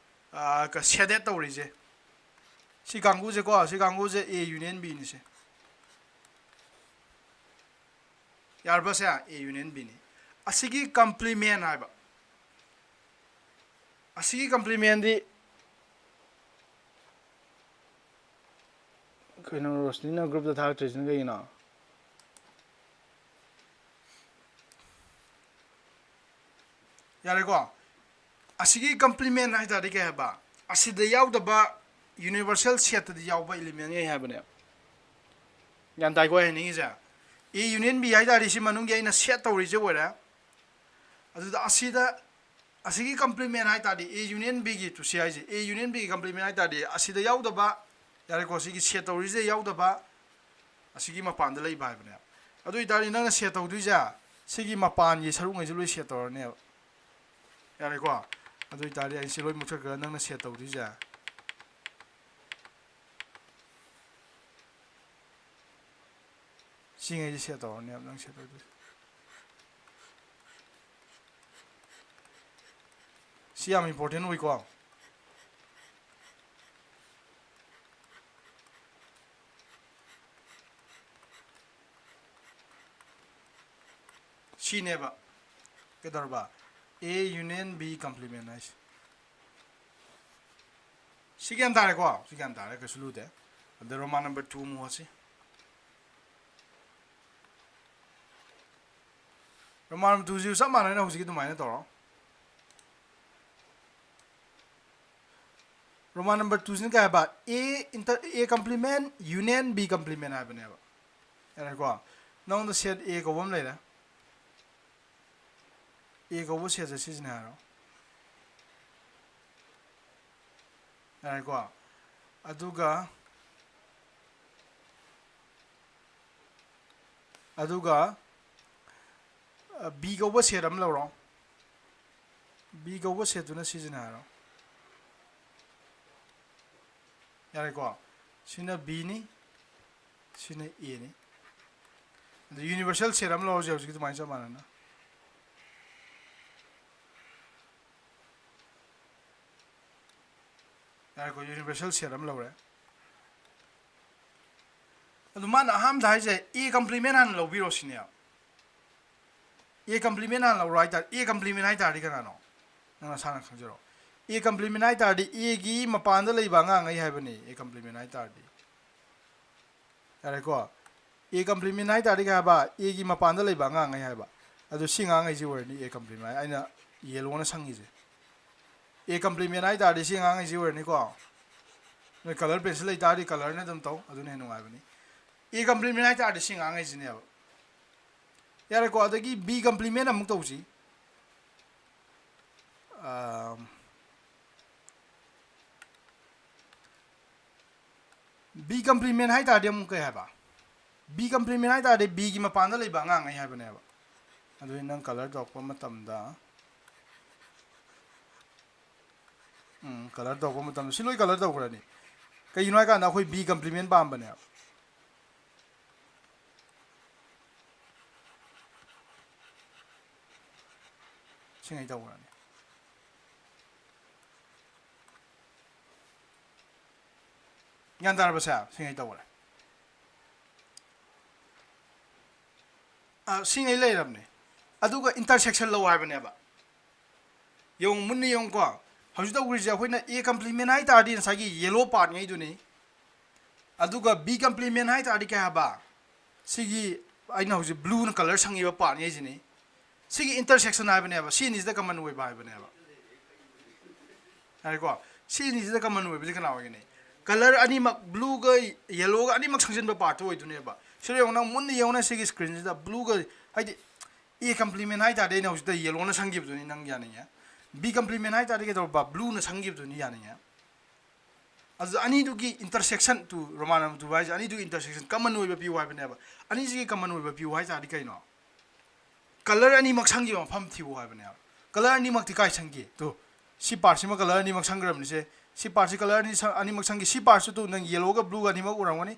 ꯑ, ꯀ-, shaded ꯇꯧꯔꯤꯁꯦ꯫ ꯁꯤ ꯀꯥꯡꯕꯨꯁꯦꯀꯣ, ꯁꯤ ꯀꯥꯡꯕꯨꯁꯦ A union Bꯅꯤ ꯁꯦ꯫ ꯌꯥꯔꯕ ꯁꯦ? A union Bꯅꯤ꯫ ꯑꯁꯤꯒꯤ complement ꯍꯥꯏꯕ꯫ ꯑꯁꯤꯒꯤ complementꯗꯤ ꯀꯩꯅꯣ ꯔꯣꯁꯅꯤꯅ groupꯇ ꯊꯥꯔꯛꯇ꯭ꯔꯤꯁꯤꯅ ꯀꯩꯒꯤꯅꯣ? ꯌꯥꯔꯦꯀꯣ? ꯑꯁꯤꯒꯤ complement ꯍꯥꯏ ꯇꯥꯔꯗꯤ ꯀꯩ ꯍꯥꯏꯕ? ꯑꯁꯤꯗ ꯌꯥꯎꯗꯕ universal setꯇꯗꯤ ꯌꯥꯎꯕ elementꯉꯩ ꯍꯥꯏꯕꯅꯦꯕ꯫ ꯒ꯭ꯌꯥꯟ ꯇꯥꯏꯀꯣ ꯑꯩ ꯍꯥꯏꯅꯤꯡꯉꯤꯁꯦ? A union B ꯍꯥꯏ ꯇꯥꯔꯗꯤ ꯁꯤ ꯃꯅꯨꯡꯒꯤ ꯑꯩꯅ set ꯇꯧꯔꯤꯁꯦ ꯑꯣꯏꯔꯦ꯫ ꯑꯗꯨꯗ ꯑꯁꯤꯗ, ꯑꯁꯤꯒꯤ complement ꯍꯥꯏ ꯇꯥꯔꯗꯤ A union Bꯒꯤ ꯇꯨ ꯁꯤ ꯍꯥꯏꯁꯦ, A union Bꯒꯤ complement ꯍꯥꯏ ꯇꯥꯔꯗꯤ ꯑꯁꯤꯗ ꯌꯥꯎꯗꯕ, ꯌꯥꯔꯦꯀꯣ, ꯁꯤꯒꯤ set ꯇꯧꯔꯤꯁꯤꯗ ꯌꯥꯎꯗꯕ, ꯑꯁꯤꯒꯤ ꯃꯄꯥꯟꯗ ꯂꯩꯕ ꯍꯥꯏꯕꯅꯦꯕ꯫ ꯑꯗꯨ ꯑꯣꯏꯇꯥꯔꯗꯤ ꯅꯪꯅ set ꯇꯧꯗꯣꯏꯁꯦ ꯁꯤꯒꯤ ꯃꯄꯥꯟꯒꯤ ꯁꯔꯨꯛꯉꯩꯁꯦ ꯂꯣꯏ set ꯇꯧꯔꯅꯦꯕ꯫ ꯌꯥꯔꯦꯀꯣ? ꯑꯗꯨ ꯑꯣꯏꯇꯥꯔꯗꯤ ꯑꯩ ꯁꯤ ꯂꯣꯏ ꯃꯨꯠꯊꯠꯈ꯭ꯔꯒ ꯅꯪꯅ set ꯇꯧꯗꯣꯏꯁꯦ ꯁꯤꯉꯩꯁꯦ set ꯇꯧꯔꯅꯦꯕ, ꯅꯪ set ꯇꯧꯗꯣꯏꯁꯦ꯫ ꯁꯤ ꯌꯥꯝ important ꯑꯣꯏꯀꯣ꯫ ꯁꯤꯅꯦꯕ ꯀꯩꯗꯧꯔꯕ? A union B complement ꯍꯥꯏꯁꯦ꯫ ꯁꯤ ꯒ꯭ꯌꯥꯟ ꯇꯥꯔꯦꯀꯣ? ꯁꯤ ꯒ꯭ꯌꯥꯟ ꯇꯥꯔꯦ, ꯀꯩꯁꯨ ꯂꯨꯗꯦ꯫ ꯑꯗ Roman number two ꯑꯃꯨꯛ ꯍꯣꯠꯁꯤ꯫ Roman number twoꯁꯤꯁꯨ ꯆꯞ ꯃꯥꯟꯅꯅ ꯍꯧꯖꯤꯛꯀꯤ ꯑꯗꯨꯃꯥꯏꯅ ꯇꯧꯔꯣ꯫ Roman number twoꯁꯤꯅ ꯀꯩ ꯍꯥꯏꯕ? A inter-, A complement union B complement ꯍꯥꯏꯕꯅꯦꯕ꯫ ꯌꯥꯔꯦꯀꯣ? ꯅꯉꯣꯟꯗ set A ꯀꯧꯕ ꯑꯃ ꯂꯩꯔꯦ꯫ A ꯀꯧꯕ setꯁꯦ ꯁꯤꯖꯤꯟꯅ ꯍꯥꯏꯔꯣ꯫ ꯌꯥꯔꯦꯀꯣ? ꯑꯗꯨꯒ, ꯑꯗꯨꯒ ꯕꯤ ꯀꯧꯕ ꯁꯦꯠ ꯑꯃ ꯂꯧꯔꯣ꯫ ꯕꯤ ꯀꯧꯕ ꯁꯦꯠꯇꯨꯅ ꯁꯤꯖꯤꯟꯅꯔꯣ꯫ ꯌꯥꯔꯦꯀꯣ? ꯁꯤꯅ ꯕꯤꯅꯤ, ꯁꯤꯅ ꯑꯦꯅꯤ꯫ ꯑꯗ ꯌꯨꯅꯤꯚꯔꯁꯦꯜ ꯁꯦꯠ ꯑꯃ ꯂꯧꯔꯁꯦ ꯍꯧꯖꯤꯛꯀꯤ ꯑꯗꯨꯃꯥꯏꯅ ꯆꯞ ꯃꯥꯟꯅꯅ꯫ ꯌꯥꯔꯦꯀꯣ? ꯌꯨꯅꯤꯚꯔꯁꯦꯜ ꯁꯦꯠ ꯑꯃ ꯂꯧꯔꯦ꯫ ꯑꯗꯨ ꯃꯥꯅ ꯑꯍꯥꯟꯕꯗ ꯍꯥꯏꯁꯦ ꯑꯦ ꯀꯝꯄ꯭ꯂꯤꯃꯦꯟ ꯍꯥꯟꯅ ꯂꯧꯕꯤꯔꯣ ꯁꯤꯅꯦꯕ꯫ ꯑꯦ ꯀꯝꯄ꯭ꯂꯤꯃꯦꯟ ꯍꯥꯟꯅ ꯂꯧꯔꯣ ꯍꯥꯏꯇꯥꯔꯦ꯫ ꯑꯦ ꯀꯝꯄ꯭ꯂꯤꯃꯦꯟ ꯍꯥꯏꯇꯥꯔꯗꯤ ꯀꯅꯥꯅꯣ? ꯅꯪ ꯅꯁꯥꯅ ꯈꯪꯖꯔꯣ꯫ ꯑꯦ ꯀꯝꯄ꯭ꯂꯤꯃꯦꯟ ꯍꯥꯏꯇꯥꯔꯗꯤ ꯑꯦꯒꯤ ꯃꯄꯥꯟꯗ ꯂꯩꯕ ꯑꯉꯥꯡꯉꯩ ꯍꯥꯏꯕꯅꯤ ꯑꯦ ꯀꯝꯄ꯭ꯂꯤꯃꯦꯟ ꯍꯥꯏꯇꯥꯔꯗꯤ꯫ ꯌꯥꯔꯦꯀꯣ? ꯑꯦ ꯀꯝꯄ꯭ꯂꯤꯃꯦꯟ ꯍꯥꯏꯇꯥꯔꯗꯤ ꯀꯩ ꯍꯥꯏꯕ? ꯑꯦꯒꯤ ꯃꯄꯥꯟꯗ ꯂꯩꯕ ꯑꯉꯥꯡꯉꯩ ꯍꯥꯏꯕ꯫ ꯑꯗꯨ ꯁꯤ ꯑꯉꯥꯡꯉꯩꯁꯤ ꯑꯣꯏꯔꯅꯤ ꯑꯦ ꯀꯝꯄ꯭ꯂꯤꯃꯦꯟ꯫ ꯑꯩꯅ ꯌꯦꯜꯂꯣꯅ ꯁꯪꯉꯤꯁꯦ꯫ ꯑꯦ ꯀꯝꯄ꯭ꯂꯤꯃꯦꯟ ꯍꯥꯏꯇꯥꯔꯗꯤ ꯁꯤ ꯑꯉꯥꯡꯉꯩꯁꯤ ꯑꯣꯏꯔꯅꯤꯀꯣ꯫ ꯅꯣꯏ ꯀꯂꯔ ꯄꯦꯟꯁꯤꯜ ꯂꯩꯇꯥꯔꯗꯤ ꯀꯂꯔꯅ ꯑꯗꯨꯝ ꯇꯧ, ꯑꯗꯨꯅ ꯍꯦꯟꯅ ꯅꯨꯡꯉꯥꯏꯕꯅꯤ꯫ ꯑꯦ ꯀꯝꯄ꯭ꯂꯤꯃꯦꯟ ꯍꯥꯏꯇꯥꯔꯗꯤ ꯁꯤ ꯑꯉꯥꯡꯉꯩꯁꯤꯅꯦꯕ꯫ ꯌꯥꯔꯦꯀꯣ? ꯑꯗꯒꯤ ꯕꯤ ꯀꯝꯄ꯭ꯂꯤꯃꯦꯟ ꯑꯃꯨꯛ ꯇꯧꯁꯤ꯫ ꯑꯥꯝ, ꯕꯤ ꯀꯝꯄ꯭ꯂꯤꯃꯦꯟ ꯍꯥꯏ ꯇꯥꯔꯗꯤ ꯑꯃꯨꯛ ꯀꯩ ꯍꯥꯏꯕ? ꯕꯤ ꯀꯝꯄ꯭ꯂꯤꯃꯦꯟ ꯍꯥꯏ ꯇꯥꯔꯗꯤ ꯕꯤꯒꯤ ꯃꯄꯥꯟꯗ ꯂꯩꯕ ꯑꯉꯥꯡꯉꯩ ꯍꯥꯏꯕꯅꯦꯕ꯫ ꯑꯗꯨꯗꯤ ꯅꯪ ꯀꯂꯔ ꯇꯧꯔꯛꯄ ꯃꯇꯝꯗ, ꯎꯝ, ꯀꯂꯔ ꯇꯧꯔꯛꯄ ꯃꯇꯝꯗ ꯁꯤ ꯂꯣꯏ ꯀꯂꯔ ꯇꯧꯈ꯭ꯔꯅꯤ꯫ ꯀꯩꯒꯤꯅꯣ ꯍꯥꯏ ꯀꯥꯟꯗ ꯑꯩꯈꯣꯏ ꯕꯤ ꯀꯝꯄ꯭ꯂꯤꯃꯦꯟ ꯄꯥꯝꯕꯅꯦꯕ꯫ ꯁꯤꯉꯩ ꯇꯧꯈ꯭ꯔꯅꯤ꯫ ꯒ꯭ꯌꯥꯟ ꯇꯥꯔꯕꯁꯦ? ꯁꯤꯉꯩ ꯇꯧꯈ꯭ꯔꯦ꯫ ꯑ, ꯁꯤꯉꯩ ꯂꯩꯔꯕꯅꯦ꯫ ꯑꯗꯨꯒ ꯏꯟꯇꯔꯁꯦꯛꯁꯟ ꯂꯧ ꯍꯥꯏꯕꯅꯦꯕ꯫ ꯌꯦꯡꯉꯨ, ꯃꯨꯟꯅ ꯌꯦꯡꯉꯨꯀꯣ꯫ ꯍꯧꯖꯤꯛ ꯇꯧꯈ꯭ꯔꯤꯁꯦ ꯑꯩꯈꯣꯏꯅ ꯑꯦ ꯀꯝꯄ꯭ꯂꯤꯃꯦꯟ ꯍꯥꯏ ꯇꯥꯔꯗꯤ ꯉꯁꯥꯏꯒꯤ ꯌꯦꯂꯣ ꯄꯥꯔꯠꯉꯩꯗꯨꯅꯤ꯫ ꯑꯗꯨꯒ ꯕꯤ ꯀꯝꯄ꯭ꯂꯤꯃꯦꯟ ꯍꯥꯏ ꯇꯥꯔꯗꯤ ꯀꯩ ꯍꯥꯏꯕ? ꯁꯤꯒꯤ ꯑꯩꯅ ꯍꯧꯖꯤꯛ ꯕ꯭ꯂꯨꯅ ꯀꯂꯔ ꯁꯪꯉꯤꯕ ꯄꯥꯔꯠꯉꯩꯁꯤꯅꯤ꯫ ꯁꯤꯒꯤ ꯏꯟꯇꯔꯁꯦꯛꯁꯟ ꯍꯥꯏꯕꯅꯦꯕ꯫ ꯁꯤ ꯑꯅꯤꯁꯤꯗ ꯀꯃꯟ ꯑꯣꯏꯕ ꯍꯥꯏꯕꯅꯦꯕ꯫ ꯌꯥꯔꯦꯀꯣ? ꯁꯤ ꯑꯅꯤꯁꯤꯗ ꯀꯃꯟ ꯑꯣꯏꯕꯁꯤ ꯀꯅꯥ ꯑꯣꯏꯒꯅꯤ? ꯀꯂꯔ ꯑꯅꯤꯃꯛ, ꯕ꯭ꯂꯨꯒ ꯌꯦꯂꯣꯒ ꯑꯅꯤꯃꯛ ꯁꯪꯖꯤꯟꯕ ꯄꯥꯔꯠꯇꯨ ꯑꯣꯏꯗꯣꯏꯅꯦꯕ꯫ ꯁꯤꯗ ꯌꯦꯡꯉꯣ, ꯅꯪ ꯃꯨꯟꯅ ꯌꯦꯡꯉꯣꯅꯦ ꯁꯤꯒꯤ ꯁ꯭ꯀ꯭ꯔꯤꯟꯁꯤꯗ꯫ ꯕ꯭ꯂꯨꯒ, ꯍꯥꯏꯗꯤ, ꯑꯦ ꯀꯝꯄ꯭ꯂꯤꯃꯦꯟ ꯍꯥꯏ ꯇꯥꯔꯗꯤ ꯑꯩꯅ ꯍꯧꯖꯤꯛꯇ ꯌꯦꯂꯣꯅ ꯁꯪꯈꯤꯕꯗꯨꯅꯤ ꯅꯪ ꯌꯥꯅꯤꯡꯉꯦ꯫ ꯕꯤ ꯀꯝꯄ꯭ꯂꯤꯃꯦꯟ ꯍꯥꯏ ꯇꯥꯔꯗꯤ ꯀꯩꯗꯧꯔꯕ? ꯕ꯭ꯂꯨꯅ ꯁꯪꯈꯤꯕꯗꯨꯅꯤ ꯌꯥꯅꯤꯡꯉꯦ꯫ ꯑꯗꯨꯗ ꯑꯅꯤꯗꯨꯒꯤ ꯏꯟꯇꯔꯁꯦꯛꯁꯟ ꯇꯨ, ꯔꯣꯃꯥꯟ ꯅꯝꯕꯔ ꯇꯨ ꯍꯥꯏꯁꯦ ꯑꯅꯤꯗꯨꯒꯤ ꯏꯟꯇꯔꯁꯦꯛꯁꯟ ꯀꯃꯟ ꯑꯣꯏꯕ ꯄꯤꯌꯨ ꯍꯥꯏꯕꯅꯦꯕ꯫ ꯑꯅꯤꯁꯤꯒꯤ ꯀꯃꯟ ꯑꯣꯏꯕ ꯄꯤꯌꯨ ꯍꯥꯏ ꯇꯥꯔꯗꯤ ꯀꯩꯅꯣ? ꯀꯂꯔ ꯑꯅꯤꯃꯛ ꯁꯪꯈꯤꯕ ꯃꯐꯝ ꯊꯤꯌꯨ ꯍꯥꯏꯕꯅꯦꯕ꯫ ꯀꯂꯔ ꯑꯅꯤꯃꯛꯇꯤ ꯀꯥꯏ ꯁꯪꯒꯦ? ꯇꯨ, ꯁꯤ ꯄꯥꯔꯠꯁꯤꯃ ꯀꯂꯔ ꯑꯅꯤꯃꯛ ꯁꯪꯈ꯭ꯔꯕꯅꯤꯁꯦ꯫ ꯁꯤ ꯄꯥꯔꯠꯁꯤ ꯀꯂꯔ ꯑꯅꯤ ꯁꯪ-, ꯑꯅꯤꯃꯛ ꯁꯪꯈꯤ꯫ ꯁꯤ ꯄꯥꯔꯠꯁꯨ ꯇꯨ ꯅꯪ ꯌꯦꯂꯣꯒ ꯕ꯭ꯂꯨꯒ ꯑꯅꯤꯃꯛ ꯎꯔꯝꯒꯅꯤ꯫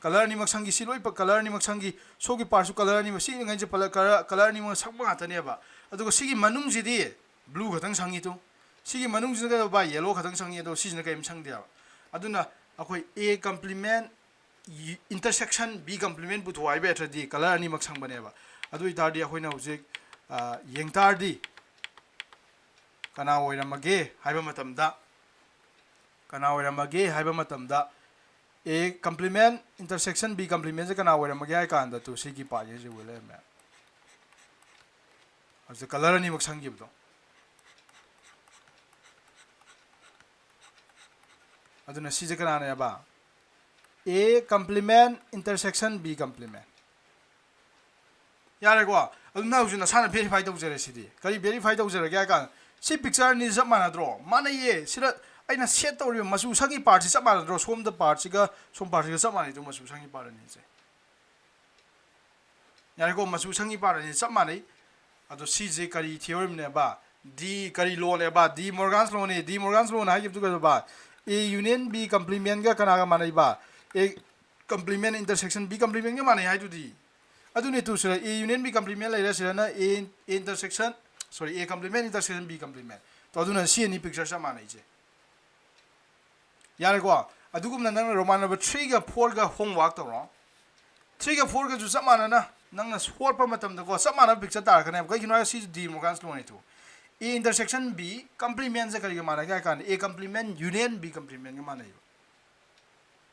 ꯀꯂꯔ ꯑꯅꯤꯃꯛ ꯁꯪꯈꯤ꯫ ꯁꯤ ꯂꯣꯏ ꯄ-, ꯀꯂꯔ ꯑꯅꯤꯃꯛ ꯁꯪꯈꯤ꯫ ꯁꯣꯝꯒꯤ ꯄꯥꯔꯠꯁꯨ ꯀꯂꯔ ꯑꯅꯤꯃꯛ, ꯁꯤ ꯉꯩꯁꯦ ꯄꯂ-, ꯀꯂꯔ, ꯀꯂꯔ ꯑꯅꯤꯃꯛ ꯁꯪꯕ ꯉꯥꯛꯇꯅꯦꯕ꯫ ꯑꯗꯨꯒ ꯁꯤꯒꯤ ꯃꯅꯨꯡꯁꯤꯗꯤ ꯕ꯭ꯂꯨ ꯈꯛꯇꯪ ꯁꯪꯉꯤ ꯇꯨ꯫ ꯁꯤꯒꯤ ꯃꯅꯨꯡꯁꯤꯅ ꯀꯩꯗꯧꯕ? ꯌꯦꯂꯣ ꯈꯛꯇꯪ ꯁꯪꯉꯤ, ꯑꯗꯣ ꯁꯤꯁꯤꯅ ꯀꯔꯤꯝ ꯁꯪꯗꯦꯕ꯫ ꯑꯗꯨꯅ ꯑꯩꯈꯣꯏ A complement intersection B complement ꯄꯨꯊꯣꯛꯑꯣ ꯍꯥꯏꯕ ꯅꯠꯇ꯭ꯔꯗꯤ ꯀꯂꯔ ꯑꯅꯤꯃꯛ ꯁꯪꯕꯅꯦꯕ꯫ ꯑꯗꯨ ꯑꯣꯏꯇꯥꯔꯗꯤ ꯑꯩꯈꯣꯏꯅ ꯍꯧꯖꯤꯛ, ꯑ, ꯌꯦꯡ ꯇꯥꯔꯗꯤ ꯀꯅꯥ ꯑꯣꯏꯔꯝꯃꯒꯦ ꯍꯥꯏꯕ ꯃꯇꯝꯗ, ꯀꯅꯥ ꯑꯣꯏꯔꯝꯃꯒꯦ ꯍꯥꯏꯕ ꯃꯇꯝꯗ, A complement intersection B complement ꯁꯦ ꯀꯅꯥ ꯑꯣꯏꯔꯝꯃꯒꯦ ꯍꯥꯏ ꯀꯥꯟꯗ, ꯇꯨ, ꯁꯤꯒꯤ ꯄꯥꯔꯠꯁꯦ ꯍꯧꯖꯤꯛ ꯑꯣꯏ ꯂꯩꯔꯝꯃꯦ꯫ ꯍꯧꯖꯤꯛ ꯀꯂꯔ ꯑꯅꯤꯃꯛ ꯁꯪꯈꯤꯕꯗꯣ꯫ ꯑꯗꯨꯅ ꯁꯤꯁꯦ ꯀꯅꯥꯅꯦꯕ? A complement intersection B complement꯫ ꯌꯥꯔꯦꯀꯣ? ꯑꯗꯨ ꯅꯪ ꯍꯧꯖꯤꯛ ꯅꯁꯥꯅ ꯚꯦꯔꯤꯐꯥꯏ ꯇꯧꯖꯔꯦ ꯁꯤꯗꯤ꯫ ꯀꯔꯤ ꯚꯦꯔꯤꯐꯥꯏ ꯇꯧꯖꯔꯒꯦ ꯍꯥꯏ ꯀꯥꯟꯗ, ꯁꯤ ꯄꯤꯛꯆꯔ ꯑꯅꯤꯁꯤ ꯆꯞ ꯃꯥꯟꯅꯗ꯭ꯔꯣ? ꯃꯥꯟꯅꯩꯌꯦ꯫ ꯁꯤꯗ ꯑꯩꯅ ꯁꯦꯠ ꯇꯧꯔꯤꯕ ꯃꯆꯨ ꯁꯪꯒꯤ ꯄꯥꯔꯠꯁꯤ ꯆꯞ ꯃꯥꯟꯅꯗ꯭ꯔꯣ? ꯁꯣꯝꯗ ꯄꯥꯔꯠꯁꯤꯒ ꯁꯣꯝ ꯄꯥꯔꯠꯁꯤꯒ ꯆꯞ ꯃꯥꯟꯅꯩꯗꯣ, ꯃꯆꯨ ꯁꯪꯒꯤ ꯄꯥꯔꯠ ꯑꯅꯤꯁꯦ꯫ ꯌꯥꯔꯦꯀꯣ? ꯃꯆꯨ ꯁꯪꯒꯤ ꯄꯥꯔꯠ ꯑꯅꯤ ꯆꯞ ꯃꯥꯟꯅꯩ꯫ ꯑꯗꯣ ꯁꯤꯁꯦ ꯀꯔꯤ ꯊꯤꯑꯣꯔꯤꯝꯅꯦꯕ? ꯗꯤ ꯀꯔꯤ ꯂꯣꯅꯦꯕ? ꯗꯤ ꯃꯣꯔꯒꯥꯟꯁ ꯂꯣꯅꯦ꯫ ꯗꯤ ꯃꯣꯔꯒꯥꯟꯁ ꯂꯣꯅ ꯍꯥꯏꯈꯤꯕꯗꯨ ꯀꯩꯗꯧꯕ? A union B complement ꯀ ꯀꯅꯥꯒ ꯃꯥꯟꯅꯩꯕ? A complement intersection B complement ꯀ ꯃꯥꯟꯅꯩ ꯍꯥꯏꯗꯨꯗꯤ꯫ ꯑꯗꯨꯅꯦ ꯇꯨ, ꯁꯤꯗ A union B complement ꯂꯩꯔꯦ, ꯁꯤꯗꯅ A, A intersection, sorry, A complement intersection B complement꯫ ꯇꯣ, ꯑꯗꯨꯅ ꯁꯤ ꯑꯅꯤ ꯄꯤꯛꯆꯔ ꯆꯞ ꯃꯥꯟꯅꯩꯁꯦ꯫ ꯌꯥꯔꯦꯀꯣ? ꯑꯗꯨꯒꯨꯝꯅ ꯅꯪꯅ ꯔꯣꯃꯥꯟ ꯅꯝꯕꯔ ꯊ꯭ꯔꯤꯒ ꯐꯣꯔꯒ ꯍꯣꯝꯋꯥꯛ ꯇꯧꯔꯣ꯫ ꯊ꯭ꯔꯤꯒ ꯐꯣꯔꯒꯁꯨ ꯆꯞ ꯃꯥꯟꯅꯅ ꯅꯪꯅ ꯍꯣꯠꯄ ꯃꯇꯝꯗꯀꯣ, ꯆꯞ ꯃꯥꯟꯅꯕ ꯄꯤꯛꯆꯔ ꯇꯥꯔꯛꯀꯅꯦꯕ꯫ ꯀꯩꯒꯤꯅꯣ ꯍꯥꯏꯔ ꯁꯤꯁꯨ ꯗꯤ ꯃꯣꯔꯒꯥꯟꯁ ꯂꯣꯅꯦ ꯇꯨ꯫ A intersection B complement ꯁꯦ ꯀꯔꯤꯒ ꯃꯥꯟꯅꯒꯦ ꯍꯥꯏ ꯀꯥꯟꯗ, A complement union B complement ꯒ ꯃꯥꯟꯅꯩꯕ꯫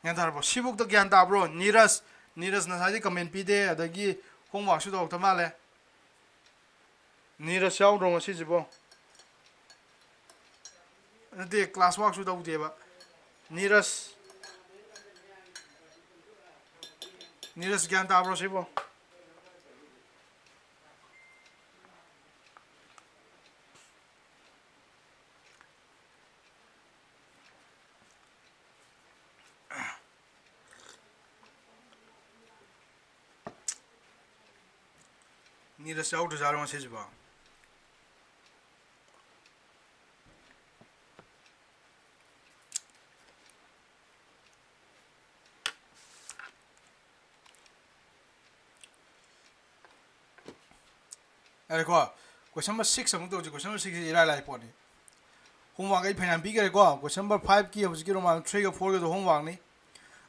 ꯒ꯭ꯌꯥꯟ ꯇꯥꯔꯕꯣ? ꯁꯤꯕꯨꯛꯇ ꯒ꯭ꯌꯥꯟ ꯇꯥꯕ꯭ꯔꯣ? ꯅꯤꯔꯖ, ꯅꯤꯔꯖ ꯉꯁꯥꯏꯗꯤ ꯀꯃꯦꯟ ꯄꯤꯗꯦ, ꯑꯗꯒꯤ ꯍꯣꯝꯋꯥꯛꯁꯨ ꯇꯧꯔꯛꯇ ꯃꯥꯜꯂꯦ꯫ ꯅꯤꯔꯖ ꯌꯥꯎꯗ꯭ꯔꯣ ꯉꯁꯤꯁꯤꯕꯣ? ꯅꯠꯇꯦ, ꯀ꯭ꯂꯥꯁ ꯋꯥꯔꯛꯁꯨ ꯇꯧꯗꯦꯕ꯫ ꯅꯤꯔꯖ, ꯅꯤꯔꯖ ꯒ꯭ꯌꯥꯟ ꯇꯥꯕ꯭ꯔꯣ ꯁꯤꯕꯣ? ꯅꯤꯔꯁ ꯌꯥꯎꯗ꯭ꯔꯖꯥꯠꯂꯣ ꯉꯁꯤꯁꯤꯕꯣ? ꯌꯥꯔꯦꯀꯣ, question number six ꯑꯃꯨꯛ ꯇꯧꯁꯤ꯫ Question number six ꯁꯤ ꯏꯔꯥꯏ ꯂꯥꯏ ꯄꯣꯠꯅꯤ꯫ Homework ꯑꯩ ꯐꯅꯌꯥꯝ ꯄꯤꯈꯔꯦꯀꯣ꯫ Question number five ꯀꯤ ꯍꯧꯖꯤꯛꯀꯤ Roman three ꯒ four ꯒꯗꯣ homework ꯅꯤ꯫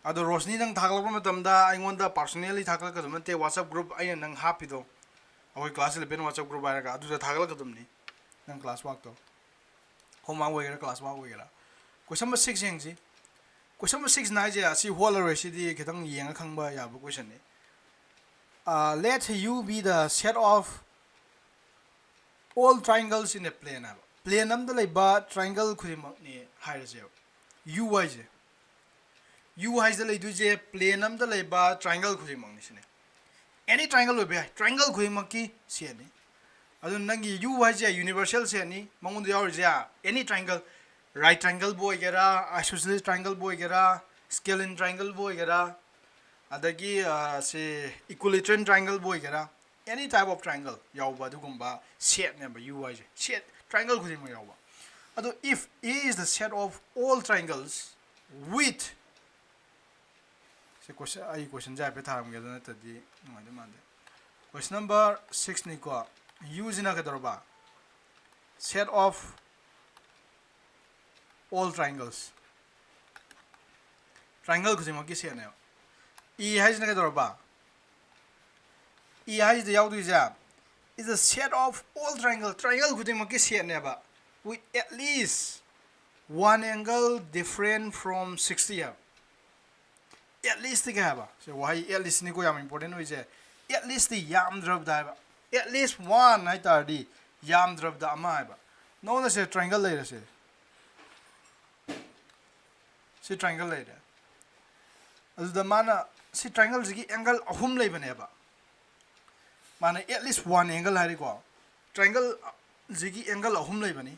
ꯑꯗꯣ ꯔꯣꯁꯅꯤ, ꯅꯪ ꯊꯥꯒꯠꯂꯛꯄ ꯃꯇꯝꯗ ꯑꯩꯉꯣꯟꯗ personally ꯊꯥꯒꯠꯂꯛꯀꯗꯕ ꯅꯠꯇꯦ, WhatsApp group ꯑꯩꯅ ꯅꯪ ꯍꯥꯞꯄꯤꯗꯣ, ꯑꯩꯈꯣꯏ class eleven WhatsApp group ꯍꯥꯏꯔꯒ, ꯑꯗꯨꯗ ꯊꯥꯒꯠꯂꯛꯀꯗꯕꯅꯤ ꯅꯪ class work ꯇꯣ꯫ Homework ꯑꯣꯏꯒꯦꯔꯥ, class work ꯑꯣꯏꯒꯦꯔꯥ꯫ Question number six ꯌꯦꯡꯁꯤ꯫ Question number six ꯅ ꯍꯥꯏꯁꯦ ꯑꯁꯤ ꯍꯣꯜꯂꯔꯣꯏ, ꯁꯤꯗꯤ ꯈꯤꯇꯪ ꯌꯦꯡꯉ ꯈꯪꯕ ꯌꯥꯕ question ꯅꯤ꯫ ꯑꯥ, let U be the set of all triangles in a plane ꯍꯥꯏꯕ꯫ Plane ꯑꯝꯗ ꯂꯩꯕ triangle ꯈꯨꯗꯤꯡꯃꯛꯅꯤ ꯍꯥꯏꯔꯁꯦꯕ꯫ U ꯍꯥꯏꯁꯦ, U ꯍꯥꯏꯁꯤꯗ ꯂꯩꯗꯣꯏꯁꯦ plane ꯑꯝꯗ ꯂꯩꯕ triangle ꯈꯨꯗꯤꯡꯃꯛꯅꯤ ꯁꯤꯅꯦ꯫ Any triangle ꯑꯣꯏꯕ ꯌꯥꯏ, triangle ꯈꯨꯗꯤꯡꯃꯛꯀꯤ set ꯅꯤ꯫ ꯑꯗꯨ ꯅꯪꯒꯤ U ꯍꯥꯏꯁꯦ universal set ꯅꯤ, ꯃꯉꯣꯟꯗ ꯌꯥꯎꯔꯤꯁꯦ any triangle, right triangle ꯕꯨ ꯑꯣꯏꯒꯦꯔꯥ, isosceles triangle ꯕꯨ ꯑꯣꯏꯒꯦꯔꯥ, scalene triangle ꯕꯨ ꯑꯣꯏꯒꯦꯔꯥ, ꯑꯗꯒꯤ, ꯑ, ꯁꯤ equilateral triangle ꯕꯨ ꯑꯣꯏꯒꯦꯔꯥ, any type of triangle ꯌꯥꯎꯕ ꯑꯗꯨꯒꯨꯝꯕ set ꯅꯦꯕ U ꯍꯥꯏꯁꯦ꯫ Set, triangle ꯈꯨꯗꯤꯡꯃꯛ ꯌꯥꯎꯕ꯫ ꯑꯗꯣ if A is the set of all triangles with, ꯁꯤ question, ꯑꯩ question ꯁꯦ ꯍꯥꯏꯐꯦꯠ ꯊꯥꯔꯝꯒꯦ, ꯑꯗꯨ ꯅꯠꯇ꯭ꯔꯗꯤ ꯅꯨꯡꯉꯥꯏꯗꯧ ꯃꯥꯟꯗꯦ꯫ Question number six ꯅꯤꯀꯣ꯫ U ꯁꯤꯅ ꯀꯩꯗꯧꯔꯕ? Set of all triangles꯫ Triangle ꯈꯨꯗꯤꯡꯃꯛꯀꯤ set ꯅꯦꯕ꯫ E ꯍꯥꯏꯁꯤꯅ ꯀꯩꯗꯧꯔꯕ? E ꯍꯥꯏꯁꯤꯗ ꯌꯥꯎꯗꯣꯏꯁꯦ is the set of all triangle, triangle ꯈꯨꯗꯤꯡꯃꯛꯀꯤ set ꯅꯦꯕ, with at least one angle different from sixty ꯍꯥꯏꯕ꯫ At least ꯇꯤ ꯀꯩ ꯍꯥꯏꯕ? ꯁꯤ ꯋꯥꯍꯩ at least ꯅꯤꯀꯣ ꯌꯥꯝ important ꯑꯣꯏꯁꯦ꯫ At least ꯇꯤ ꯌꯥꯝꯗ꯭ꯔꯕꯗ ꯍꯥꯏꯕ꯫ At least one ꯍꯥꯏ ꯇꯥꯔꯗꯤ ꯌꯥꯝꯗ꯭ꯔꯕꯗ ꯑꯃ ꯍꯥꯏꯕ꯫ ꯅꯉꯣꯟꯗ ꯁꯦ triangle ꯂꯩꯔꯁꯦ꯫ ꯁꯤ triangle ꯂꯩꯔꯦ꯫ ꯑꯗꯨꯗ ꯃꯥꯅ ꯁꯤ triangle ꯁꯤꯒꯤ angle ꯑꯍꯨꯝ ꯂꯩꯕꯅꯦꯕ꯫ ꯃꯥꯅ at least one angle ꯍꯥꯏꯔꯤꯀꯣ꯫ Triangle ꯁꯤꯒꯤ angle ꯑꯍꯨꯝ ꯂꯩꯕꯅꯤ꯫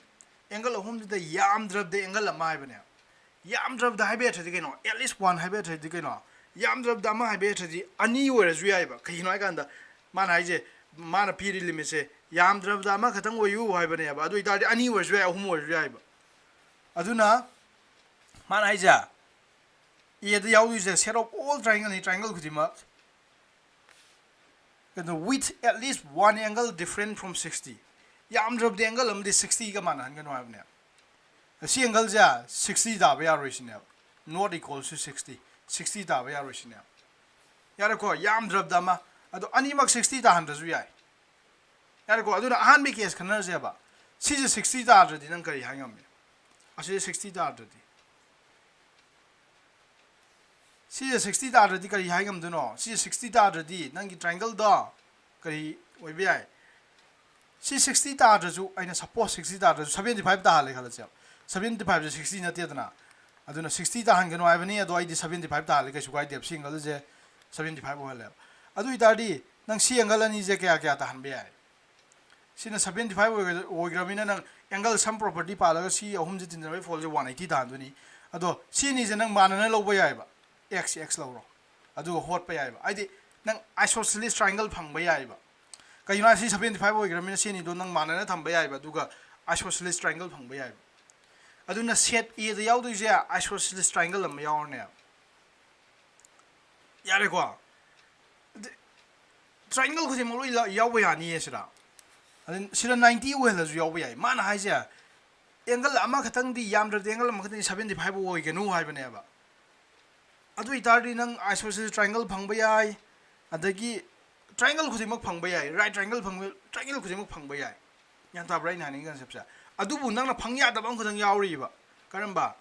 Angle ꯑꯍꯨꯝꯁꯤꯗ ꯌꯥꯝꯗ꯭ꯔꯕꯗ angle ꯑꯃ ꯍꯥꯏꯕꯅꯦꯕ꯫ ꯌꯥꯝꯗ꯭ꯔꯕꯗ ꯍꯥꯏꯕ ꯌꯥꯗ꯭ꯔꯗꯤ ꯀꯩꯅꯣ? At least one ꯍꯥꯏꯕ ꯌꯥꯗ꯭ꯔꯗꯤ ꯀꯩꯅꯣ? ꯌꯥꯝꯗ꯭ꯔꯕꯗ ꯑꯃ ꯍꯥꯏꯕ ꯌꯥꯗ꯭ꯔꯗꯤ ꯑꯅꯤ ꯑꯣꯏꯔꯁꯨ ꯌꯥꯏꯕ꯫ ꯀꯩꯒꯤꯅꯣ ꯍꯥꯏ ꯀꯥꯟꯗ ꯃꯥꯅ ꯍꯥꯏꯁꯦ ꯃꯥꯅ ꯄꯤꯔꯤ ꯂꯤꯃꯤꯠꯁꯦ ꯌꯥꯝꯗ꯭ꯔꯕꯗ ꯑꯃꯈꯛꯇꯪ ꯑꯣꯏꯌꯨ ꯍꯥꯏꯕꯅꯦꯕ꯫ ꯑꯗꯨ ꯑꯣꯏꯇꯥꯔꯗꯤ ꯑꯅꯤ ꯑꯣꯏꯔꯁꯨ ꯌꯥꯏ, ꯑꯍꯨꯝ ꯑꯣꯏꯔꯁꯨ ꯌꯥꯏꯕ꯫ ꯑꯗꯨꯅ ꯃꯥꯅ ꯍꯥꯏꯁꯦ, ꯑꯦꯗ ꯌꯥꯎꯗꯣꯏꯁꯦ set of all triangle ꯅꯤ, triangle ꯈꯨꯗꯤꯡꯃꯛ꯫ ꯀꯩꯅꯣ, with at least one angle different from sixty, ꯌꯥꯝꯗ꯭ꯔꯕꯗꯤ angle ꯑꯃꯗꯤ sixty ꯒ ꯃꯥꯟꯅꯍꯟꯒꯅꯨ ꯍꯥꯏꯕꯅꯦ꯫ ꯁꯤ angle ꯁꯦ sixty ꯇꯥꯕ ꯌꯥꯔꯣꯏ ꯁꯤꯅꯦꯕ, not equal to sixty, sixty ꯇꯥꯕ ꯌꯥꯔꯣꯏ ꯁꯤꯅꯦꯕ꯫ ꯌꯥꯔꯦꯀꯣ, ꯌꯥꯝꯗ꯭ꯔꯕꯗ ꯑꯃ꯫ ꯑꯗꯣ ꯑꯅꯤꯃꯛ sixty ꯇꯥꯍꯟꯗ꯭ꯔꯁꯨ ꯌꯥꯏ꯫ ꯌꯥꯔꯦꯀꯣ, ꯑꯗꯨꯅ ꯑꯍꯥꯟꯕꯒꯤ case ꯈꯟꯅꯔꯁꯦꯕ꯫ ꯁꯤꯁꯦ sixty ꯇꯥꯗ꯭ꯔꯗꯤ ꯅꯪ ꯀꯔꯤ ꯍꯥꯏ ꯉꯝꯃꯤ? ꯑꯁꯤꯁꯦ sixty ꯇꯥꯗ꯭ꯔꯗꯤ, ꯁꯤꯁꯦ sixty ꯇꯥꯗ꯭ꯔꯗꯤ ꯀꯔꯤ ꯍꯥꯏ ꯉꯝꯗꯣꯏꯅꯣ? ꯁꯤꯁꯦ sixty ꯇꯥꯗ꯭ꯔꯗꯤ ꯅꯪꯒꯤ triangle ꯗꯣ ꯀꯔꯤ ꯑꯣꯏꯕ ꯌꯥꯏ? ꯁꯤ sixty ꯇꯥꯗ꯭ꯔꯁꯨ, ꯑꯩꯅ suppose sixty ꯇꯥꯗ꯭ꯔꯁꯨ, seventy five ꯇꯥꯍꯜꯂꯦ ꯈꯜꯂꯁꯦꯕ꯫ Seventy five ꯁꯦ sixty ꯅꯠꯇꯦꯗꯅ, ꯑꯗꯨꯅ sixty ꯇꯥꯍꯟꯒꯅꯨ ꯍꯥꯏꯕꯅꯤ꯫ ꯑꯗꯣ ꯑꯩꯗꯤ seventy five ꯇꯥꯍꯜꯂꯦ, ꯀꯩꯁꯨ ꯀꯥꯏꯗꯦꯕ꯫ ꯁꯤ angle ꯁꯦ seventy five ꯑꯣꯏꯍꯜꯂꯦꯕ꯫ ꯑꯗꯨ ꯑꯣꯏꯇꯥꯔꯗꯤ ꯅꯪ ꯁꯤ angle ꯑꯅꯤꯁꯦ ꯀꯌꯥ ꯀꯌꯥ ꯇꯥꯍꯟꯕ ꯌꯥꯏ? ꯁꯤꯅ seventy five ꯑꯣꯏꯒ꯭ꯔ-, ꯑꯣꯏꯈ꯭ꯔꯕꯅꯤꯅ, ꯅꯪ angle sum property ꯄꯥꯜꯂꯒ ꯁꯤ ꯑꯍꯨꯝꯁꯦ ꯇꯤꯟꯖꯔꯒ ꯐꯣꯜꯁꯦ one eighty ꯇꯥꯍꯟꯗꯣꯏꯅꯤ꯫ ꯑꯗꯣ ꯁꯤ ꯑꯅꯤꯁꯦ ꯅꯪ ꯃꯥꯟꯅꯅ ꯂꯧꯕ ꯌꯥꯏꯕ, x x ꯂꯧꯔꯣ, ꯑꯗꯨꯒ ꯍꯣꯠꯄ ꯌꯥꯏꯕ꯫ ꯍꯥꯏꯗꯤ ꯅꯪ isosceles triangle ꯐꯪꯕ ꯌꯥꯏꯕ꯫ ꯀꯩꯒꯤꯅꯣ ꯍꯥꯏ, ꯁꯤ seventy five ꯑꯣꯏꯈ꯭ꯔꯕꯅꯤꯅ ꯁꯤ ꯑꯅꯤꯗꯣ ꯅꯪ ꯃꯥꯟꯅꯅ ꯊꯝꯕ ꯌꯥꯏꯕ, ꯑꯗꯨꯒ isosceles triangle ꯐꯪꯕ ꯌꯥꯏꯕ꯫ ꯑꯗꯨꯅ set A the ꯌꯥꯎꯗꯣꯏꯁꯦ isosceles triangle ꯑꯃ ꯌꯥꯎꯔꯅꯦꯕ꯫ ꯌꯥꯔꯦꯀꯣ? ꯑꯗ-, triangle ꯈꯨꯗꯤꯡꯃꯛ ꯂꯣꯏ ꯂ-, ꯌꯥꯎꯕ ꯌꯥꯅꯤꯌꯦ ꯁꯤꯗ꯫ ꯑꯗ ꯁꯤꯗ ninety ꯑꯣꯏꯍꯜꯂꯁꯨ ꯌꯥꯎꯕ ꯌꯥꯏ꯫ ꯃꯥꯅ ꯍꯥꯏꯁꯦ angle ꯑꯃꯈꯛꯇꯪꯗꯤ, ꯌꯥꯝꯗ꯭ꯔꯗꯤ angle ꯑꯃꯈꯛꯇꯪꯗꯤ seventy five ꯑꯣꯏꯒꯅꯨ ꯍꯥꯏꯕꯅꯦꯕ꯫ ꯑꯗꯨ ꯑꯣꯏꯇꯥꯔꯗꯤ ꯅꯪ isosceles triangle ꯐꯪꯕ ꯌꯥꯏ, ꯑꯗꯒꯤ triangle ꯈꯨꯗꯤꯡꯃꯛ ꯐꯪꯕ ꯌꯥꯏ, right triangle ꯐꯪꯕ, triangle ꯈꯨꯗꯤꯡꯃꯛ ꯐꯪꯕ ꯌꯥꯏ꯫ ꯒ꯭ꯌꯥꯟ ꯇꯥꯕ꯭ꯔꯥ ꯑꯩꯅ ꯍꯥꯏꯅꯤꯡꯉꯤ concept ꯁꯦ? ꯑꯗꯨꯕꯨ ꯅꯪꯅ ꯐꯪ ꯌꯥꯗꯕ ꯑꯃꯈꯛꯇꯪ ꯌꯥꯎꯔꯤꯕ꯫ ꯀꯔꯝꯕ?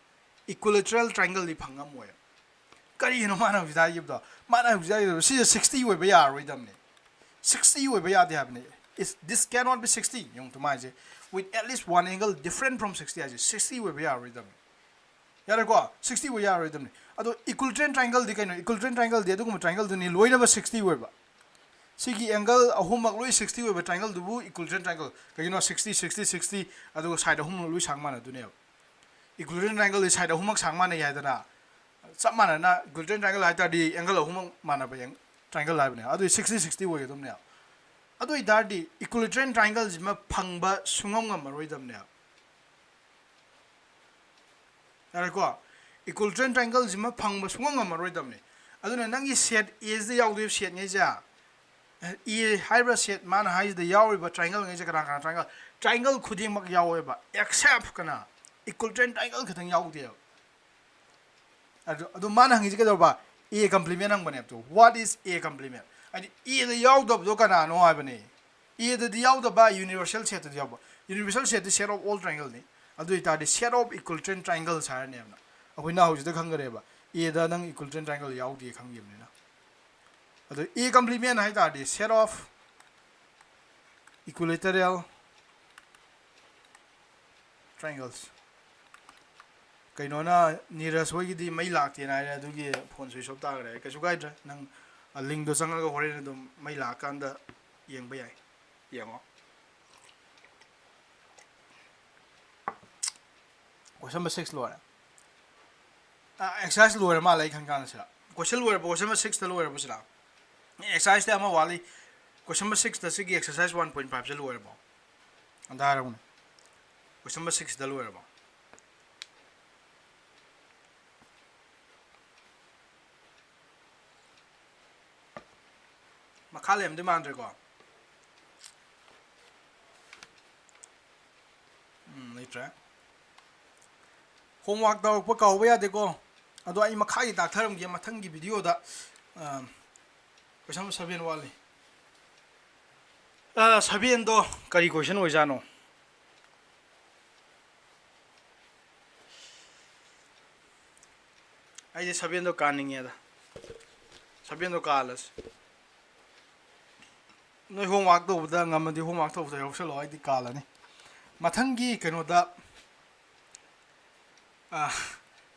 Equilateral triangle ꯗꯤ ꯐꯪ ꯉꯝꯃꯣꯏ꯫ ꯀꯔꯤꯒꯤꯅꯣ ꯃꯥꯅ ꯍꯧꯖꯤꯛ ꯍꯥꯏꯈꯤꯕꯗꯣ? ꯃꯥꯅ ꯍꯧꯖꯤꯛ ꯍꯥꯏꯈꯤꯕꯗꯣ, ꯁꯤꯁꯦ sixty ꯑꯣꯏꯕ ꯌꯥꯔꯔꯣꯏꯗꯕꯅꯤ, sixty ꯑꯣꯏꯕ ꯌꯥꯗꯦ ꯍꯥꯏꯕꯅꯤ꯫ Is, this cannot be sixty꯫ ꯌꯦꯡꯉꯨ ꯇꯨ, ꯃꯥ ꯍꯥꯏꯁꯦ, with at least one angle different from sixty ꯍꯥꯏꯁꯦ, sixty ꯑꯣꯏꯕ ꯌꯥꯔꯔꯣꯏꯗꯕꯅꯤ꯫ ꯌꯥꯔꯦꯀꯣ? Sixty ꯑꯣꯏꯕ ꯌꯥꯔꯔꯣꯏꯗꯕꯅꯤ꯫ ꯑꯗꯣ equilateral triangle ꯗꯤ ꯀꯩꯅꯣ? Equilateral triangle ꯗꯤ ꯑꯗꯨꯒꯨꯝꯕ triangle ꯗꯨꯅꯤ, ꯂꯣꯏꯅꯃꯛ sixty ꯑꯣꯏꯕ꯫ ꯁꯤꯒꯤ angle ꯑꯍꯨꯝꯃꯛ ꯂꯣꯏ sixty ꯑꯣꯏꯕ triangle ꯗꯨꯕꯨ equilateral triangle꯫ ꯀꯩꯒꯤꯅꯣ? Sixty, sixty, sixty, ꯑꯗꯨꯒ side ꯑꯍꯨꯝꯃꯛ ꯂꯣꯏ ꯁꯥꯡ ꯃꯥꯟꯅꯗꯣꯏꯅꯦꯕ꯫ Equilateral triangle ꯗꯤ side ꯑꯍꯨꯝꯃꯛ ꯁꯥꯡ ꯃꯥꯟꯅꯩ ꯍꯥꯏꯗꯅ, ꯆꯞ ꯃꯥꯟꯅꯅ equilateral triangle ꯍꯥꯏ ꯇꯥꯔꯗꯤ angle ꯑꯍꯨꯝꯃꯛ ꯃꯥꯟꯅꯕ triangle ꯍꯥꯏꯕꯅꯦ꯫ ꯑꯗꯨꯗꯤ sixty, sixty ꯑꯣꯏꯒꯗꯕꯅꯦꯕ꯫ ꯑꯗꯨ ꯑꯣꯏꯇꯥꯔꯗꯤ equilateral triangleꯁꯤꯃ ꯐꯪꯕ ꯁꯨꯡꯉꯝ ꯉꯝꯃꯔꯣꯏꯗꯕꯅꯦꯕ꯫ ꯌꯥꯔꯦꯀꯣ? Equilateral triangleꯁꯤꯃ ꯐꯪꯕ ꯁꯨꯡꯉꯝ ꯉꯝꯃꯔꯣꯏꯗꯕꯅꯤ꯫ ꯑꯗꯨꯅ ꯅꯪꯒꯤ set Aꯁꯤꯗ ꯌꯥꯎꯗꯣꯏꯕ setꯉꯩꯁꯦ, A ꯍꯥꯏꯔꯤꯕ set ꯃꯥꯅ ꯍꯥꯏꯁꯤꯗ ꯌꯥꯎꯔꯤꯕ triangleꯉꯩꯁꯦ ꯀꯅꯥ ꯀꯅꯥ triangle? Triangle ꯈꯨꯗꯤꯡꯃꯛ ꯌꯥꯎꯋꯦꯕ, except ꯀꯅꯥ? Equilateral triangle ꯈꯛꯇꯪ ꯌꯥꯎꯗꯦꯕ꯫ ꯑꯗꯨ ꯑꯗꯨ ꯃꯥꯅ ꯍꯪꯉꯤꯁꯦ ꯀꯩꯗꯧꯕ? A complement ꯍꯪꯕꯅꯦꯕ꯫ ꯇꯨ, what is A complement? ꯍꯥꯏꯗꯤ Aꯗ ꯌꯥꯎꯗꯕꯗꯣ ꯀꯅꯥꯅꯣ ꯍꯥꯏꯕꯅꯦ꯫ Aꯗꯗꯤ ꯌꯥꯎꯗꯕ, universal setꯇꯗꯤ ꯌꯥꯎꯕ꯫ Universal setꯇꯤ set of all triangleꯅꯤ꯫ ꯑꯗꯨ ꯑꯣꯏꯇꯥꯔꯗꯤ set of equilateral triangles ꯍꯥꯏꯔꯅꯦꯕ꯫ ꯑꯩꯈꯣꯏꯅ ꯍꯧꯖꯤꯛꯇ ꯈꯪꯈ꯭ꯔꯦꯕ, Aꯗ ꯅꯪ equilateral triangle ꯌꯥꯎꯗꯦ ꯈꯪꯈꯤꯕꯅꯤꯅ꯫ ꯑꯗꯣ A complement ꯍꯥꯏ ꯇꯥꯔꯗꯤ set of equilateral triangles꯫ ꯀꯩꯅꯣꯅ, ꯅꯤꯔꯖ ꯍꯣꯏꯒꯤꯗꯤ ꯃꯩ ꯂꯥꯛꯇꯦꯅ ꯍꯥꯏꯔꯦ, ꯑꯗꯨꯒꯤ phone switch off ꯇꯥꯈ꯭ꯔꯦ꯫ ꯀꯩꯁꯨ ꯀꯥꯏꯗ꯭ꯔꯦ, ꯅꯪ linkꯗꯣ ꯆꯪꯉꯒ ꯍꯣꯔꯦꯟ ꯑꯗꯨꯝ ꯃꯩ ꯂꯥꯛꯑꯀꯥꯟꯗ ꯌꯦꯡꯕ ꯌꯥꯏ, ꯌꯦꯡꯉꯣ꯫ Question number six ꯂꯣꯏꯔꯦ꯫ ꯑ, exercise ꯂꯣꯏꯔ ꯃꯥꯜꯂꯦ ꯑꯩ ꯈꯟ ꯀꯥꯟꯗ ꯁꯤꯗ꯫ Question ꯂꯣꯏꯔꯕ? Question number sixꯇ ꯂꯣꯏꯔꯕ ꯁꯤꯗ? Exerciseꯇ ꯑꯃ ꯋꯥꯠꯂꯤ꯫ Question number sixꯇ ꯁꯤꯒꯤ exercise one point fiveꯁꯦ ꯂꯣꯏꯔꯕꯣ? ꯑꯝꯇ ꯍꯥꯏꯔꯛꯎꯅꯦ꯫ Question number sixꯇ ꯂꯣꯏꯔꯕꯣ? ꯃꯈꯥ ꯂꯩꯔꯝꯗꯣꯏ ꯃꯥꯟꯗ꯭ꯔꯦꯀꯣ? ꯎꯝ, ꯂꯩꯇ꯭ꯔꯦ꯫ Homework ꯇꯧꯔꯛꯄ ꯀꯥꯎꯕ ꯌꯥꯗꯦꯀꯣ꯫ ꯑꯗꯣ ꯑꯩ ꯃꯈꯥꯒꯤ ꯇꯥꯛꯊꯔꯝꯒꯦ ꯃꯊꯪꯒꯤ videoꯗ꯫ ꯑ, question seven ꯋꯥꯠꯂꯤ꯫ ꯑ, sevenꯗꯣ ꯀꯔꯤ question ꯑꯣꯏꯖꯥꯠꯅꯣ? ꯑꯩꯗꯤ sevenꯗꯣ ꯀꯥꯅꯤꯡꯉꯦꯗ꯫ Sevenꯗꯣ ꯀꯥꯜꯂꯁꯤ꯫ ꯅꯣꯏ homework ꯇꯧꯕꯗ ꯉꯝꯃꯗꯤ homework ꯇꯧꯕꯗ ꯌꯥꯎꯁꯜꯂꯣ, ꯑꯩꯗꯤ ꯀꯥꯜꯂꯅꯤ꯫ ꯃꯊꯪꯒꯤ ꯀꯩꯅꯣꯗ, ꯑ,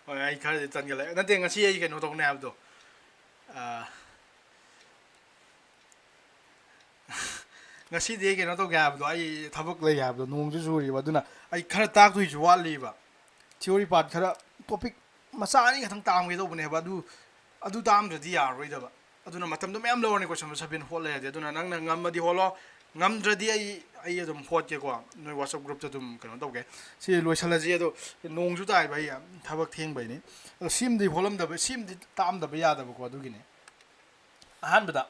ꯍꯣꯏ, ꯑꯩ ꯈꯔꯗꯤ ꯇꯟꯒꯠꯂꯛꯑꯦ꯫ ꯅꯠꯇꯦ, ꯉꯁꯤ ꯑꯩ ꯀꯩꯅꯣ ꯇꯧꯅꯤ ꯍꯥꯏꯕꯗꯣ, ꯑ, ꯉꯁꯤꯗꯤ ꯑꯩ ꯀꯩꯅꯣ ꯇꯧꯒꯦ ꯍꯥꯏꯕꯗꯣ, ꯑꯩ ꯊꯕꯛ ꯂꯩ ꯍꯥꯏꯕꯗꯣ, ꯅꯣꯡꯁꯨ ꯆꯨꯔꯤꯕ, ꯑꯗꯨꯅ ꯑꯩ ꯈꯔ ꯇꯥꯛꯇꯣꯏꯁꯨ ꯋꯥꯠꯂꯤꯕ꯫ Theory part ꯈꯔ, topic ꯃꯆꯥ ꯑꯅꯤ ꯈꯛꯇꯪ ꯇꯥꯛꯑꯝꯒꯦ ꯇꯧꯕꯅꯦꯕ, ꯑꯗꯨ, ꯑꯗꯨ ꯇꯥꯛꯑꯝꯗ꯭ꯔꯗꯤ ꯌꯥꯔꯔꯣꯏꯗꯕ꯫ ꯑꯗꯨꯅ ꯃꯇꯝꯗꯣ ꯃꯌꯥꯝ ꯂꯧꯔꯅꯤ question paper submit ꯍꯣꯠ ꯂꯩꯔꯗꯤ꯫ ꯑꯗꯨꯅ ꯅꯪꯅ ꯉꯝꯃꯗꯤ ꯍꯣꯠꯂꯣ, ꯉꯝꯗ꯭ꯔꯗꯤ ꯑꯩ ꯑꯩ ꯑꯗꯨꯝ ꯍꯣꯠꯀꯦꯀꯣ, ꯅꯣꯏ WhatsApp group ꯇ ꯑꯗꯨꯝ ꯀꯩꯅꯣ ꯇꯧꯒꯦ꯫ ꯁꯤ ꯂꯣꯏꯁꯤꯜꯂꯁꯤ꯫ ꯑꯗꯣ ꯅꯣꯡꯁꯨ ꯇꯥꯏꯕ, ꯑꯩ ꯌꯥꯝ ꯊꯕꯛ ꯊꯦꯡꯕꯩꯅꯤ꯫ ꯑꯗꯣ ꯁꯤꯃꯗꯤ ꯍꯣꯠꯂꯝꯗꯕ, ꯁꯤꯃꯗꯤ ꯇꯥꯛꯑꯝꯗꯕ ꯌꯥꯗꯕꯀꯣ꯫ ꯑꯗꯨꯒꯤꯅꯤ꯫ ꯑꯍꯥꯟꯕꯗ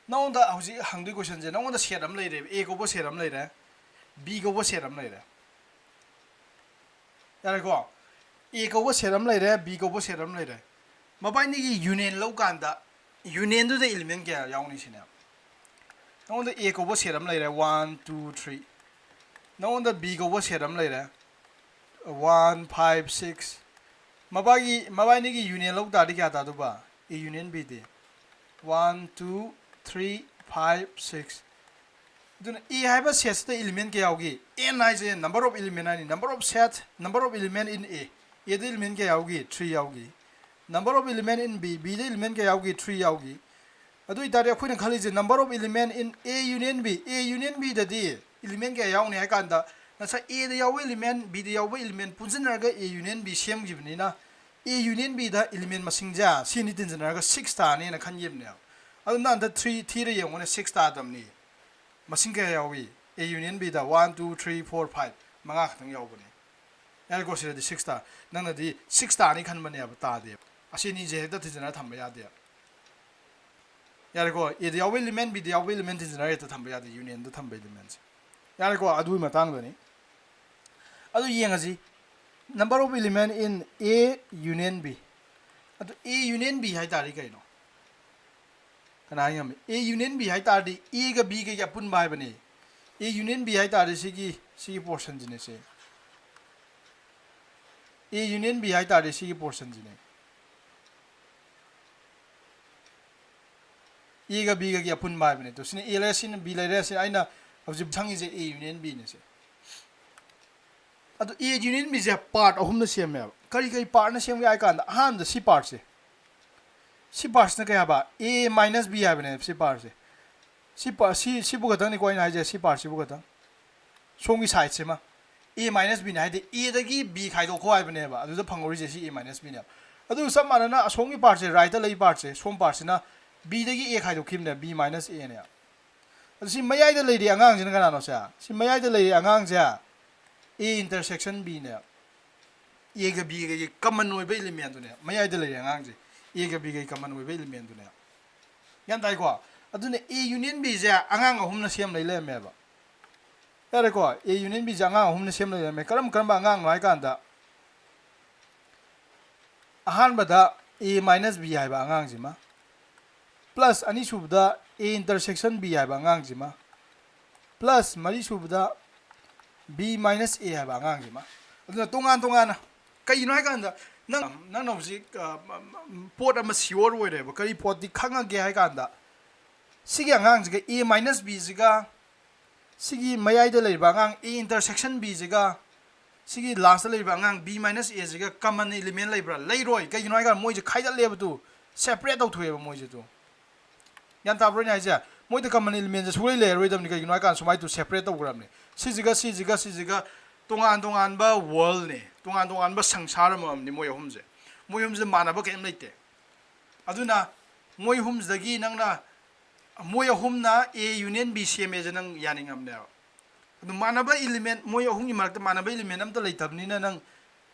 ꯅꯉꯣꯟꯗ ꯍꯧꯖꯤꯛ ꯍꯪꯗꯣꯏ question ꯁꯦ, ꯅꯉꯣꯟꯗ set ꯑꯃ ꯂꯩꯔꯦ, A ꯀꯧꯕ set ꯑꯃ ꯂꯩꯔꯦ, B ꯀꯧꯕ set ꯑꯃ ꯂꯩꯔꯦ꯫ ꯌꯥꯔꯦꯀꯣ? A ꯀꯧꯕ set ꯑꯃ ꯂꯩꯔꯦ, B ꯀꯧꯕ set ꯑꯃ ꯂꯩꯔꯦ꯫ ꯃꯕꯥꯏꯅꯤꯒꯤ union ꯂꯧꯀꯥꯟꯗ, union ꯗꯨꯗ element ꯀꯌꯥ ꯌꯥꯎꯅꯤ ꯁꯤꯅꯦ꯫ ꯅꯉꯣꯟꯗ A ꯀꯧꯕ set ꯑꯃ ꯂꯩꯔꯦ, one, two, three꯫ ꯅꯉꯣꯟꯗ B ꯀꯧꯕ set ꯑꯃ ꯂꯩꯔꯦ, one, five, six꯫ ꯃꯕꯥꯒꯤ, ꯃꯕꯥꯏꯅꯤꯒꯤ union ꯂꯧ ꯇꯥꯔꯗꯤ ꯀꯌꯥ ꯇꯥꯗꯧꯕ? A union B D. One, two, three, five, six꯫ ꯑꯗꯨꯅ A ꯍꯥꯏꯕ set ꯁꯤꯗ element ꯀꯌꯥ ꯌꯥꯎꯒꯦ? N ꯍꯥꯏꯁꯦ number of element ꯍꯥꯏꯅꯤ, number of set, number of element in A꯫ A the element ꯀꯌꯥ ꯌꯥꯎꯒꯦ? Three ꯌꯥꯎꯒꯦ꯫ Number of element in B, B the element ꯀꯌꯥ ꯌꯥꯎꯒꯦ? Three ꯌꯥꯎꯒꯦ꯫ ꯑꯗꯨ ꯑꯣꯏꯇꯥꯔꯗꯤ ꯑꯩꯈꯣꯏꯅ ꯈꯜꯂꯤꯁꯦ number of element in A union B, A union B ꯗꯗꯤ element ꯀꯌꯥ ꯌꯥꯎꯅꯤ ꯍꯥꯏ ꯀꯥꯟꯗ, ꯉꯁꯥꯏ A ꯗ ꯌꯥꯎꯕ element, B ꯗ ꯌꯥꯎꯕ element ꯄꯨꯟꯁꯤꯟꯅꯔꯒ A union B ꯁꯦꯝꯈꯤꯕꯅꯤꯅ, A union B the element ꯃꯁꯤꯡꯁꯦ ꯁꯤꯅꯤ ꯇꯤꯟꯁꯤꯟꯅꯔꯒ six ꯇꯥꯅꯦꯅ ꯈꯟꯈꯤꯕꯅꯦꯕ꯫ ꯑꯗꯨ ꯅꯍꯥꯟꯗ three ꯊꯤꯔ ꯌꯦꯡꯉꯨꯅꯦ, six ꯇꯥꯗꯕꯅꯤ꯫ ꯃꯁꯤꯡ ꯀꯌꯥ ꯌꯥꯎꯏ? A union B the one, two, three, four, five, ꯃꯉꯥ ꯈꯛꯇꯪ ꯌꯥꯎꯕꯅꯦ꯫ ꯌꯥꯔꯦꯀꯣ, ꯁꯤꯗꯗꯤ six ꯇꯥ-, ꯅꯪꯅꯗꯤ six ꯇꯥꯅꯤ ꯈꯟꯕꯅꯦꯕ, ꯇꯥꯗꯦꯕ꯫ ꯑꯁꯤ ꯑꯅꯤꯁꯦ ꯍꯦꯛꯇ ꯊꯤꯖꯤꯟꯅ ꯊꯝꯕ ꯌꯥꯗꯦ꯫ ꯌꯥꯔꯦꯀꯣ, A ꯗ ꯌꯥꯎꯕ element, B ꯗ ꯌꯥꯎꯕ element ꯊꯤꯖꯤꯟꯅꯔ ꯍꯦꯛꯇ ꯊꯝꯕ ꯌꯥꯗꯦ, union ꯗ ꯊꯝꯕ element ꯁꯦ꯫ ꯌꯥꯔꯦꯀꯣ, ꯑꯗꯨꯒꯤ ꯃꯇꯥꯡꯗꯅꯤ꯫ ꯑꯗꯨ ꯌꯦꯡꯉꯁꯤ, number of element in A union B꯫ ꯑꯗꯨ A union B ꯍꯥꯏ ꯇꯥꯔꯗꯤ ꯀꯩꯅꯣ? ꯀꯅꯥ ꯍꯥꯏ ꯉꯝꯃꯤ? A union B ꯍꯥꯏ ꯇꯥꯔꯗꯤ A ꯒ B ꯒꯒꯤ ꯑꯄꯨꯟꯕ ꯍꯥꯏꯕꯅꯤ꯫ A union B ꯍꯥꯏ ꯇꯥꯔꯗꯤ ꯁꯤꯒꯤ, ꯁꯤꯒꯤ portion ꯁꯤꯅꯦ ꯁꯦ꯫ A union B ꯍꯥꯏ ꯇꯥꯔꯗꯤ ꯁꯤꯒꯤ portion ꯁꯤꯅꯦ꯫ A ꯒ B ꯒꯒꯤ ꯑꯄꯨꯟꯕ ꯍꯥꯏꯕꯅꯦ꯫ ꯑꯗꯣ ꯁꯤꯅ A ꯂꯩꯔꯦ, ꯁꯤꯅ B ꯂꯩꯔꯦ, ꯁꯤ ꯑꯩꯅ ꯍꯧꯖꯤꯛ ꯁꯪꯉꯤꯁꯦ A union B ꯅꯦ ꯁꯦ꯫ ꯑꯗꯣ A union B say part ꯑꯍꯨꯝꯅ ꯁꯦꯝꯃꯦꯕ꯫ ꯀꯔꯤ ꯀꯔꯤ part ꯅ ꯁꯦꯝꯒꯦ ꯍꯥꯏ ꯀꯥꯟꯗ, ꯑꯍꯥꯟꯕꯗ ꯁꯤ part ꯁꯦ, ꯁꯤ part ꯁꯤꯅ ꯀꯩ ꯍꯥꯏꯕ? A minus B ꯍꯥꯏꯕꯅꯦ ꯁꯤ part ꯁꯦ꯫ ꯁꯤ part, ꯁꯤ, ꯁꯤꯕꯨ ꯈꯛꯇꯪꯅꯤꯀꯣ ꯑꯩꯅ ꯍꯥꯏꯁꯦ, ꯁꯤ part ꯁꯤꯕꯨ ꯈꯛꯇꯪ꯫ ꯁꯣꯝꯒꯤ side ꯁꯤꯃ꯫ A minus B ꯅꯦ ꯍꯥꯏꯗꯤ A ꯗꯒꯤ B ꯈꯥꯏꯗꯣꯛꯈꯣ ꯍꯥꯏꯕꯅꯦꯕ, ꯑꯗꯨꯗ ꯐꯪꯍꯧꯔꯤꯁꯦ ꯁꯤ A minus B ꯅꯦꯕ꯫ ꯑꯗꯨꯒ ꯆꯞ ꯃꯥꯟꯅꯅ ꯑꯁꯣꯝꯒꯤ ꯄꯥꯔꯠꯁꯦ, ꯔꯥꯏꯠꯇ ꯂꯩ ꯄꯥꯔꯠꯁꯦ, ꯁꯣꯝ ꯄꯥꯔꯠꯁꯤꯅ ꯕꯤꯗꯒꯤ ꯑꯦ ꯈꯥꯏꯗꯣꯛꯈꯤꯕꯅꯦ, ꯕꯤ ꯃꯥꯏꯅꯁ ꯑꯦꯅꯦ꯫ ꯑꯗꯨ ꯁꯤ ꯃꯌꯥꯏꯗ ꯂꯩꯔꯤ ꯑꯉꯥꯡꯁꯤꯅ ꯀꯅꯥꯅꯣ ꯁꯦ? ꯁꯤ ꯃꯌꯥꯏꯗ ꯂꯩꯔꯤ ꯑꯉꯥꯡꯁꯦ ꯑꯦ ꯏꯟꯇꯔꯁꯦꯛꯁꯟ ꯕꯤꯅꯦ꯫ ꯑꯦꯒ ꯕꯤꯒꯒꯤ ꯀꯃꯟ ꯑꯣꯏꯕ ꯏꯂꯤꯃꯦꯟꯗꯨꯅꯦ꯫ ꯃꯌꯥꯏꯗ ꯂꯩꯔꯤ ꯑꯉꯥꯡꯁꯦ ꯑꯦꯒ ꯕꯤꯒꯒꯤ ꯀꯃꯟ ꯑꯣꯏꯕ ꯏꯂꯤꯃꯦꯟꯗꯨꯅꯦ꯫ ꯒ꯭ꯌꯥꯟ ꯇꯥꯏꯀꯣ? ꯑꯗꯨꯅ ꯑꯦ ꯌꯨꯅꯤꯌꯟ ꯕꯤꯁꯦ ꯑꯉꯥꯡ ꯑꯍꯨꯝꯅ ꯁꯦꯝ ꯂꯩ ꯂꯩꯔꯝꯃꯦꯕ꯫ ꯌꯥꯔꯦꯀꯣ? ꯑꯦ ꯌꯨꯅꯤꯌꯟ ꯕꯤꯁꯦ ꯑꯉꯥꯡ ꯑꯍꯨꯝꯅ ꯁꯦꯝ ꯂꯩ ꯂꯩꯔꯝꯃꯦ꯫ ꯀꯔꯝ ꯀꯔꯝꯕ ꯑꯉꯥꯡꯅꯣ ꯍꯥꯏ ꯀꯥꯟꯗ, ꯑꯍꯥꯟꯕꯗ ꯑꯦ ꯃꯥꯏꯅꯁ ꯕꯤ ꯍꯥꯏꯕ ꯑꯉꯥꯡꯁꯤꯃ, ꯄ꯭ꯂꯁ ꯑꯅꯤꯁꯨꯕꯗ ꯑꯦ ꯏꯟꯇꯔꯁꯦꯛꯁꯟ ꯕꯤ ꯍꯥꯏꯕ ꯑꯉꯥꯡꯁꯤꯃ, ꯄ꯭ꯂꯁ ꯃꯔꯤꯁꯨꯕꯗ ꯕꯤ ꯃꯥꯏꯅꯁ ꯑꯦ ꯍꯥꯏꯕ ꯑꯉꯥꯡꯁꯤꯃ꯫ ꯑꯗꯨꯅ ꯇꯣꯉꯥꯟ ꯇꯣꯉꯥꯟꯅ, ꯀꯩꯒꯤꯅꯣ ꯍꯥꯏ ꯀꯥꯟꯗ, ꯅꯪ, ꯅꯪꯅ ꯍꯧꯖꯤꯛ, ꯑ, ꯄꯣꯠ ꯑꯃ ꯁꯤꯌꯣꯔ ꯑꯣꯏꯔꯦꯕ꯫ ꯀꯔꯤ ꯄꯣꯠꯇꯤ ꯈꯪꯉꯒꯦ ꯍꯥꯏ ꯀꯥꯟꯗ, ꯁꯤꯒꯤ ꯑꯉꯥꯡꯁꯤꯒ ꯑꯦ ꯃꯥꯏꯅꯁ ꯕꯤꯁꯤꯒ, ꯁꯤꯒꯤ ꯃꯌꯥꯏꯗ ꯂꯩꯔꯤꯕ ꯑꯉꯥꯡ ꯑꯦ ꯏꯟꯇꯔꯁꯦꯛꯁꯟ ꯕꯤꯁꯤꯒ, ꯁꯤꯒꯤ ꯂꯥꯁꯇ ꯂꯩꯔꯤꯕ ꯑꯉꯥꯡ ꯕꯤ ꯃꯥꯏꯅꯁ ꯑꯦꯁꯤꯒ ꯀꯃꯟ ꯏꯂꯤꯃꯦꯟ ꯂꯩꯕ꯭ꯔꯥ? ꯂꯩꯔꯣꯏ꯫ ꯀꯩꯒꯤꯅꯣ ꯍꯥꯏ ꯀꯥꯟꯗ ꯃꯣꯏꯁꯦ ꯈꯥꯏꯗꯠꯂꯦꯕ ꯇꯨ, ꯁꯦꯄꯔꯦꯠ ꯇꯧꯊꯣꯛꯑꯦꯕ ꯃꯣꯏꯁꯦ ꯇꯨ꯫ ꯒ꯭ꯌꯥꯟ ꯇꯥꯕ꯭ꯔꯣ ꯑꯩꯅ ꯍꯥꯏꯁꯦ? ꯃꯣꯏꯗ ꯀꯃꯟ ꯏꯂꯤꯃꯦꯟꯁꯦ ꯁꯨꯡꯂꯩ ꯂꯩꯔꯔꯣꯏꯗꯕꯅꯤ꯫ ꯀꯩꯒꯤꯅꯣ ꯍꯥꯏ ꯀꯥꯟꯗ ꯁꯨꯃꯥꯏꯅ ꯇꯨ ꯁꯦꯄꯔꯦꯠ ꯇꯧꯈ꯭ꯔꯕꯅꯤ꯫ ꯁꯤꯁꯤꯒ, ꯁꯤꯁꯤꯒ, ꯁꯤꯁꯤꯒ ꯇꯣꯉꯥꯟ ꯇꯣꯉꯥꯟꯕ ꯋꯥꯔꯜꯅꯦ, ꯇꯣꯉꯥꯟ ꯇꯣꯉꯥꯟꯕ ꯁꯪꯁꯥꯔ ꯑꯃꯃꯝꯅꯤ ꯃꯣꯏ ꯑꯍꯨꯝꯁꯦ꯫ ꯃꯣꯏ ꯑꯍꯨꯝꯁꯦ ꯃꯥꯟꯅꯕ ꯀꯔꯤꯝ ꯂꯩꯇꯦ꯫ ꯑꯗꯨꯅ ꯃꯣꯏ ꯑꯍꯨꯝꯁꯤꯗꯒꯤ ꯅꯪꯅ ꯃꯣꯏ ꯑꯍꯨꯝꯅ ꯑꯦ ꯌꯨꯅꯤꯌꯟ ꯕꯤ ꯁꯦꯝꯃꯦꯁꯦ ꯅꯪ ꯌꯥꯅꯤꯡꯉꯝꯅꯦꯕ꯫ ꯑꯗꯨ ꯃꯥꯟꯅꯕ ꯏꯂꯤꯃꯦꯟ, ꯃꯣꯏ ꯑꯍꯨꯝꯒꯤ ꯃꯔꯛꯇ ꯃꯥꯟꯅꯕ ꯏꯂꯤꯃꯦꯟ ꯑꯝꯇ ꯂꯩꯇꯕꯅꯤꯅ ꯅꯪ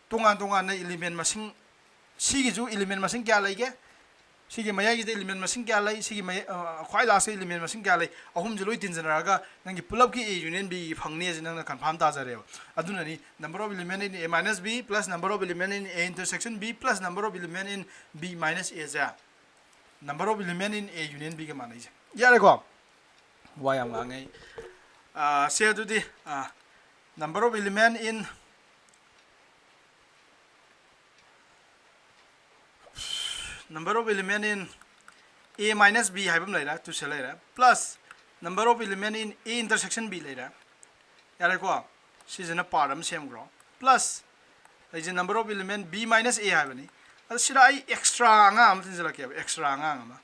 ꯇꯣꯉꯥꯟ ꯇꯣꯉꯥꯟꯅ ꯏꯂꯤꯃꯦꯟ ꯃꯁꯤꯡ, ꯁꯤꯒꯤꯁꯨ ꯏꯂꯤꯃꯦꯟ ꯃꯁꯤꯡ ꯀꯌꯥ ꯂꯩꯒꯦ? ꯁꯤꯒꯤ ꯃꯌꯥꯏꯒꯤꯗ ꯏꯂꯤꯃꯦꯟ ꯃꯁꯤꯡ ꯀꯌꯥ ꯂꯩ? ꯁꯤꯒꯤ ꯃꯌꯥꯏ-, ꯑ, ꯈ꯭ꯋꯥꯏ ꯂꯥꯁꯇ ꯏꯂꯤꯃꯦꯟ ꯃꯁꯤꯡ ꯀꯌꯥ ꯂꯩ? ꯑꯍꯨꯝꯁꯦ ꯂꯣꯏ ꯇꯤꯟꯖꯟꯅꯔꯒ ꯅꯪꯒꯤ ꯄꯨꯂꯞꯀꯤ ꯑꯦ ꯌꯨꯅꯤꯌꯟ ꯕꯤ ꯐꯪꯅꯤ ꯍꯥꯏꯁꯦ ꯅꯪꯅ ꯀꯟꯐꯥꯔꯝ ꯇꯥꯖꯔꯦꯕ꯫ ꯑꯗꯨꯅꯅꯤ number of element in A minus B plus number of element in A intersection B plus number of element in B minus A say number of element in A union B ꯒ ꯃꯥꯟꯅꯩꯁꯦ꯫ ꯌꯥꯔꯦꯀꯣ? ꯋꯥ ꯌꯥꯝ ꯉꯥꯡꯉꯦ ꯑꯩ꯫ ꯑꯥ, ꯁꯦ ꯑꯗꯨꯗꯤ, ꯑꯥ, number of element in, number of element in A minus B ꯍꯥꯏꯕ ꯑꯃ ꯂꯩꯔꯦ, ꯇꯨꯁꯦ ꯂꯩꯔꯦ, plus number of element in A intersection B ꯂꯩꯔꯦ꯫ ꯌꯥꯔꯦꯀꯣ? ꯁꯤꯁꯤꯅ ꯄꯥꯔꯠ ꯑꯃ ꯁꯦꯝꯈ꯭ꯔꯣ꯫ ꯄ꯭ꯂꯁ ꯑꯩꯁꯦ number of element B minus A ꯍꯥꯏꯕꯅꯤ꯫ ꯑꯗꯣ ꯁꯤꯗ ꯑꯩ ꯑꯦꯛꯁꯇ꯭ꯔꯥ ꯑꯉꯥꯡ ꯑꯃ ꯊꯤꯟꯖꯤꯜꯂꯛꯀꯦꯕ, ꯑꯦꯛꯁꯇ꯭ꯔꯥ ꯑꯉꯥꯡ ꯑꯃ꯫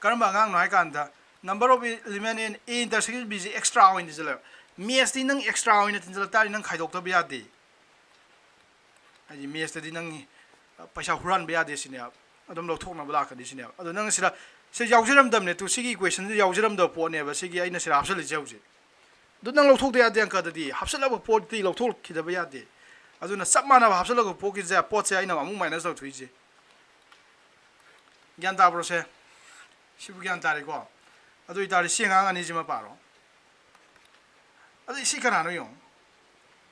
ꯀꯔꯝꯕ ꯑꯉꯥꯡꯅꯣ ꯍꯥꯏ ꯀꯥꯟꯗ, number of element in A intersection B say extra ꯑꯣꯏꯅ ꯊꯤꯟꯖꯤꯜꯂꯛꯑꯦꯕ꯫ ꯃꯦꯠꯁꯇꯤ ꯅꯪ ꯑꯦꯛꯁꯇ꯭ꯔꯥ ꯑꯣꯏꯅ ꯊꯤꯟꯖꯤꯜꯂꯛ ꯇꯥꯔꯗꯤ ꯅꯪ ꯈꯥꯏꯗꯣꯛꯇꯕ ꯌꯥꯗꯦ꯫ ꯍꯥꯏꯗꯤ ꯃꯦꯠꯁꯇꯗꯤ ꯅꯪ, ꯄꯩꯁꯥ ꯍꯨꯔꯥꯟꯕ ꯌꯥꯗꯦ ꯁꯤꯅꯦꯕ꯫ ꯑꯗꯨꯝ ꯂꯧꯊꯣꯛꯅꯕ ꯂꯥꯛꯀꯅꯤ ꯁꯤꯅꯦꯕ꯫ ꯑꯗꯣ ꯅꯪ ꯁꯤꯗ ꯁꯤ ꯌꯥꯎꯖꯔꯝꯗꯕꯅꯦ ꯇꯨ, ꯁꯤꯒꯤ equationꯁꯤꯗ ꯌꯥꯎꯖꯔꯝꯗꯕ ꯄꯣꯠꯅꯦꯕ ꯁꯤꯒꯤ ꯑꯩꯅ ꯁꯤꯗ ꯍꯥꯞꯆꯜꯂꯤꯁꯦ ꯍꯧꯖꯤꯛ꯫ ꯑꯗꯨ ꯅꯪ ꯂꯧꯊꯣꯛꯇ ꯌꯥꯗꯦ ꯑꯪꯀꯗꯗꯤ꯫ ꯍꯥꯞꯆꯜꯂꯕ ꯄꯣꯠꯇꯤ ꯂꯧꯊꯣꯛꯈꯤꯗꯕ ꯌꯥꯗꯦ꯫ ꯑꯗꯨꯅ ꯆꯞ ꯃꯥꯟꯅꯕ ꯍꯥꯞꯆꯜꯂꯕ ꯄꯣꯠꯀꯤꯁꯦ, ꯄꯣꯠꯁꯦ ꯑꯩꯅ ꯑꯃꯨꯛ minus ꯇꯧꯊꯣꯛꯏꯁꯦ꯫ ꯒ꯭ꯌꯥꯟ ꯇꯥꯕ꯭ꯔꯣ ꯁꯦ? ꯁꯤꯕꯨ ꯒ꯭ꯌꯥꯟ ꯇꯥꯔꯦꯀꯣ? ꯑꯗꯨ ꯑꯣꯏꯇꯥꯔꯗꯤ ꯁꯤ ꯑꯉꯥꯡ ꯑꯅꯤꯁꯤꯃ ꯄꯥꯔꯣ꯫ ꯑꯗꯨ ꯁꯤ ꯀꯅꯥꯅꯣ ꯌꯦꯡꯉꯣ꯫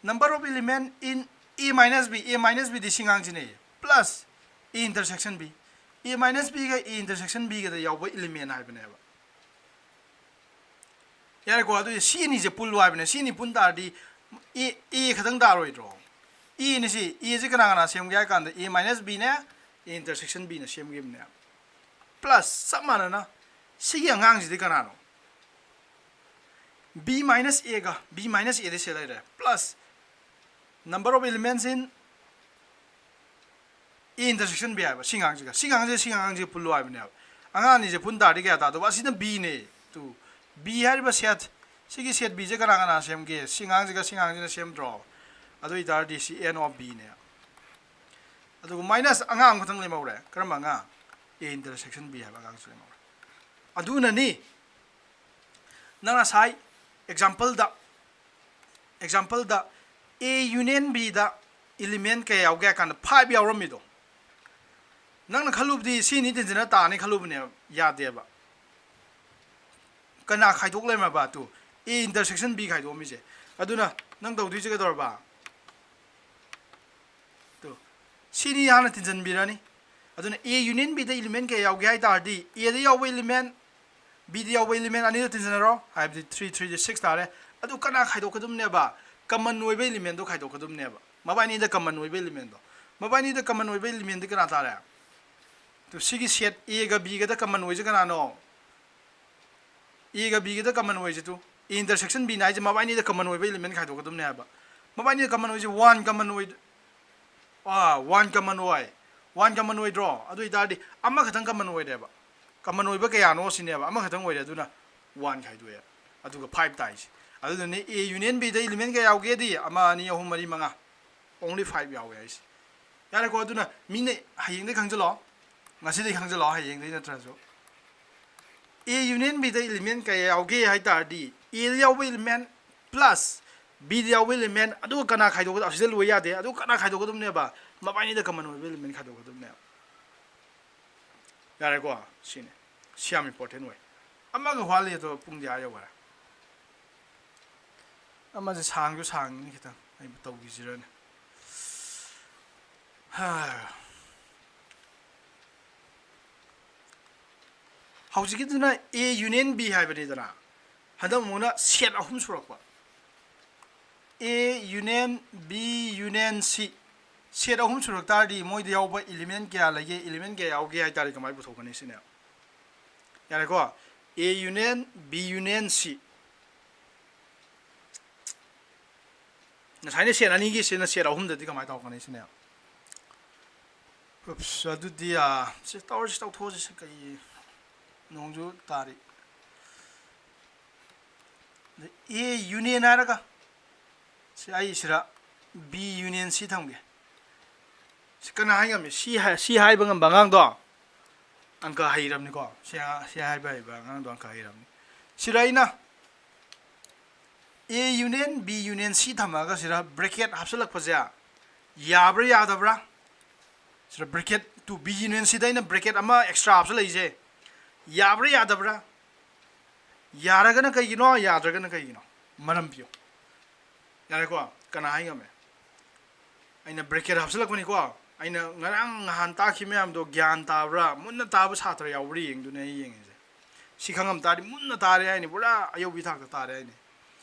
Number of element in A minus B, A minus B ꯗꯤ ꯁꯤ ꯑꯉꯥꯡꯁꯤꯅꯦ, plus A intersection B꯫ A minus B ꯒ A intersection B ꯒꯗ ꯌꯥꯎꯕ element ꯍꯥꯏꯕꯅꯦꯕ꯫ ꯌꯥꯔꯦꯀꯣ? ꯑꯗꯨꯗꯤ ꯁꯤ ꯑꯅꯤꯁꯦ ꯄꯨꯜꯂꯨ ꯍꯥꯏꯕꯅꯦ꯫ ꯁꯤ ꯑꯅꯤ ꯄꯨꯟ ꯇꯥꯔꯗꯤ A, A ꯈꯛꯇꯪ ꯇꯥꯔꯣꯏꯗ꯭ꯔꯣ? A ꯅꯤ ꯁꯤ꯫ A ꯁꯤ ꯀꯅꯥ ꯀꯅꯥ ꯁꯦꯝꯒꯦ ꯍꯥꯏ ꯀꯥꯟꯗ A minus B ꯅꯦ, A intersection B ꯅ ꯁꯦꯝꯈꯤꯕꯅꯦ꯫ Plus ꯆꯞ ꯃꯥꯟꯅꯅ ꯁꯤꯒꯤ ꯑꯉꯥꯡꯁꯤꯗꯤ ꯀꯅꯥꯅꯣ? B minus A ꯒ, B minus A ꯗꯤ ꯁꯤ ꯂꯩꯔꯦ, plus number of elements in A intersection B ꯍꯥꯏꯕ ꯁꯤ ꯑꯉꯥꯡꯁꯤꯒ, ꯁꯤ ꯑꯉꯥꯡꯁꯤꯒ ꯁꯤ ꯑꯉꯥꯡꯁꯤꯒ ꯄꯨꯜꯂꯨ ꯍꯥꯏꯕꯅꯦꯕ꯫ ꯑꯉꯥꯡ ꯑꯅꯤꯁꯦ ꯄꯨꯟ ꯇꯥꯔꯗꯤ ꯀꯌꯥ ꯇꯥꯗꯧꯕ? ꯑꯁꯤꯅ B ꯅꯦ꯫ ꯇꯨ, B ꯍꯥꯏꯔꯤꯕ set, ꯁꯤꯒꯤ set B ꯁꯦ ꯀꯅꯥ ꯀꯅꯥ ꯁꯦꯝꯒꯦ? ꯁꯤ ꯑꯉꯥꯡꯁꯤꯒ ꯁꯤ ꯑꯉꯥꯡꯁꯤꯅ ꯁꯦꯝꯗ꯭ꯔꯣ? ꯑꯗꯨ ꯑꯣꯏꯇꯥꯔꯗꯤ ꯁꯤ N of B ꯅꯦ꯫ ꯑꯗꯨꯒ minus ꯑꯉꯥꯡ ꯑꯃꯈꯛꯇꯪ ꯂꯦꯝꯍꯧꯔꯦ꯫ ꯀꯔꯝꯕ ꯑꯉꯥꯡ? A intersection B ꯍꯥꯏꯕ ꯑꯉꯥꯡꯁꯨ ꯂꯦꯝꯍꯧꯔꯦ꯫ ꯑꯗꯨꯅꯅꯤ ꯅꯪ ꯉꯁꯥꯏ exampleꯗ, exampleꯗ A union B the element ꯀꯌꯥ ꯌꯥꯎꯒꯦ ꯍꯥꯏ ꯀꯥꯟꯗ five ꯌꯥꯎꯔꯝꯃꯤꯗꯣ꯫ ꯅꯪꯅ ꯈꯜꯂꯨꯕꯗꯤ ꯁꯤ ꯑꯅꯤ ꯇꯤꯟꯁꯤꯟꯅ ꯇꯥꯅꯤ ꯈꯜꯂꯨꯕꯅꯦꯕ, ꯌꯥꯗꯦꯕ꯫ ꯀꯅꯥ ꯈꯥꯏꯗꯣꯛ ꯂꯩꯔꯝꯃꯕ? ꯇꯨ, A intersection B ꯈꯥꯏꯗꯣꯛꯑꯝꯃꯤꯁꯦ꯫ ꯑꯗꯨꯅ ꯅꯪ ꯇꯧꯗꯣꯏꯁꯦ ꯀꯩꯗꯧꯔꯕ? ꯇꯨ, ꯁꯤꯅꯤ ꯍꯥꯟꯅ ꯇꯤꯟꯁꯤꯟꯕꯤꯔꯅꯤ꯫ ꯑꯗꯨꯅ A union B the element ꯀꯌꯥ ꯌꯥꯎꯒꯦ ꯍꯥꯏ ꯇꯥꯔꯗꯤ, A ꯗ ꯌꯥꯎꯕ element, B ꯗ ꯌꯥꯎꯕ element ꯑꯅꯤꯗꯣ ꯇꯤꯟꯁꯤꯟꯅꯔꯣ, ꯍꯥꯏꯕꯗꯤ three three ꯗꯤ six ꯇꯥꯔꯦ꯫ ꯑꯗꯨ ꯀꯅꯥ ꯈꯥꯏꯗꯣꯛꯀꯗꯕꯅꯦꯕ? Common ꯑꯣꯏꯕ elementꯗꯣ ꯈꯥꯏꯗꯣꯛꯀꯗꯕꯅꯦꯕ꯫ ꯃꯕꯥꯏꯅꯤꯗ common ꯑꯣꯏꯕ elementꯗꯣ꯫ ꯃꯕꯥꯏꯅꯤꯗ common ꯑꯣꯏꯕ elementꯗꯤ ꯀꯅꯥ ꯇꯥꯔꯦ? ꯇꯨ, ꯁꯤꯒꯤ set A ꯒ B ꯒꯗ common ꯑꯣꯏꯁꯦ ꯀꯅꯥꯅꯣ? A ꯒ B ꯒꯗ common ꯑꯣꯏꯁꯦ ꯇꯨ꯫ A intersection B ꯅ ꯍꯥꯏꯁꯦ ꯃꯕꯥꯏꯅꯤꯗ common ꯑꯣꯏꯕ element ꯈꯥꯏꯗꯣꯛꯀꯗꯕꯅꯦ ꯍꯥꯏꯕ꯫ ꯃꯕꯥꯏꯅꯤꯗ common ꯑꯣꯏꯁꯦ one common ꯑꯣꯏ-, ꯑꯥ, one common ꯑꯣꯏ꯫ One common ꯑꯣꯏꯗ꯭ꯔꯣ? ꯑꯗꯨ ꯑꯣꯏꯇꯥꯔꯗꯤ ꯑꯃꯈꯛꯇꯪ common ꯑꯣꯏꯔꯦꯕ꯫ Common ꯑꯣꯏꯕ ꯀꯌꯥꯅꯣ ꯁꯤꯅꯦꯕ꯫ ꯑꯃꯈꯛꯇꯪ ꯑꯣꯏꯔꯦ, ꯑꯗꯨꯅ one ꯈꯥꯏꯗꯣꯛꯑꯦ꯫ ꯑꯗꯨꯒ five ꯇꯥꯏꯁꯦ꯫ ꯑꯗꯨꯗꯨꯅ A union B the element ꯀꯌꯥ ꯌꯥꯎꯒꯦꯗꯤ ꯑꯃ, ꯑꯅꯤ, ꯑꯍꯨꯝ, ꯃꯔꯤ, ꯃꯉꯥ꯫ Only five ꯌꯥꯎꯋꯦ ꯍꯥꯏꯁꯦ꯫ ꯌꯥꯔꯦꯀꯣ? ꯑꯗꯨꯅ ꯃꯤꯅ ꯍꯌꯦꯡꯗꯩ ꯈꯪꯖꯤꯜꯂꯣ, ꯉꯁꯤꯗꯩ ꯈꯪꯖꯤꯜꯂꯣ, ꯍꯌꯦꯡꯗꯩ ꯅꯠꯇ꯭ꯔꯁꯨ꯫ A union B the element ꯀꯌꯥ ꯌꯥꯎꯒꯦ ꯍꯥꯏ ꯇꯥꯔꯗꯤ, A ꯗ ꯌꯥꯎꯕ element plus B ꯗ ꯌꯥꯎꯕ element, ꯑꯗꯨꯒ ꯀꯅꯥ ꯈꯥꯏꯗꯣꯛꯀꯗ-, ꯑꯁꯤꯗ ꯂꯣꯏ ꯌꯥꯗꯦ, ꯑꯗꯨꯒ ꯀꯅꯥ ꯈꯥꯏꯗꯣꯛꯀꯗꯕꯅꯦꯕ? ꯃꯕꯥꯏꯅꯤꯗ common ꯑꯣꯏꯕ element ꯈꯥꯏꯗꯣꯛꯀꯗꯕꯅꯦꯕ꯫ ꯌꯥꯔꯦꯀꯣ? ꯁꯤꯅꯤ꯫ ꯁꯤ ꯌꯥꯝ important ꯑꯣꯏ꯫ ꯑꯃꯒ ꯋꯥꯠꯂꯤ, ꯑꯗꯣ ꯄꯨꯡꯗꯤ ꯑꯥ ꯌꯧꯈꯔꯦ꯫ ꯑꯃꯁꯦ ꯁꯥꯡꯁꯨ ꯁꯥꯡꯉꯤꯅꯤ ꯈꯤꯇꯪ, ꯑꯩꯕꯨ ꯇꯧꯈꯤꯁꯤꯔꯅꯦ꯫ ꯍꯥ꯫ ꯍꯧꯖꯤꯛꯀꯤꯗꯨꯅ A union B ꯍꯥꯏꯕꯅꯤꯗꯅ, ꯍꯟꯗꯛ ꯑꯃꯨꯛꯅ set ꯑꯍꯨꯝ ꯁꯨꯔꯛꯄ꯫ A union B union C, set ꯑꯍꯨꯝ ꯁꯨꯔꯛ ꯇꯥꯔꯗꯤ ꯃꯣꯏꯗ ꯌꯥꯎꯕ element ꯀꯌꯥ ꯂꯩꯒꯦ, element ꯀꯌꯥ ꯌꯥꯎꯒꯦ ꯍꯥꯏ ꯇꯥꯔꯗꯤ ꯀꯃꯥꯏꯅ ꯄꯨꯊꯣꯛꯀꯅꯤ ꯁꯤꯅꯦ? ꯌꯥꯔꯦꯀꯣ? A union B union C꯫ ꯉꯁꯥꯏꯅ set ꯑꯅꯤꯒꯤ, ꯁꯤꯅ set ꯑꯍꯨꯝꯗꯗꯤ ꯀꯃꯥꯏꯅ ꯇꯧꯔꯛꯀꯅꯤ ꯁꯤꯅꯦ? Oops, ꯑꯗꯨꯗꯤ, ꯑꯥ, ꯁꯤ ꯇꯧꯔꯁꯤ, ꯇꯧꯊꯣꯛꯑꯁꯤ, ꯁꯤ ꯀꯩ, ꯅꯣꯡꯁꯨ ꯇꯥꯔꯤ꯫ ꯑꯗ A union ꯍꯥꯏꯔꯒ ꯁꯤ ꯑꯩ ꯁꯤꯗ B union C ꯊꯝꯒꯦ꯫ ꯁꯤ ꯀꯅꯥ ꯍꯥꯏ ꯉꯝꯃꯤ? ꯁꯤ ꯍꯥꯏ-, ꯁꯤ ꯍꯥꯏꯕ ꯉꯝꯕ ꯑꯉꯥꯡꯗꯣ ꯑꯪꯀ ꯍꯩꯔꯕꯅꯤꯀꯣ꯫ ꯁꯤ ꯍꯥ-, ꯁꯤ ꯍꯥꯏꯕ ꯍꯩꯕ ꯑꯉꯥꯡꯗꯣ ꯑꯪꯀ ꯍꯩꯔꯕꯅꯤ꯫ ꯁꯤꯗ ꯑꯩꯅ A union B union C ꯊꯝꯃꯒ ꯁꯤꯗ bracket ꯍꯥꯞꯆꯤꯜꯂꯛꯄꯁꯦ ꯌꯥꯕ꯭ꯔꯥ ꯌꯥꯗꯕ꯭ꯔꯥ? ꯁꯤꯗ bracket to B union C ꯗ ꯑꯩꯅ bracket ꯑꯃ extra ꯍꯥꯞꯆꯤꯜꯂꯛꯏꯁꯦ ꯌꯥꯕ꯭ꯔꯥ ꯌꯥꯗꯕ꯭ꯔꯥ? ꯌꯥꯔꯒꯅ ꯀꯩꯒꯤꯅꯣ? ꯌꯥꯗ꯭ꯔꯒꯅ ꯀꯩꯒꯤꯅꯣ? ꯃꯔꯝ ꯄꯤꯌꯨ꯫ ꯌꯥꯔꯦꯀꯣ? ꯀꯅꯥ ꯍꯥꯏ ꯉꯝꯃꯦ? ꯑꯩꯅ bracket ꯍꯥꯞꯆꯤꯜꯂꯛꯄꯅꯤꯀꯣ꯫ ꯑꯩꯅ ꯉꯔꯥꯡ ꯅꯍꯥꯟ ꯇꯥꯛꯈꯤꯕ ꯃꯌꯥꯝꯗꯣ ꯒ꯭ꯌꯥꯟ ꯇꯥꯕ꯭ꯔꯥ, ꯃꯨꯟꯅ ꯇꯥꯕ ꯁꯥꯇ꯭ꯔ ꯌꯥꯎꯕ꯭ꯔꯥ ꯌꯦꯡꯗꯨꯅꯦ ꯑꯩ ꯌꯦꯡꯉꯤꯁꯦ꯫ ꯁꯤ ꯈꯪꯉꯝ ꯇꯥꯔꯗꯤ ꯃꯨꯟꯅ ꯇꯥꯔꯦ ꯍꯥꯏꯅꯤ, ꯄꯨꯔꯥ ꯑꯌꯧꯕꯤ ꯊꯥꯛꯇ ꯇꯥꯔꯦ ꯍꯥꯏꯅꯤ꯫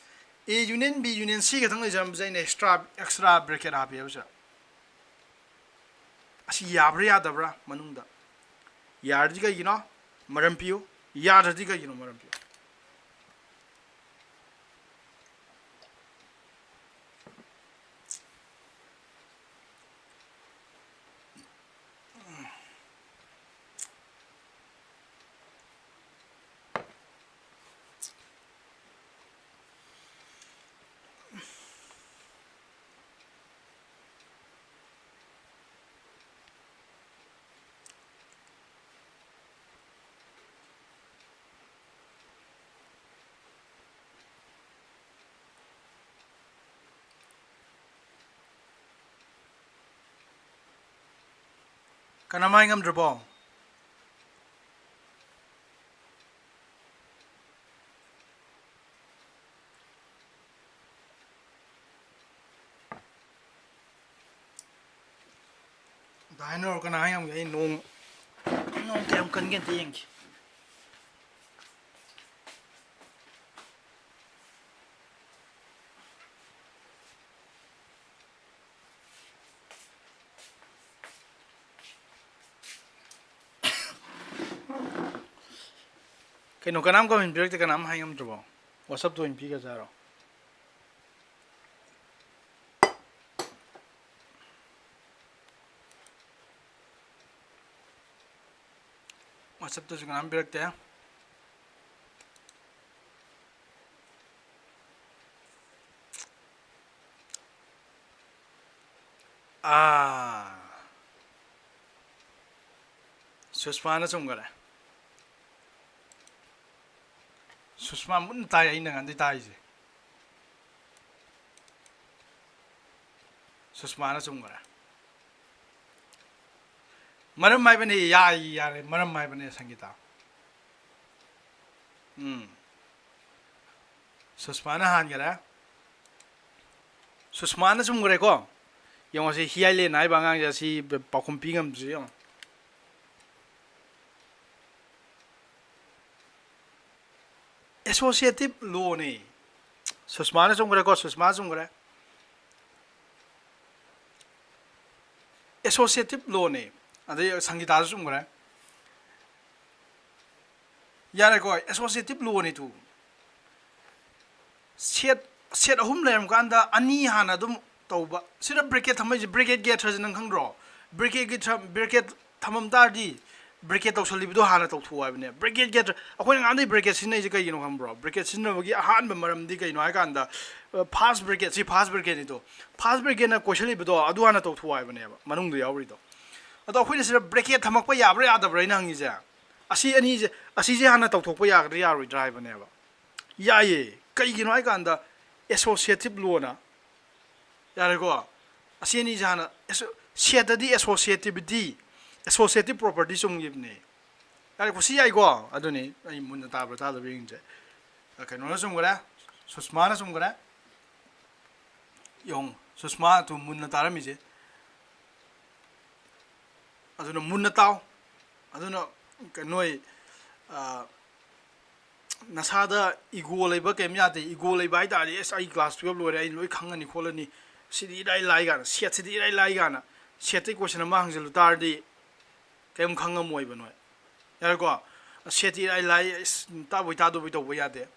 A union B union C ꯈꯛꯇꯪ ꯂꯩꯖꯔꯝꯕꯁꯦ ꯑꯩꯅ extra, extra bracket ꯍꯥꯞꯄꯦꯕ ꯁꯤꯗ꯫ ꯑꯁꯤ ꯌꯥꯕ꯭ꯔꯥ ꯌꯥꯗꯕ꯭ꯔꯥ ꯃꯅꯨꯡꯗ? ꯌꯥꯔꯗꯤ ꯀꯩꯒꯤꯅꯣ? ꯃꯔꯝ ꯄꯤꯌꯨ꯫ ꯌꯥꯗ꯭ꯔꯗꯤ ꯀꯩꯒꯤꯅꯣ? ꯃꯔꯝ ꯄꯤꯌꯨ꯫ ꯀꯅꯥꯝ ꯍꯥꯏ ꯉꯝꯗ꯭ꯔꯕꯣ? ꯑꯝꯇ ꯍꯥꯏꯅꯔꯣ, ꯀꯅꯥ ꯍꯥꯏ ꯉꯝꯒꯦ? ꯑꯩ ꯅꯣꯡ, ꯅꯣꯡ ꯀꯌꯥꯝ ꯀꯟꯒꯦ ꯑꯝꯇ ꯌꯦꯡꯒꯦ꯫ ꯀꯩꯅꯣ, ꯀꯅꯥꯝ comment ꯄꯤꯔꯛꯇꯦ, ꯀꯅꯥꯝ ꯍꯥꯏ ꯉꯝꯗ꯭ꯔꯕꯣ? WhatsApp-ꯇ ꯑꯣꯏꯅ ꯄꯤꯒ꯭ꯔꯖꯥꯔꯣ? WhatsApp-ꯇꯁꯨ ꯀꯅꯥꯝ ꯄꯤꯔꯛꯇꯦ꯫ ꯑꯥ, ꯁꯨꯁꯃꯥꯅ ꯆꯨꯝꯈꯔꯦ꯫ ꯁꯨꯁꯃꯥ ꯃꯨꯟꯅ ꯇꯥꯏ ꯑꯩꯅ ꯉꯥꯟꯗꯩ ꯇꯥꯏꯁꯦ꯫ ꯁꯨꯁꯃꯥꯅ ꯆꯨꯝꯈꯔꯦ꯫ ꯃꯔꯝ ꯍꯥꯏꯕꯅꯦ, ꯌꯥꯏ, ꯌꯥꯔꯦ, ꯃꯔꯝ ꯍꯥꯏꯕꯅꯦ, ꯁꯪꯒꯤꯇꯥ꯫ ꯎꯝ꯫ ꯁꯨꯁꯃꯥꯅ ꯍꯥꯟꯈꯔꯦ꯫ ꯁꯨꯁꯃꯥꯅ ꯆꯨꯝꯈ꯭ꯔꯦꯀꯣ꯫ ꯌꯦꯡꯉꯣ ꯁꯤ ꯍꯤꯌꯥꯏꯂꯦꯟ ꯍꯥꯏꯕ ꯑꯉꯥꯡꯁꯦ, ꯑꯁꯤ ꯄꯥꯎꯈꯨꯝ ꯄꯤ ꯉꯝꯗ꯭ꯔꯤꯁꯦ ꯌꯦꯡꯉꯣ꯫ Associative law-ꯅꯦ꯫ ꯁꯨꯁꯃꯥꯅ ꯆꯨꯝꯈ꯭ꯔꯦꯀꯣ, ꯁꯨꯁꯃꯥ ꯆꯨꯝꯈ꯭ꯔꯦ꯫ Associative law-ꯅꯦ꯫ ꯑꯗꯩ ꯁꯪꯒꯤꯇꯥꯁꯨ ꯆꯨꯝꯈ꯭ꯔꯦ꯫ ꯌꯥꯔꯦꯀꯣ, associative law-ꯅꯦ ꯇꯨ꯫ Set, set ꯑꯍꯨꯝ ꯂꯩꯔꯝꯀꯥꯟꯗ ꯑꯅꯤ ꯍꯥꯟꯅ ꯑꯗꯨꯝ ꯇꯧꯕ꯫ ꯁꯤꯗ bracket ꯊꯝꯃꯛꯏꯁꯦ, bracket ꯒꯤ ꯑꯔꯊꯁꯦ ꯅꯪ ꯈꯪꯗ꯭ꯔꯣ? Bracket ꯒꯤ ꯊꯝ-, bracket ꯊꯝꯃꯝ ꯇꯥꯔꯗꯤ bracket ꯇꯧꯁꯜꯂꯤꯕꯗꯣ ꯍꯥꯟꯅ ꯇꯧꯊꯣꯛꯑꯣ ꯍꯥꯏꯕꯅꯦ꯫ Bracket ꯒꯤ ꯑꯔꯊ-, ꯑꯩꯈꯣꯏꯅ ꯉꯥꯡꯗꯩ bracket ꯁꯤꯖꯤꯟꯅꯩꯁꯦ ꯀꯩꯒꯤꯅꯣ ꯈꯪꯕ꯭ꯔꯣ? Bracket ꯁꯤꯖꯤꯟꯅꯕꯒꯤ ꯑꯍꯥꯟꯕ ꯃꯔꯝꯗꯤ ꯀꯩꯅꯣ ꯍꯥꯏꯀꯥꯟꯗ, ꯑ, first bracket, ꯁꯤ first bracket-ꯅꯤꯗꯣ꯫ First bracket-ꯅ ꯀꯣꯏꯁꯜꯂꯤꯕꯗꯣ ꯑꯗꯨ ꯍꯥꯟꯅ ꯇꯧꯊꯣꯛꯑꯣ ꯍꯥꯏꯕꯅꯦꯕ, ꯃꯅꯨꯡꯗ ꯌꯥꯎꯔꯤꯗꯣ꯫ ꯑꯗꯣ ꯑꯩꯈꯣꯏꯅ ꯁꯤꯗ bracket ꯊꯝꯃꯛꯄ ꯌꯥꯕ꯭ꯔꯥ ꯌꯥꯗꯕ꯭ꯔꯥ ꯑꯩꯅ ꯍꯪꯉꯤꯁꯦ? ꯑꯁꯤ ꯑꯅꯤꯁꯦ, ꯑꯁꯤꯁꯦ ꯍꯥꯟꯅ ꯇꯧꯊꯣꯛꯄ ꯌꯥꯒꯗ꯭ꯔꯥ ꯌꯥꯔꯣꯏꯗ꯭ꯔꯥ ꯍꯥꯏꯕꯅꯦꯕ꯫ ꯌꯥꯏꯌꯦ꯫ ꯀꯩꯒꯤꯅꯣ ꯍꯥꯏꯀꯥꯟꯗ associative law-ꯅ, ꯌꯥꯔꯦꯀꯣ? ꯑꯁꯤ ꯑꯅꯤꯁꯦ ꯍꯥꯟꯅ ꯑꯦꯁꯣ-, set-ꯇꯗꯤ associativity, ꯑꯦꯁꯣꯁꯤꯌꯦꯇꯤꯞ ꯄ꯭ꯔꯣꯄꯔꯇꯤ ꯆꯨꯝꯈꯤꯕꯅꯦ꯫ ꯌꯥꯔꯦꯀꯣ, ꯁꯤ ꯌꯥꯏꯀꯣ꯫ ꯑꯗꯨꯅꯤ ꯑꯩ ꯃꯨꯟꯅ ꯇꯥꯕ꯭ꯔꯥ ꯇꯥꯗꯕ꯭ꯔꯥ ꯌꯦꯡꯁꯦ꯫ ꯀꯩꯅꯣꯅ ꯆꯨꯝꯈ꯭ꯔꯦ, ꯁꯨꯁꯃꯥꯅ ꯆꯨꯝꯈ꯭ꯔꯦ꯫ ꯌꯦꯡꯉꯨ, ꯁꯨꯁꯃꯥ ꯑꯗꯨ ꯃꯨꯟꯅ ꯇꯥꯔꯝꯃꯤꯁꯦ꯫ ꯑꯗꯨꯅ ꯃꯨꯟꯅ ꯇꯥꯎ꯫ ꯑꯗꯨꯅ ꯀ-, ꯅꯣꯏ, ꯑ, ꯅꯁꯥꯗ ꯏꯒꯣ ꯂꯩꯕ ꯀꯩꯝ ꯌꯥꯗꯦ꯫ ꯏꯒꯣ ꯂꯩꯕ ꯍꯥꯏ ꯇꯥꯔꯗꯤ, "ꯑꯁ, ꯑꯩ ꯀ꯭ꯂꯥꯁ ꯇꯨꯌꯦꯜꯞ ꯂꯣꯏꯔꯦ, ꯑꯩ ꯂꯣꯏ ꯈꯪꯉꯅꯤ ꯈꯣꯠꯂꯅꯤ, ꯁꯤꯗꯤ ꯏꯔꯥꯏ ꯂꯥꯏ" ꯀꯥꯏꯅ, ꯁꯦꯠꯁꯤꯗꯤ ꯏꯔꯥꯏ ꯂꯥꯏ ꯀꯥꯏꯅ, ꯁꯦꯠꯇꯩ ꯀꯣꯏꯁꯟ ꯑꯃ ꯍꯪꯖꯤꯜꯂꯨ ꯇꯥꯔꯗꯤ ꯀꯩꯝ ꯈꯪꯉꯝꯃꯣꯏꯕ ꯅꯣꯏ꯫ ꯌꯥꯔꯦꯀꯣ? ꯁꯦꯠꯇꯤ ꯏꯔꯥꯏ ꯂꯥꯏ, ꯑꯁ, ꯇꯥꯕꯣꯏ ꯇꯥꯗꯕꯣꯏ ꯇꯧꯕ ꯌꯥꯗꯦ꯫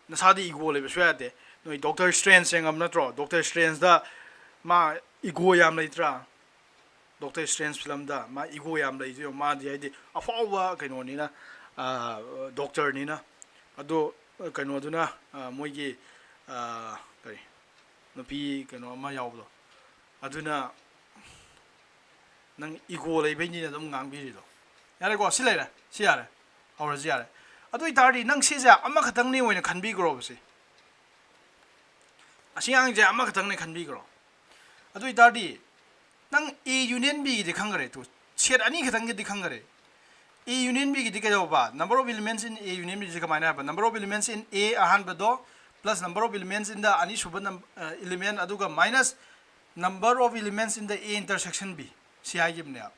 ꯅꯁꯥꯗ ꯏꯒꯣ ꯂꯩꯕꯁꯨ ꯌꯥꯗꯦ꯫ ꯅꯣꯏ ꯗꯣꯛꯇꯔ ꯁ꯭ꯇ꯭ꯔꯦꯟꯖ ꯌꯦꯡꯉꯝ ꯅꯠꯇ꯭ꯔꯣ? ꯗꯣꯛꯇꯔ ꯁ꯭ꯇ꯭ꯔꯦꯟꯖꯇ ꯃꯥ ꯏꯒꯣ ꯌꯥꯝ ꯂꯩꯇ꯭ꯔꯥ? ꯗꯣꯛꯇꯔ ꯁ꯭ꯇ꯭ꯔꯦꯟꯖ ꯐꯤꯂꯝꯗ ꯃꯥ ꯏꯒꯣ ꯌꯥꯝ ꯂꯩꯗꯣ ꯌꯦꯡꯉꯣ꯫ ꯃꯥꯗꯤ ꯍꯥꯏꯗꯤ ꯑꯐꯥꯎꯕ ꯀꯩꯅꯣꯅꯤꯅ, ꯑ, ꯗꯣꯛꯇꯔꯅꯤꯅ꯫ ꯑꯗꯣ ꯀꯩꯅꯣꯗꯨꯅ, ꯑ, ꯃꯣꯏꯒꯤ, ꯑ, ꯀꯔꯤ, ꯅꯨꯄꯤ ꯀꯩꯅꯣ ꯑꯃ ꯌꯥꯎꯕꯗꯣ, ꯑꯗꯨꯅ ꯅꯪ ꯏꯒꯣ ꯂꯩꯕꯩꯅꯤꯅ ꯑꯗꯨꯝ ꯉꯥꯡꯕꯤꯔꯤꯗꯣ꯫ ꯌꯥꯔꯦꯀꯣ? ꯁꯤ ꯂꯩꯔꯦ, ꯁꯤ ꯌꯥꯔꯦ, ꯍꯧꯔꯁꯤ ꯌꯥꯔꯦ꯫ ꯑꯗꯨ ꯑꯣꯏꯇꯥꯔꯗꯤ ꯅꯪ ꯁꯤꯁꯦ ꯑꯃꯈꯛꯇꯪꯅꯦ ꯑꯣꯏꯅ ꯈꯟꯕꯤꯈ꯭ꯔꯣꯕ꯫ ꯁꯤ ꯑꯁꯤ ꯑꯉꯥꯡꯁꯦ ꯑꯃꯈꯛꯇꯪꯅꯦ ꯈꯟꯕꯤꯈ꯭ꯔꯣ꯫ ꯑꯗꯨ ꯑꯣꯏꯇꯥꯔꯗꯤ ꯅꯪ A union Bꯒꯤꯗꯤ ꯈꯪꯈꯔꯦ꯫ ꯇꯨ, ꯁꯦꯠ ꯑꯅꯤ ꯈꯛꯇꯪꯒꯤꯗꯤ ꯈꯪꯈꯔꯦ꯫ A union Bꯒꯤꯗꯤ ꯀꯩꯗꯧꯕ? Number of elements in A union Bꯁꯤ ꯀꯃꯥꯏꯅ ꯍꯥꯏꯕ? Number of elements in A ꯑꯍꯥꯟꯕꯗꯣ plus number of elements in the ꯑꯅꯤꯁꯨꯕ ꯅꯝ-, ꯑ, element, ꯑꯗꯨꯒ minus number of elements in the A intersection B, ꯁꯤ ꯍꯥꯏꯈꯤꯕꯅꯦꯕ꯫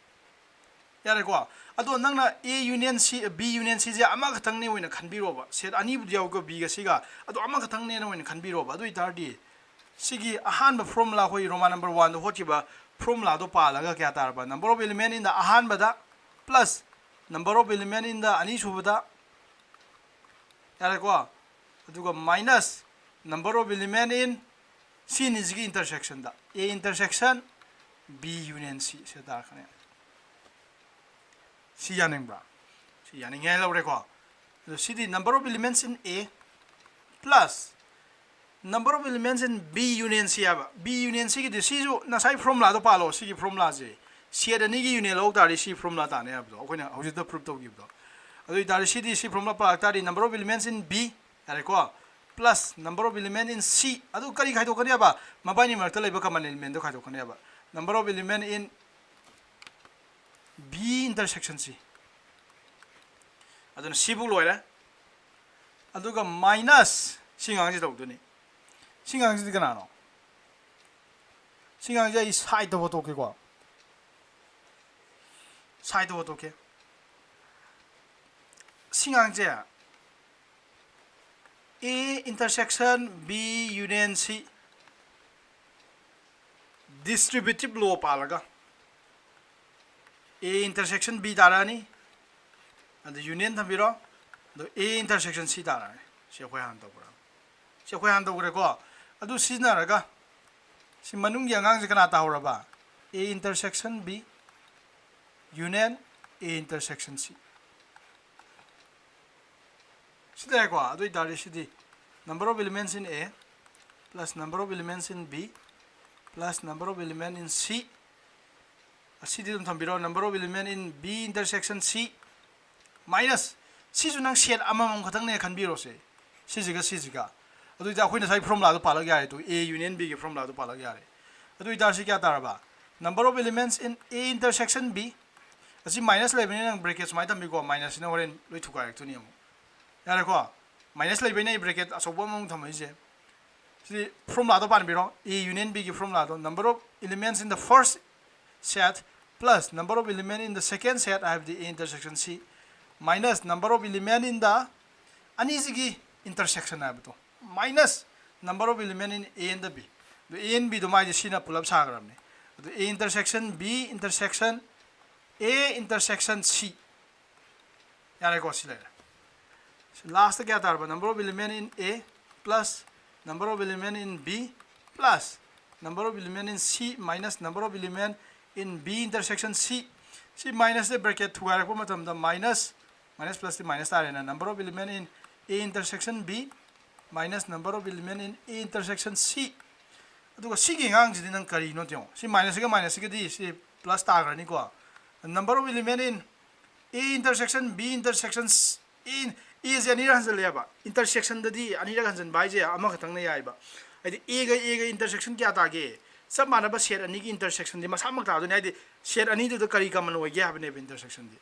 ꯌꯥꯔꯦꯀꯣ? ꯑꯗꯣ ꯅꯪꯅ A union C, B union Cꯁꯦ ꯑꯃꯈꯛꯇꯪꯅꯦ ꯑꯣꯏꯅ ꯈꯟꯕꯤꯔꯣꯕ꯫ ꯁꯦꯠ ꯑꯅꯤꯕꯨꯗꯤ ꯌꯥꯎꯏꯀꯣ, Bꯒ Cꯒ, ꯑꯗꯣ ꯑꯃꯈꯛꯇꯪꯅꯦꯅ ꯑꯣꯏꯅ ꯈꯟꯕꯤꯔꯣꯕ꯫ ꯑꯗꯨ ꯑꯣꯏꯇꯥꯔꯗꯤ ꯁꯤꯒꯤ ꯑꯍꯥꯟꯕ formula, ꯑꯩꯈꯣꯏ Roman number oneꯗ ꯍꯣꯠꯈꯤꯕ formulaꯗꯣ ꯄꯥꯜꯂꯒ ꯀꯌꯥ ꯇꯥꯔꯕ? Number of element in the ꯑꯍꯥꯟꯕꯗ plus number of element in the ꯑꯅꯤꯁꯨꯕꯗ, ꯌꯥꯔꯦꯀꯣ? ꯑꯗꯨꯒ minus number of element in C ꯑꯅꯤꯁꯤꯒꯤ intersectionꯗ, A intersection B union C ꯁꯤ ꯇꯥꯔꯛꯀꯅꯤ꯫ ꯁꯤ ꯌꯥꯅꯤꯡꯕ꯭ꯔꯥ? ꯁꯤ ꯌꯥꯅꯤꯡꯉꯦ ꯍꯥꯏ ꯂꯧꯔꯦꯀꯣ꯫ ꯑꯗꯣ ꯁꯤꯗꯤ number of elements in A plus number of elements in B union C ꯍꯥꯏꯕ꯫ B union Cꯒꯤꯗꯤ ꯁꯤꯁꯨ ꯉꯁꯥꯏ formulaꯗꯣ ꯄꯥꯜꯂꯣ, ꯁꯤꯒꯤ formulaꯁꯦ꯫ ꯁꯦꯠ ꯑꯅꯤꯒꯤ union ꯂꯧ ꯇꯥꯔꯗꯤ ꯁꯤ formula ꯇꯥꯅꯤ ꯍꯥꯏꯕꯗꯣ ꯑꯩꯈꯣꯏꯅ ꯍꯧꯖꯤꯛꯇ prove ꯇꯧꯈꯤꯕꯗꯣ꯫ ꯑꯗꯨ ꯑꯣꯏꯇꯥꯔꯗꯤ ꯁꯤꯗꯤ ꯁꯤ formula ꯄꯥꯜꯂꯛ ꯇꯥꯔꯗꯤ number of elements in B, ꯌꯥꯔꯦꯀꯣ, plus number of element in C꯫ ꯑꯗꯨ ꯀꯔꯤ ꯈꯥꯏꯗꯣꯛꯀꯅꯤ ꯍꯥꯏꯕ? ꯃꯕꯥꯏꯅꯤ ꯃꯔꯛꯇ ꯂꯩꯕ common elementꯗꯣ ꯈꯥꯏꯗꯣꯛꯀꯅꯤ ꯍꯥꯏꯕ꯫ Number of element in B intersection C꯫ ꯑꯗꯨꯅ ꯁꯤꯕꯨ ꯂꯣꯏꯔꯦ꯫ ꯑꯗꯨꯒ minus ꯁꯤ ꯉꯥꯡꯁꯤ ꯇꯧꯗꯣꯏꯅꯤ꯫ ꯁꯤ ꯉꯥꯡꯁꯤꯗꯤ ꯀꯅꯥꯅꯣ? ꯁꯤ ꯉꯥꯡꯁꯦ ꯑꯩ side ꯇꯧꯕ ꯇꯣꯛꯀꯦꯀꯣ꯫ Side ꯇꯧꯕ ꯇꯣꯛꯀꯦ꯫ ꯁꯤ ꯉꯥꯡꯁꯦ A intersection B union C distributive law ꯄꯥꯜꯂꯒ A intersection B ꯇꯥꯔꯛꯑꯅꯤ꯫ ꯑꯗ union ꯊꯝꯕꯤꯔꯣ꯫ ꯑꯗꯣ A intersection C ꯇꯥꯔꯛꯑꯅꯤ꯫ ꯁꯤ ꯑꯩꯈꯣꯏ ꯍꯥꯟꯅ ꯇꯧꯈ꯭ꯔꯕ꯫ ꯁꯤ ꯑꯩꯈꯣꯏ ꯍꯥꯟꯅ ꯇꯧꯈ꯭ꯔꯦꯀꯣ꯫ ꯑꯗꯨ ꯁꯤꯖꯤꯟꯅꯔꯒ ꯁꯤ ꯃꯅꯨꯡꯒꯤ ꯑꯉꯥꯡꯁꯦ ꯀꯅꯥ ꯇꯥꯍꯧꯔꯕ? A intersection B union A intersection C꯫ ꯁꯤ ꯂꯩꯔꯦꯀꯣ꯫ ꯑꯗꯨ ꯑꯣꯏꯇꯥꯔꯗꯤ ꯁꯤꯗꯤ number of elements in A plus number of elements in B plus number of element in C꯫ ꯑꯁꯤꯗꯤ ꯑꯗꯨꯝ ꯊꯝꯕꯤꯔꯣ, number of element in B intersection C minus, ꯁꯤꯁꯨ ꯅꯪ set ꯑꯃꯃꯝ ꯈꯛꯇꯪꯅꯦ ꯈꯟꯕꯤꯔꯣꯁꯦ, ꯁꯤꯁꯤꯒ ꯁꯤꯁꯤꯒ꯫ ꯑꯗꯨ ꯑꯣꯏꯇꯥꯔꯗꯤ ꯑꯩꯈꯣꯏ ꯉꯁꯥꯏ formulaꯗꯣ ꯄꯥꯜꯂꯛ ꯌꯥꯔꯦ꯫ ꯇꯨ, A union Bꯒꯤ formulaꯗꯣ ꯄꯥꯜꯂꯛ ꯌꯥꯔꯦ꯫ ꯑꯗꯨ ꯑꯣꯏꯇꯥꯔꯗꯤ ꯁꯤ ꯀꯌꯥ ꯇꯥꯔꯕ? Number of elements in A intersection B꯫ ꯑꯁꯤ minus ꯂꯩꯕꯅꯤꯅ ꯅꯪ bracket ꯁꯨꯃꯥꯏꯅ ꯊꯝꯕꯤꯀꯣ, minusꯁꯤꯅ ꯍꯣꯔꯦꯟ ꯂꯣꯏ ꯊꯨꯒꯥꯏꯔꯛꯇꯣꯏꯅꯤ ꯑꯃꯨꯛ꯫ ꯌꯥꯔꯦꯀꯣ? Minus ꯂꯩꯕꯩꯅꯦ ꯑꯩ bracket ꯑꯆꯧꯕ ꯑꯃꯃꯨꯛ ꯊꯝꯃꯛꯏꯁꯦ꯫ ꯁꯤꯗꯤ formulaꯗꯣ ꯄꯥꯟꯕꯤꯔꯣ, A union Bꯒꯤ formulaꯗꯣ, number of elements in the first set plus number of element in the second set ꯍꯥꯏꯕꯗꯤ A intersection C minus number of element in the, ꯑꯅꯤꯁꯤꯒꯤ intersection ꯍꯥꯏꯕꯗꯣ, minus number of element in A and B꯫ ꯑꯗꯨ A and Bꯗꯣ ꯃꯥꯏꯁꯦ ꯁꯤꯅ ꯄꯨꯂꯞ ꯁꯥꯈ꯭ꯔꯕꯅꯦ꯫ ꯑꯗꯨ A intersection B intersection A intersection C꯫ ꯌꯥꯔꯦꯀꯣ, ꯁꯤ ꯂꯩꯔꯦ꯫ Lastꯇ ꯀꯌꯥ ꯇꯥꯔꯕ? Number of element in A plus number of element in B plus number of element in C minus number of element in B intersection C꯫ ꯁꯤ minusꯁꯦ bracket ꯊꯨꯒꯥꯏꯔꯛꯄ ꯃꯇꯝꯗ minus, minus plusꯇꯤ minus ꯇꯥꯔꯦꯅ, number of element in A intersection B minus number of element in A intersection C꯫ ꯑꯗꯨꯒ ꯁꯤꯒꯤ ꯑꯉꯥꯡꯁꯤꯗꯤ ꯅꯪ ꯀꯔꯤꯅꯣ ꯌꯦꯡꯉꯣ꯫ ꯁꯤ minusꯁꯤꯒ minusꯁꯤꯒꯗꯤ ꯁꯤ plus ꯇꯥꯈ꯭ꯔꯅꯤꯀꯣ꯫ Number of element in A intersection B intersection C꯫ A, Aꯁꯦ ꯑꯅꯤꯔꯛ ꯍꯟꯖꯜꯂꯦꯕ, intersectionꯗꯗꯤ ꯑꯅꯤꯔꯛ ꯍꯟꯖꯟꯕ ꯍꯥꯏꯁꯦ ꯑꯃꯈꯛꯇꯪꯅ ꯌꯥꯏꯕ꯫ ꯍꯥꯏꯗꯤ Aꯒ Aꯒ intersection ꯀꯌꯥ ꯇꯥꯒꯦ? ꯆꯞ ꯃꯥꯟꯅꯕ ꯁꯦꯠ ꯑꯅꯤꯒꯤ ꯏꯟꯇꯔꯁꯦꯛꯁꯟꯗꯤ ꯃꯁꯥꯃꯛ ꯇꯥꯗꯣꯏꯅꯤ, ꯍꯥꯏꯗꯤ ꯁꯦꯠ ꯑꯅꯤꯗꯨꯗ ꯀꯔꯤ ꯀꯃꯟ ꯑꯣꯏꯒꯦ ꯍꯥꯏꯕꯅꯦꯕ ꯏꯟꯇꯔꯁꯦꯛꯁꯟꯗꯤ꯫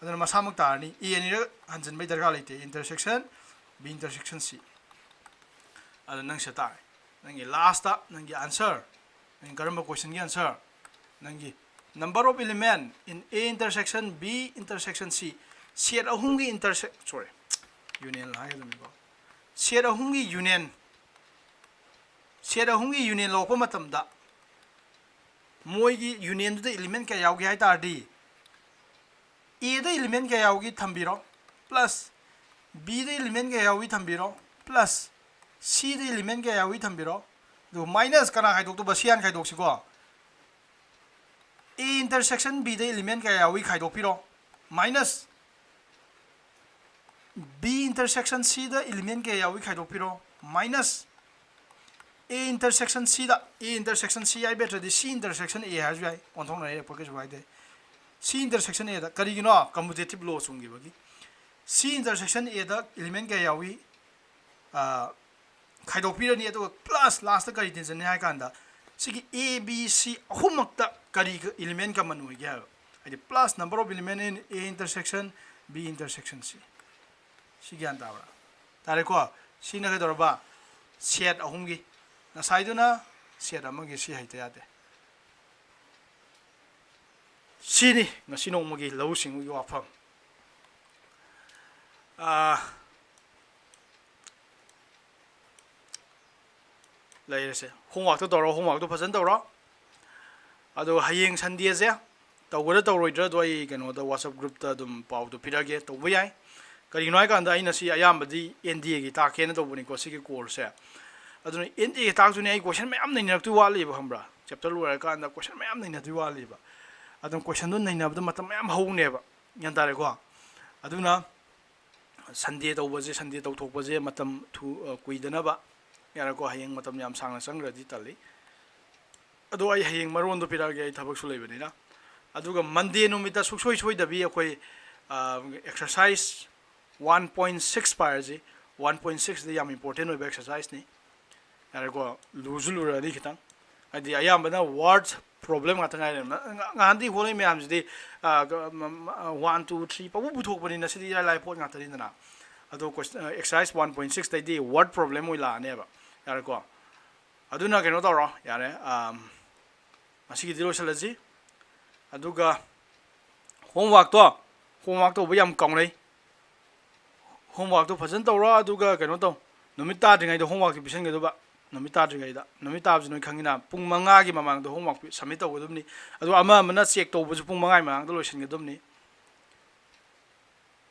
ꯑꯗꯨꯅ ꯃꯁꯥꯃꯛ ꯇꯥꯔꯅꯤ꯫ ꯑꯦ ꯑꯅꯤꯔꯛ ꯍꯟꯖꯤꯟꯕꯩ ꯗꯔꯀꯥꯔ ꯂꯩꯇꯦ꯫ ꯏꯟꯇꯔꯁꯦꯛꯁꯟ ꯕꯤ ꯏꯟꯇꯔꯁꯦꯛꯁꯟ ꯁꯤ꯫ ꯑꯗꯣ ꯅꯪ ꯁꯤ ꯇꯥꯔꯦ꯫ ꯅꯪꯒꯤ ꯂꯥꯁꯇ ꯅꯪꯒꯤ ꯑꯟꯁꯔ, ꯅꯪ ꯀꯔꯝꯕ ꯀꯣꯏꯁꯟꯒꯤ ꯑꯟꯁꯔ? ꯅꯪꯒꯤ number of element in A intersection B intersection C, set ꯑꯍꯨꯝꯒꯤ ꯏꯟꯇꯔꯁꯦꯛ ꯁꯣꯔꯤ ꯌꯨꯅꯤꯌꯟ ꯍꯥꯏꯒꯗꯕꯅꯤꯀꯣ꯫ ꯁꯦꯠ ꯑꯍꯨꯝꯒꯤ ꯌꯨꯅꯤꯌꯟ, ꯁꯦꯠ ꯑꯍꯨꯝꯒꯤ ꯌꯨꯅꯤꯌꯟ ꯂꯧꯔꯛꯄ ꯃꯇꯝꯗ ꯃꯣꯏꯒꯤ ꯌꯨꯅꯤꯌꯟꯗꯨꯗ ꯏꯂꯤꯃꯦꯟ ꯀꯌꯥ ꯌꯥꯎꯒꯦ ꯍꯥꯏ ꯇꯥꯔꯗꯤ, ꯑꯦꯗ ꯏꯂꯤꯃꯦꯟ ꯀꯌꯥ ꯌꯥꯎꯒꯦ ꯊꯝꯕꯤꯔꯣ, ꯄ꯭ꯂꯁ ꯕꯤꯗ ꯏꯂꯤꯃꯦꯟ ꯀꯌꯥ ꯌꯥꯎꯒꯦ ꯊꯝꯕꯤꯔꯣ, ꯄ꯭ꯂꯁ ꯁꯤꯗ ꯏꯂꯤꯃꯦꯟ ꯀꯌꯥ ꯌꯥꯎꯒꯦ ꯊꯝꯕꯤꯔꯣ꯫ ꯑꯗꯨꯒ ꯃꯥꯏꯅꯁ ꯀꯅꯥ ꯈꯥꯏꯗꯣꯛꯇꯧꯕ? ꯁꯤ ꯍꯥꯟꯅ ꯈꯥꯏꯗꯣꯛꯁꯤꯀꯣ꯫ ꯑꯦ ꯏꯟꯇꯔꯁꯦꯛꯁꯟ ꯕꯤꯗ ꯏꯂꯤꯃꯦꯟ ꯀꯌꯥ ꯌꯥꯎꯏ ꯈꯥꯏꯗꯣꯛꯄꯤꯔꯣ꯫ ꯃꯥꯏꯅꯁ ꯕꯤ ꯏꯟꯇꯔꯁꯦꯛꯁꯟ ꯁꯤꯗ ꯏꯂꯤꯃꯦꯟ ꯀꯌꯥ ꯌꯥꯎꯏ ꯈꯥꯏꯗꯣꯛꯄꯤꯔꯣ꯫ ꯃꯥꯏꯅꯁ ꯑꯦ ꯏꯟꯇꯔꯁꯦꯛꯁꯟ ꯁꯤꯗ, ꯑꯦ ꯏꯟꯇꯔꯁꯦꯛꯁꯟ ꯁꯤ ꯍꯥꯏꯕ ꯅꯠꯇ꯭ꯔꯗꯤ ꯁꯤ ꯏꯟꯇꯔꯁꯦꯛꯁꯟ ꯑꯦ ꯍꯥꯏꯔꯁꯨ ꯌꯥꯏ, ꯑꯣꯟꯊꯣꯛꯅꯔ ꯏꯔꯛꯄ ꯀꯩꯁꯨ ꯀꯥꯏꯗꯦ꯫ ꯁꯤ ꯏꯟꯇꯔꯁꯦꯛꯁꯟ ꯑꯦꯗ ꯀꯔꯤꯒꯤꯅꯣ? ꯀꯝꯃꯨꯇꯦꯇꯤꯞ ꯂꯣ ꯆꯨꯝꯈꯤꯕꯒꯤ꯫ ꯁꯤ ꯏꯟꯇꯔꯁꯦꯛꯁꯟ ꯑꯦꯗ ꯏꯂꯤꯃꯦꯟ ꯀꯌꯥ ꯌꯥꯎꯏ? ꯑꯥ, ꯈꯥꯏꯗꯣꯛꯄꯤꯔꯅꯤ꯫ ꯑꯗꯨꯒ ꯄ꯭ꯂꯁ ꯂꯥꯁꯇ ꯀꯔꯤ ꯇꯤꯟꯁꯤꯟꯅꯤ ꯍꯥꯏ ꯀꯥꯟꯗ, ꯁꯤꯒꯤ ꯑꯦ ꯕꯤ ꯁꯤ ꯑꯍꯨꯝꯃꯛꯇ ꯀꯔꯤ ꯏꯂꯤꯃꯦꯟ ꯀꯃꯟ ꯑꯣꯏꯒꯦ ꯍꯥꯏꯕ, ꯍꯥꯏꯗꯤ plus number of element in A intersection B intersection C꯫ ꯁꯤ ꯒ꯭ꯌꯥꯟ ꯇꯥꯕ꯭ꯔꯥ? ꯇꯥꯔꯦꯀꯣ? ꯁꯤꯅ ꯀꯩꯗꯧꯔꯕ? ꯁꯦꯠ ꯑꯍꯨꯝꯒꯤ꯫ ꯉꯁꯥꯏꯗꯨꯅ ꯁꯦꯠ ꯑꯃꯒꯤ꯫ ꯁꯤ ꯍꯩꯇ ꯌꯥꯗꯦ꯫ ꯁꯤꯅꯤ ꯉꯁꯤ ꯅꯣꯡꯃꯒꯤ ꯂꯧꯎ ꯁꯤꯡꯎꯒꯤ ꯋꯥꯐꯝ꯫ ꯑꯥ, ꯂꯩꯔꯁꯦ꯫ Homeworkꯇꯣ ꯇꯧꯔꯣ, homeworkꯇꯣ ꯐꯖꯅ ꯇꯧꯔꯣ꯫ ꯑꯗꯣ ꯍꯌꯦꯡ Sundayꯁꯦ ꯇꯧꯒꯗ꯭ꯔꯥ ꯇꯧꯔꯣꯏꯗ꯭ꯔꯥꯗꯣ ꯑꯩ ꯀꯩꯅꯣꯗ WhatsApp groupꯇ ꯑꯗꯨꯝ ꯄꯥꯎꯗꯣ ꯄꯤꯔꯛꯑꯒꯦ, ꯇꯧꯕ ꯌꯥꯏ꯫ ꯀꯔꯤꯒꯤꯅꯣ ꯍꯥꯏꯀꯥꯟꯗ ꯑꯩꯅ ꯁꯤ ꯑꯌꯥꯝꯕꯗꯤ NDAꯒꯤ ꯇꯥꯛꯀꯦꯅ ꯇꯧꯕꯅꯤꯀꯣ, ꯁꯤꯒꯤ courseꯁꯦ꯫ ꯑꯗꯨꯅ NDAꯒꯤ ꯇꯥꯛꯇꯨꯅꯦ ꯑꯩ question ꯃꯌꯥꯝ ꯅꯩꯅꯔꯛꯇꯣꯏ ꯋꯥꯠꯂꯤꯕ, ꯈꯪꯕ꯭ꯔꯥ? Chapter ꯂꯣꯏꯔꯀꯥꯟꯗ question ꯃꯌꯥꯝ ꯅꯩꯅꯗꯣꯏ ꯋꯥꯠꯂꯤꯕ꯫ ꯑꯗꯨꯝ questionꯗꯣ ꯅꯩꯅꯕꯗ ꯃꯇꯝ ꯃꯌꯥꯝ ꯍꯧꯅꯦꯕ, ꯒ꯭ꯌꯥꯟ ꯇꯥꯔꯦꯀꯣ? ꯑꯗꯨꯅ Sunday ꯇꯧꯕꯁꯦ, Sunday ꯇꯧꯊꯣꯛꯄꯁꯦ ꯃꯇꯝ ꯊꯨ-, ꯑ, ꯀꯨꯏꯗꯅꯕ, ꯌꯥꯔꯦꯀꯣ? ꯍꯌꯦꯡ ꯃꯇꯝ ꯌꯥꯝ ꯁꯥꯡꯅ ꯆꯪꯈ꯭ꯔꯗꯤ ꯇꯜꯂꯤ꯫ ꯑꯗꯣ ꯑꯩ ꯍꯌꯦꯡ ꯃꯔꯣꯟꯗꯣ ꯄꯤꯔꯛꯑꯒꯦ, ꯑꯩ ꯊꯕꯛꯁꯨ ꯂꯩꯕꯅꯤꯅ꯫ ꯑꯗꯨꯒ Monday ꯅꯨꯃꯤꯠꯇ ꯁꯨꯡꯁꯣꯏ ꯁꯣꯏꯗꯕꯤ ꯑꯩꯈꯣꯏ, ꯑ, exercise one point six Parsi. One point sixꯇ ꯌꯥꯝ important ꯑꯣꯏꯕ exerciseꯅꯤ꯫ ꯌꯥꯔꯦꯀꯣ? ꯂꯨꯁꯨ ꯂꯨꯔꯛꯑꯅꯤ ꯈꯤꯇꯪ꯫ ꯍꯥꯏꯗꯤ ꯑꯌꯥꯝꯕꯅ word problem ꯉꯥꯛꯇ ꯉꯥꯏꯔꯦ꯫ ꯉ- ꯉ- ꯉꯍꯥꯟꯗꯤ ꯍꯣꯠꯂꯛꯏ ꯃꯌꯥꯝꯁꯤꯗꯤ, ꯑ, ꯒ- ꯃ- ꯃ- one, two, three ꯄꯪꯄꯨ ꯄꯨꯊꯣꯛꯄꯅꯤꯅ ꯁꯤꯗꯤ ꯏꯔꯥꯏ ꯂꯥꯏ ꯄꯣꯠ ꯉꯥꯛꯇꯅꯤꯗꯅ꯫ ꯑꯗꯣ ꯀꯣꯏꯁ- ꯑ, exercise one point six ꯇꯩꯗꯤ word problem ꯑꯣꯏ ꯂꯥꯛꯑꯅꯦꯕ꯫ ꯌꯥꯔꯦꯀꯣ? ꯑꯗꯨꯅ ꯀꯩꯅꯣ ꯇꯧꯔꯣ, ꯌꯥꯔꯦ꯫ ꯑꯝ, ꯉꯁꯤꯒꯤꯗꯤ ꯂꯣꯏꯁꯤꯜꯂꯁꯤ꯫ ꯑꯗꯨꯒ homeworkꯇꯣ, homework ꯇꯧꯕ ꯌꯥꯝ ꯀꯥꯎꯅꯩ꯫ Homeworkꯇꯣ ꯐꯖꯅ ꯇꯧꯔꯣ, ꯑꯗꯨꯒ ꯀꯩꯅꯣ ꯇꯧ, ꯅꯨꯃꯤꯠ ꯇꯥꯗ꯭ꯔꯤꯉꯩꯗ homeworkꯇꯤ ꯄꯤꯁꯟꯒꯗꯧꯕ꯫ ꯅꯨꯃꯤꯠ ꯇꯥꯗ꯭ꯔꯤꯉꯩꯗ, ꯅꯨꯃꯤꯠ ꯇꯥꯕꯁꯤ ꯅꯣꯏ ꯈꯪꯉꯤꯅ, ꯄꯨꯡ ꯃꯉꯥꯒꯤ ꯃꯃꯥꯡꯗ homework ꯄꯤ- submit ꯇꯧꯒꯗꯕꯅꯤ꯫ ꯑꯗꯨ ꯑꯃ ꯑꯃꯅ check ꯇꯧꯕꯁꯨ ꯄꯨꯡ ꯃꯉꯥꯒꯤ ꯃꯃꯥꯡꯗ ꯂꯣꯏꯁꯤꯟꯒꯗꯕꯅꯤ꯫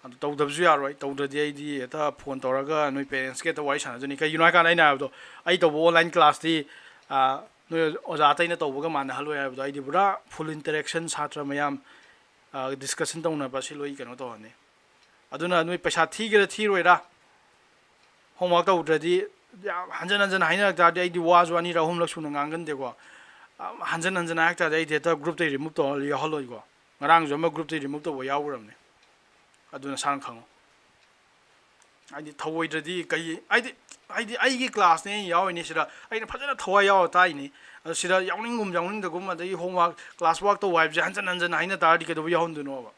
ꯑꯗꯨ ꯇꯧꯗꯕꯁꯨ ꯌꯥꯔꯣꯏ꯫ ꯇꯧꯗ꯭ꯔꯗꯤ ꯑꯩꯗꯤ ꯍꯦꯛꯇ phone ꯇꯧꯔꯒ ꯅꯣꯏ parentsꯀ ꯍꯦꯛꯇ ꯋꯥꯔꯤ ꯁꯥꯟꯅꯗꯣꯏꯅꯤ꯫ ꯀꯩꯒꯤꯅꯣ ꯍꯥꯏꯀꯥꯟꯗ ꯑꯩꯅ ꯍꯥꯏꯕꯗꯣ, ꯑꯩ ꯇꯧꯕ online classꯇꯤ, ꯑ, ꯅꯣꯏ ꯑꯣꯖꯥ ꯑꯇꯩꯅ ꯇꯧꯕꯒ ꯃꯥꯟꯅꯍꯜꯂꯣꯏ ꯍꯥꯏꯕꯗꯣ꯫ ꯑꯩꯗꯤ ꯄꯨꯔꯥ full interaction, ꯁꯥꯇ꯭ꯔ ꯃꯌꯥꯝ, ꯑ, discussion ꯇꯧꯅꯕ ꯁꯤ ꯂꯣꯏ ꯀꯩꯅꯣ ꯇꯧꯔꯅꯤ꯫ ꯑꯗꯨꯅ ꯅꯣꯏ ꯄꯩꯁꯥ ꯊꯤꯒꯦꯔꯥ ꯊꯤꯔꯣꯏꯔꯥ, homework ꯇꯧꯗ꯭ꯔꯗꯤ ꯌꯥꯝ ꯍꯟꯖꯟ ꯍꯟꯖꯟ ꯍꯥꯏꯅꯔꯛ ꯇꯥꯔꯗꯤ ꯑꯩꯗꯤ ꯋꯥꯁꯨ ꯑꯅꯤꯔꯛ ꯑꯍꯨꯝꯂꯛ ꯁꯨꯅ ꯉꯥꯡꯒꯟꯗꯦꯀꯣ꯫ ꯑ, ꯍꯟꯖꯟ ꯍꯟꯖꯟ ꯍꯥꯏꯔꯛ ꯇꯥꯔꯗꯤ ꯑꯩꯗꯤ ꯍꯦꯛꯇ groupꯇꯩ remove ꯇꯧꯍꯜ-, ꯌꯥꯎꯍꯜꯂꯣꯏꯀꯣ꯫ ꯉꯔꯥꯡꯁꯨ ꯑꯃ groupꯇꯩ remove ꯇꯧꯕ ꯌꯥꯎꯈ꯭ꯔꯕꯅꯦ꯫ ꯑꯗꯨ ꯅꯁꯥꯅ ꯈꯪꯉꯣ꯫ ꯍꯥꯏꯗꯤ ꯊꯧꯑꯣꯏꯗ꯭ꯔꯗꯤ ꯀꯩ, ꯍꯥꯏꯗꯤ, ꯍꯥꯏꯗꯤ ꯑꯩꯒꯤ classꯅꯦ ꯑꯩꯅ ꯌꯥꯎꯔꯤꯅꯦ, ꯁꯤꯗ ꯑꯩꯅ ꯐꯖꯅ ꯊꯋꯥꯏ ꯌꯥꯎꯔ ꯇꯥꯛꯏꯅꯤ꯫ ꯑꯗꯣ ꯁꯤꯗ ꯌꯥꯎꯅꯤꯡꯒꯨꯝ ꯌꯥꯎꯅꯤꯡꯗꯒꯨꯝ, ꯑꯗꯒꯤ homework, class work ꯇꯧ ꯍꯥꯏꯕꯁꯦ ꯍꯟꯖꯟ ꯍꯟꯖꯟ ꯍꯥꯏꯅ ꯇꯥꯔꯗꯤ ꯀꯩꯗꯧꯕ ꯌꯥꯎꯍꯟꯗꯣꯏꯅꯣꯕ?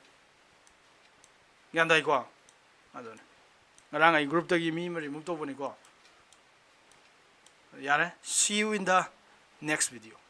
ꯒ꯭ꯌꯥꯟ ꯇꯥꯏꯀꯣ? ꯑꯗꯨꯅꯤ꯫ ꯉꯔꯥꯡ ꯑꯩ groupꯇꯒꯤ ꯃꯤ ꯑꯃ remove ꯇꯧꯕꯅꯤꯀꯣ꯫ ꯌꯥꯔꯦ, see you in the next video.